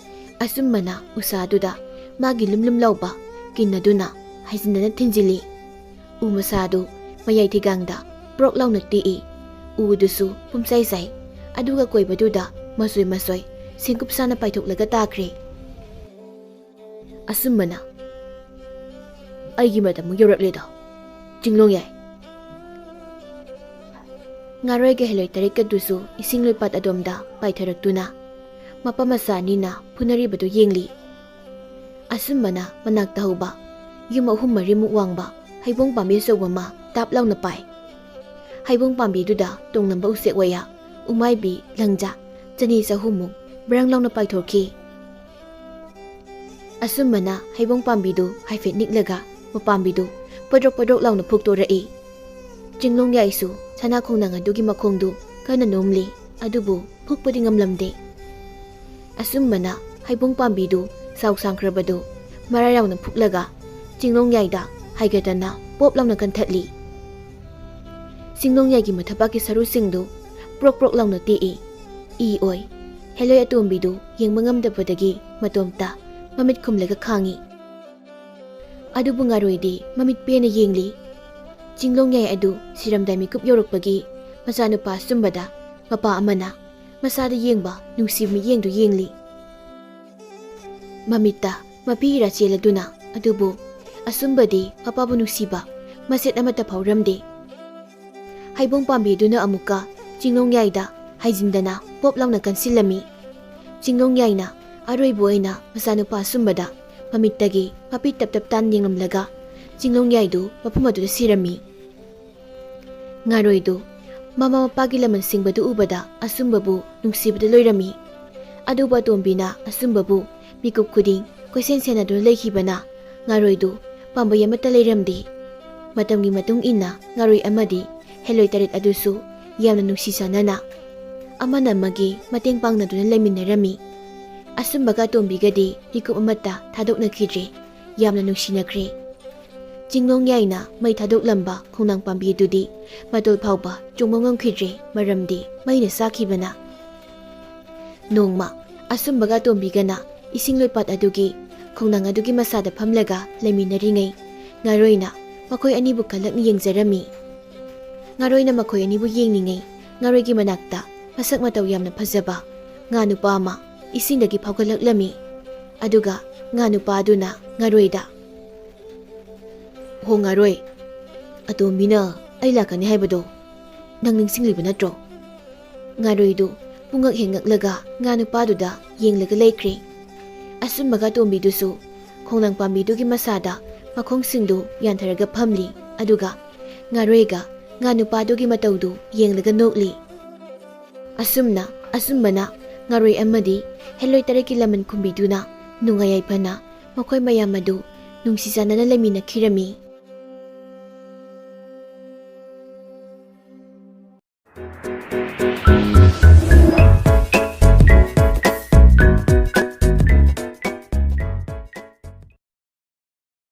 ꯑꯆꯨꯝꯕꯅ ꯎꯁꯥꯗꯨꯗ ꯃꯥꯒꯤ ꯂꯨꯝ ꯂꯨꯝ ꯂꯥꯎꯕ ꯀꯤꯟ ꯑꯗꯨꯅ ꯍꯥꯏꯖꯤꯟꯗꯅ ꯊꯤꯟꯖꯤꯜꯂꯤ꯫ ꯎ ꯃꯁꯥꯗꯨ ꯃꯌꯥꯏ ꯊꯤꯒꯥꯡꯗ ꯄ꯭ꯔꯣꯛ ꯂꯥꯎꯅ ꯇꯦꯛꯏ꯫ ꯎꯗꯨꯁꯨ ꯄꯨꯝꯁꯥꯏ ꯁꯥꯏ꯫ ꯑꯗꯨꯒ ꯀꯣꯏꯕꯗꯨꯗ ꯃꯁꯣꯏ ꯃꯁꯣꯏ ꯁꯤꯡꯀꯨꯞ ꯁꯥꯅ ꯄꯥꯏꯊꯣꯛꯂꯒ ꯇꯥꯈ꯭ꯔꯦ꯫ ꯑꯁꯨꯝꯕꯅ, "ꯑꯩꯒꯤ ꯃꯇꯝ ꯑꯃꯨꯛ ꯌꯧꯔꯛꯂꯦꯗꯣ, ꯆꯤꯡꯂꯣꯡ ꯌꯥꯏ!" ꯉꯥꯔꯣꯏꯒ ꯍꯦꯂꯣꯏ ꯇꯔꯦꯠꯀꯗꯨꯁꯨ ꯏꯁꯤꯡ ꯂꯣꯏꯄꯥꯠ ꯑꯗꯣꯝꯗ ꯄꯥꯏꯊꯔꯛꯇꯨꯅ ꯃꯄꯥ ꯃꯆꯥ ꯑꯅꯤꯅ ꯐꯨꯅꯔꯤꯕꯗꯨ ꯌꯦꯡꯂꯤ꯫ ꯑꯁꯨꯝꯕꯅ ꯃꯅꯥꯛꯇ ꯍꯧꯕ ꯌꯨꯝ ꯑꯍꯨꯝ ꯃꯔꯤꯃꯨꯛ ꯋꯥꯡꯕ ꯍꯩꯕꯣꯡ ꯄꯥꯝꯕꯤ ꯑꯆꯧꯕ ꯑꯃ ꯇꯥꯞ ꯂꯥꯎꯅ ꯄꯥꯏ꯫ ꯍꯩꯕꯣꯡ ꯄꯥꯝꯕꯤꯗꯨꯗ ꯇꯣꯡꯂꯝꯕ ꯎꯆꯦꯛ ꯋꯥꯌꯥ, ꯎꯃꯥꯏꯕꯤ, ꯂꯪꯖꯥ ꯆꯅꯤ ꯆꯍꯨꯝꯃꯨꯛ ꯕ꯭ꯔꯪ ꯂꯥꯎꯅ ꯄꯥꯏꯊꯣꯔꯛꯈꯤ꯫ ꯑꯁꯨꯝꯕꯅ ꯍꯩꯕꯣꯡ ꯄꯥꯝꯕꯤꯗꯨ ꯍꯥꯏꯐꯦꯠ ꯅꯤꯛꯂꯒ ꯃꯄꯥꯝꯕꯤꯗꯨ ꯄꯗ꯭ꯔꯣꯛ ꯄꯗ꯭ꯔꯣꯛ ꯂꯥꯎꯅ ꯐꯨꯛꯇꯣꯔꯛꯏ꯫ ꯆꯤꯡꯂꯣꯡ ꯌꯥꯏꯁꯨ ꯁꯅꯥ ꯈꯣꯡꯅꯥꯡ ꯑꯗꯨꯒꯤ ꯃꯈꯣꯡꯗꯨ ꯀꯟꯅ ꯅꯣꯝꯂꯤ, ꯑꯗꯨꯕꯨ ꯐꯨꯛꯄꯗꯤ ꯉꯝꯂꯝꯗꯦ꯫ ꯑꯁꯨꯝꯕꯅ ꯍꯩꯕꯣꯡ ꯄꯥꯝꯕꯤꯗꯨ ꯆꯥꯎ ꯁꯥꯡꯈ꯭ꯔꯕꯗꯨ ꯃꯔꯥ ꯌꯥꯎꯅ ꯐꯨꯛꯂꯒ ꯆꯤꯡꯂꯣꯡ ꯌꯥꯏꯗ ꯍꯥꯏꯒꯗꯅ ꯄꯣꯞ ꯂꯥꯎꯅ ꯀꯟꯊꯠꯂꯤ꯫ ꯆꯤꯡꯂꯣꯡ ꯌꯥꯏꯒꯤ ꯃꯊꯕꯥꯛꯀꯤ ꯁꯔꯨꯁꯤꯡꯗꯨ ꯄ꯭ꯔꯣꯛ ꯄ꯭ꯔꯣꯛ ꯂꯥꯎꯅ ꯇꯦꯛꯏ꯫ ꯏ ꯑꯣꯏ꯫ ꯍꯦꯂꯣꯏ ꯑꯇꯣꯝꯕꯤꯗꯨ ꯌꯦꯡꯕ ꯉꯝꯗꯕꯗꯒꯤ ꯃꯇꯣꯝꯇ ꯃꯃꯤꯠ ꯈꯨꯝꯂꯒ ꯈꯥꯡꯉꯤ꯫ ꯑꯗꯨꯕꯨ ꯉꯥꯔꯣꯏꯗꯤ ꯃꯃꯤꯠ ꯄꯦꯟꯅ ꯌꯦꯡꯂꯤ꯫ ꯆꯤꯡꯂꯣꯡ ꯌꯥꯏ ꯑꯗꯨ ꯁꯤꯔꯝꯗꯥꯏ ꯃꯤꯀꯨꯞ ꯌꯧꯔꯛꯄꯒꯤ ꯃꯆꯥꯅꯨꯄꯥ ꯑꯆꯨꯝꯕꯗ ꯃꯄꯥ ꯑꯃꯅ ꯃꯆꯥꯗ ꯌꯦꯡꯕ ꯅꯨꯡꯁꯤꯕ ꯃꯤꯠꯌꯦꯡꯗꯨ ꯌꯦꯡꯂꯤ꯫ ꯃꯃꯤꯠꯇ ꯃꯄꯤ ꯏꯔꯥ ꯆꯦꯜꯂꯗꯨꯅ, ꯑꯗꯨꯕꯨ ꯑꯆꯨꯝꯕꯗꯤ ꯃꯄꯥꯕꯨ ꯅꯨꯡꯁꯤꯕ ꯃꯆꯦꯠ ꯑꯃꯠꯇ ꯐꯥꯎꯔꯝꯗꯦ꯫ ꯍꯩꯕꯣꯡ ꯄꯥꯝꯕꯤꯗꯨꯅ ꯑꯃꯨꯛꯀ ꯆꯤꯡꯂꯣꯡ ꯌꯥꯏꯗ ꯍꯥꯏꯖꯤꯟꯗꯅ ꯄꯣꯞ ꯂꯥꯎꯅ ꯀꯟꯁꯤꯜꯂꯝꯃꯤ꯫ ꯆꯤꯡꯂꯣꯡ ꯌꯥꯏꯅ ꯑꯔꯣꯏꯕ ꯑꯣꯏꯅ ꯃꯆꯥꯅꯨꯄꯥ ꯑꯆꯨꯝꯕꯗ ꯃꯃꯤꯠꯇꯒꯤ ꯃꯄꯤ ꯇꯞ ꯇꯞ ꯇꯥꯟ ꯌꯦꯡꯂꯝꯂꯒ ꯆꯤꯡꯂꯣꯡ ꯌꯥꯏꯗꯨ ꯃꯐꯝ ꯑꯗꯨꯗ ꯁꯤꯔꯝꯃꯤ꯫ ꯉꯥꯔꯣꯏꯗꯨ ꯃꯃꯥ ꯃꯄꯥꯒꯤ ꯂꯃꯟ ꯁꯤꯡꯕꯗꯨ ꯎꯕꯗ ꯑꯆꯨꯝꯕꯕꯨ ꯅꯨꯡꯁꯤꯕꯗ ꯂꯣꯏꯔꯝꯃꯤ꯫ ꯑꯗꯨꯕꯨ ꯑꯇꯣꯝꯕꯤꯅ ꯑꯆꯨꯝꯕꯕꯨ ꯃꯤꯀꯨꯞ ꯈꯨꯗꯤꯡ ꯀꯣꯏꯁꯦꯟ ꯁꯦꯟꯅꯗꯨꯅ ꯂꯩꯈꯤꯕꯅ ꯉꯥꯔꯣꯏꯗꯨ ꯄꯥꯝꯕꯩ ꯑꯃꯠꯇ ꯂꯩꯔꯝꯗꯦ꯫ ꯃꯇꯝꯒꯤ ꯃꯇꯨꯡ ꯏꯟꯅ ꯉꯥꯔꯣꯏ ꯑꯃꯗꯤ ꯍꯦꯂꯣꯏ ꯇꯔꯦꯠ ꯑꯗꯨꯁꯨ ꯌꯥꯝꯅ ꯅꯨꯡꯁꯤ ꯆꯥꯟꯅꯅ ꯑꯃꯅ ꯑꯃꯒꯤ ꯃꯇꯦꯡ ꯄꯥꯡꯅꯗꯨꯅ ꯂꯩꯃꯤꯟꯅꯔꯝꯃꯤ꯫ ꯑꯆꯨꯝꯕꯒ ꯑꯇꯣꯝꯕꯤꯒꯗꯤ ꯃꯤꯀꯨꯞ ꯑꯃꯠꯇ ꯊꯥꯗꯣꯛꯅꯈꯤꯗ꯭ꯔꯦ꯫ ꯌꯥꯝꯅ ꯅꯨꯡꯁꯤꯅꯈ꯭ꯔꯦ꯫ ꯆꯤꯡꯂꯣꯡ ꯌꯥꯏꯅ ꯃꯩ ꯊꯥꯗꯣꯛꯂꯝꯕ ꯈꯣꯡꯅꯥꯡ ꯄꯥꯝꯕꯤ ꯑꯗꯨꯗꯤ ꯃꯇꯣꯜ ꯐꯥꯎꯕ ꯆꯣꯡꯕ ꯉꯝꯈꯤꯗ꯭ꯔꯦ, ꯃꯔꯝꯗꯤ ꯃꯩꯅ ꯆꯥꯈꯤꯕꯅ꯫ ꯅꯣꯡꯃ ꯑꯆꯨꯝꯕꯒ ꯑꯇꯣꯝꯕꯤꯒꯅ ꯏꯁꯤꯡ ꯂꯣꯏꯄꯥꯠ ꯑꯗꯨꯒꯤ ꯈꯣꯡꯅꯥꯡ ꯑꯗꯨꯒꯤ ꯃꯁꯥꯗ ꯐꯝꯂꯒ ꯂꯩꯃꯤꯟꯅꯔꯤꯉꯩ, ꯉꯥꯔꯣꯏꯅ ꯃꯈꯣꯏ ꯑꯅꯤꯕꯨ ꯀꯜꯂꯛꯅ ꯌꯦꯡꯖꯔꯝꯃꯤ꯫ ꯉꯥꯔꯣꯏꯅ ꯃꯈꯣꯏ ꯑꯅꯤꯕꯨ ꯌꯦꯡꯂꯤꯉꯩ, ꯉꯥꯔꯣꯏꯒꯤ ꯃꯅꯥꯛꯇ ꯃꯁꯛ ꯃꯇꯧ ꯌꯥꯝꯅ ꯐꯖꯕ ꯉꯥ ꯅꯨꯄꯥ ꯑꯃ ꯏꯁꯤꯡꯗꯒꯤ ꯐꯥꯎꯒꯠꯂꯛꯂꯝꯃꯤ꯫ ꯑꯗꯨꯒ ꯉꯥ ꯅꯨꯄꯥ ꯑꯗꯨꯅ ꯉꯥꯔꯣꯏꯗ, "ꯍꯣ ꯉꯥꯔꯣꯏ, ꯑꯇꯣꯝꯕꯤꯅ ꯑꯩ ꯂꯥꯛꯀꯅꯤ ꯍꯥꯏꯕꯗꯣ ꯅꯪ ꯅꯤꯡꯁꯤꯡꯂꯤꯕ ꯅꯠꯇ꯭ꯔꯣ?" ꯉꯥꯔꯣꯏꯗꯨ ꯄꯨꯡꯉꯛ ꯍꯦꯛ ꯉꯛꯂꯒ ꯉꯥ ꯅꯨꯄꯥꯗꯨꯗ ꯌꯦꯡꯂꯒ ꯂꯩꯈ꯭ꯔꯦ꯫ ꯑꯁꯨꯝꯕꯒ ꯑꯇꯣꯝꯕꯤꯗꯨꯁꯨ ꯈꯣꯡꯅꯥꯡ ꯄꯥꯝꯕꯤꯗꯨꯒꯤ ꯃꯁꯥꯗ ꯃꯈꯣꯡꯁꯤꯡꯗꯨ ꯌꯥꯟꯊꯔꯒ ꯐꯝꯂꯤ, ꯑꯗꯨꯒ ꯉꯥꯔꯣꯏꯒ ꯉꯥ ꯅꯨꯄꯥꯗꯨꯒꯤ ꯃꯇꯧꯗꯨ ꯌꯦꯡꯂꯒ ꯅꯣꯛꯂꯤ꯫ ꯑꯁꯨꯝꯅ, ꯑꯁꯨꯝꯕꯅ ꯉꯥꯔꯣꯏ ꯑꯃꯗꯤ ꯍꯦꯂꯣꯏ ꯇꯔꯦꯠꯀꯤ ꯂꯃꯟ ꯈꯨꯝꯕꯤꯗꯨꯅ ꯅꯨꯡꯉꯥꯏ ꯌꯥꯏꯐꯅ ꯃꯈꯣꯏ ꯃꯌꯥꯝ ꯑꯗꯨ ꯅꯨꯡꯁꯤ ꯆꯥꯟꯅꯅ ꯂꯩꯃꯤꯟꯅꯈꯤꯔꯝꯃꯤ꯫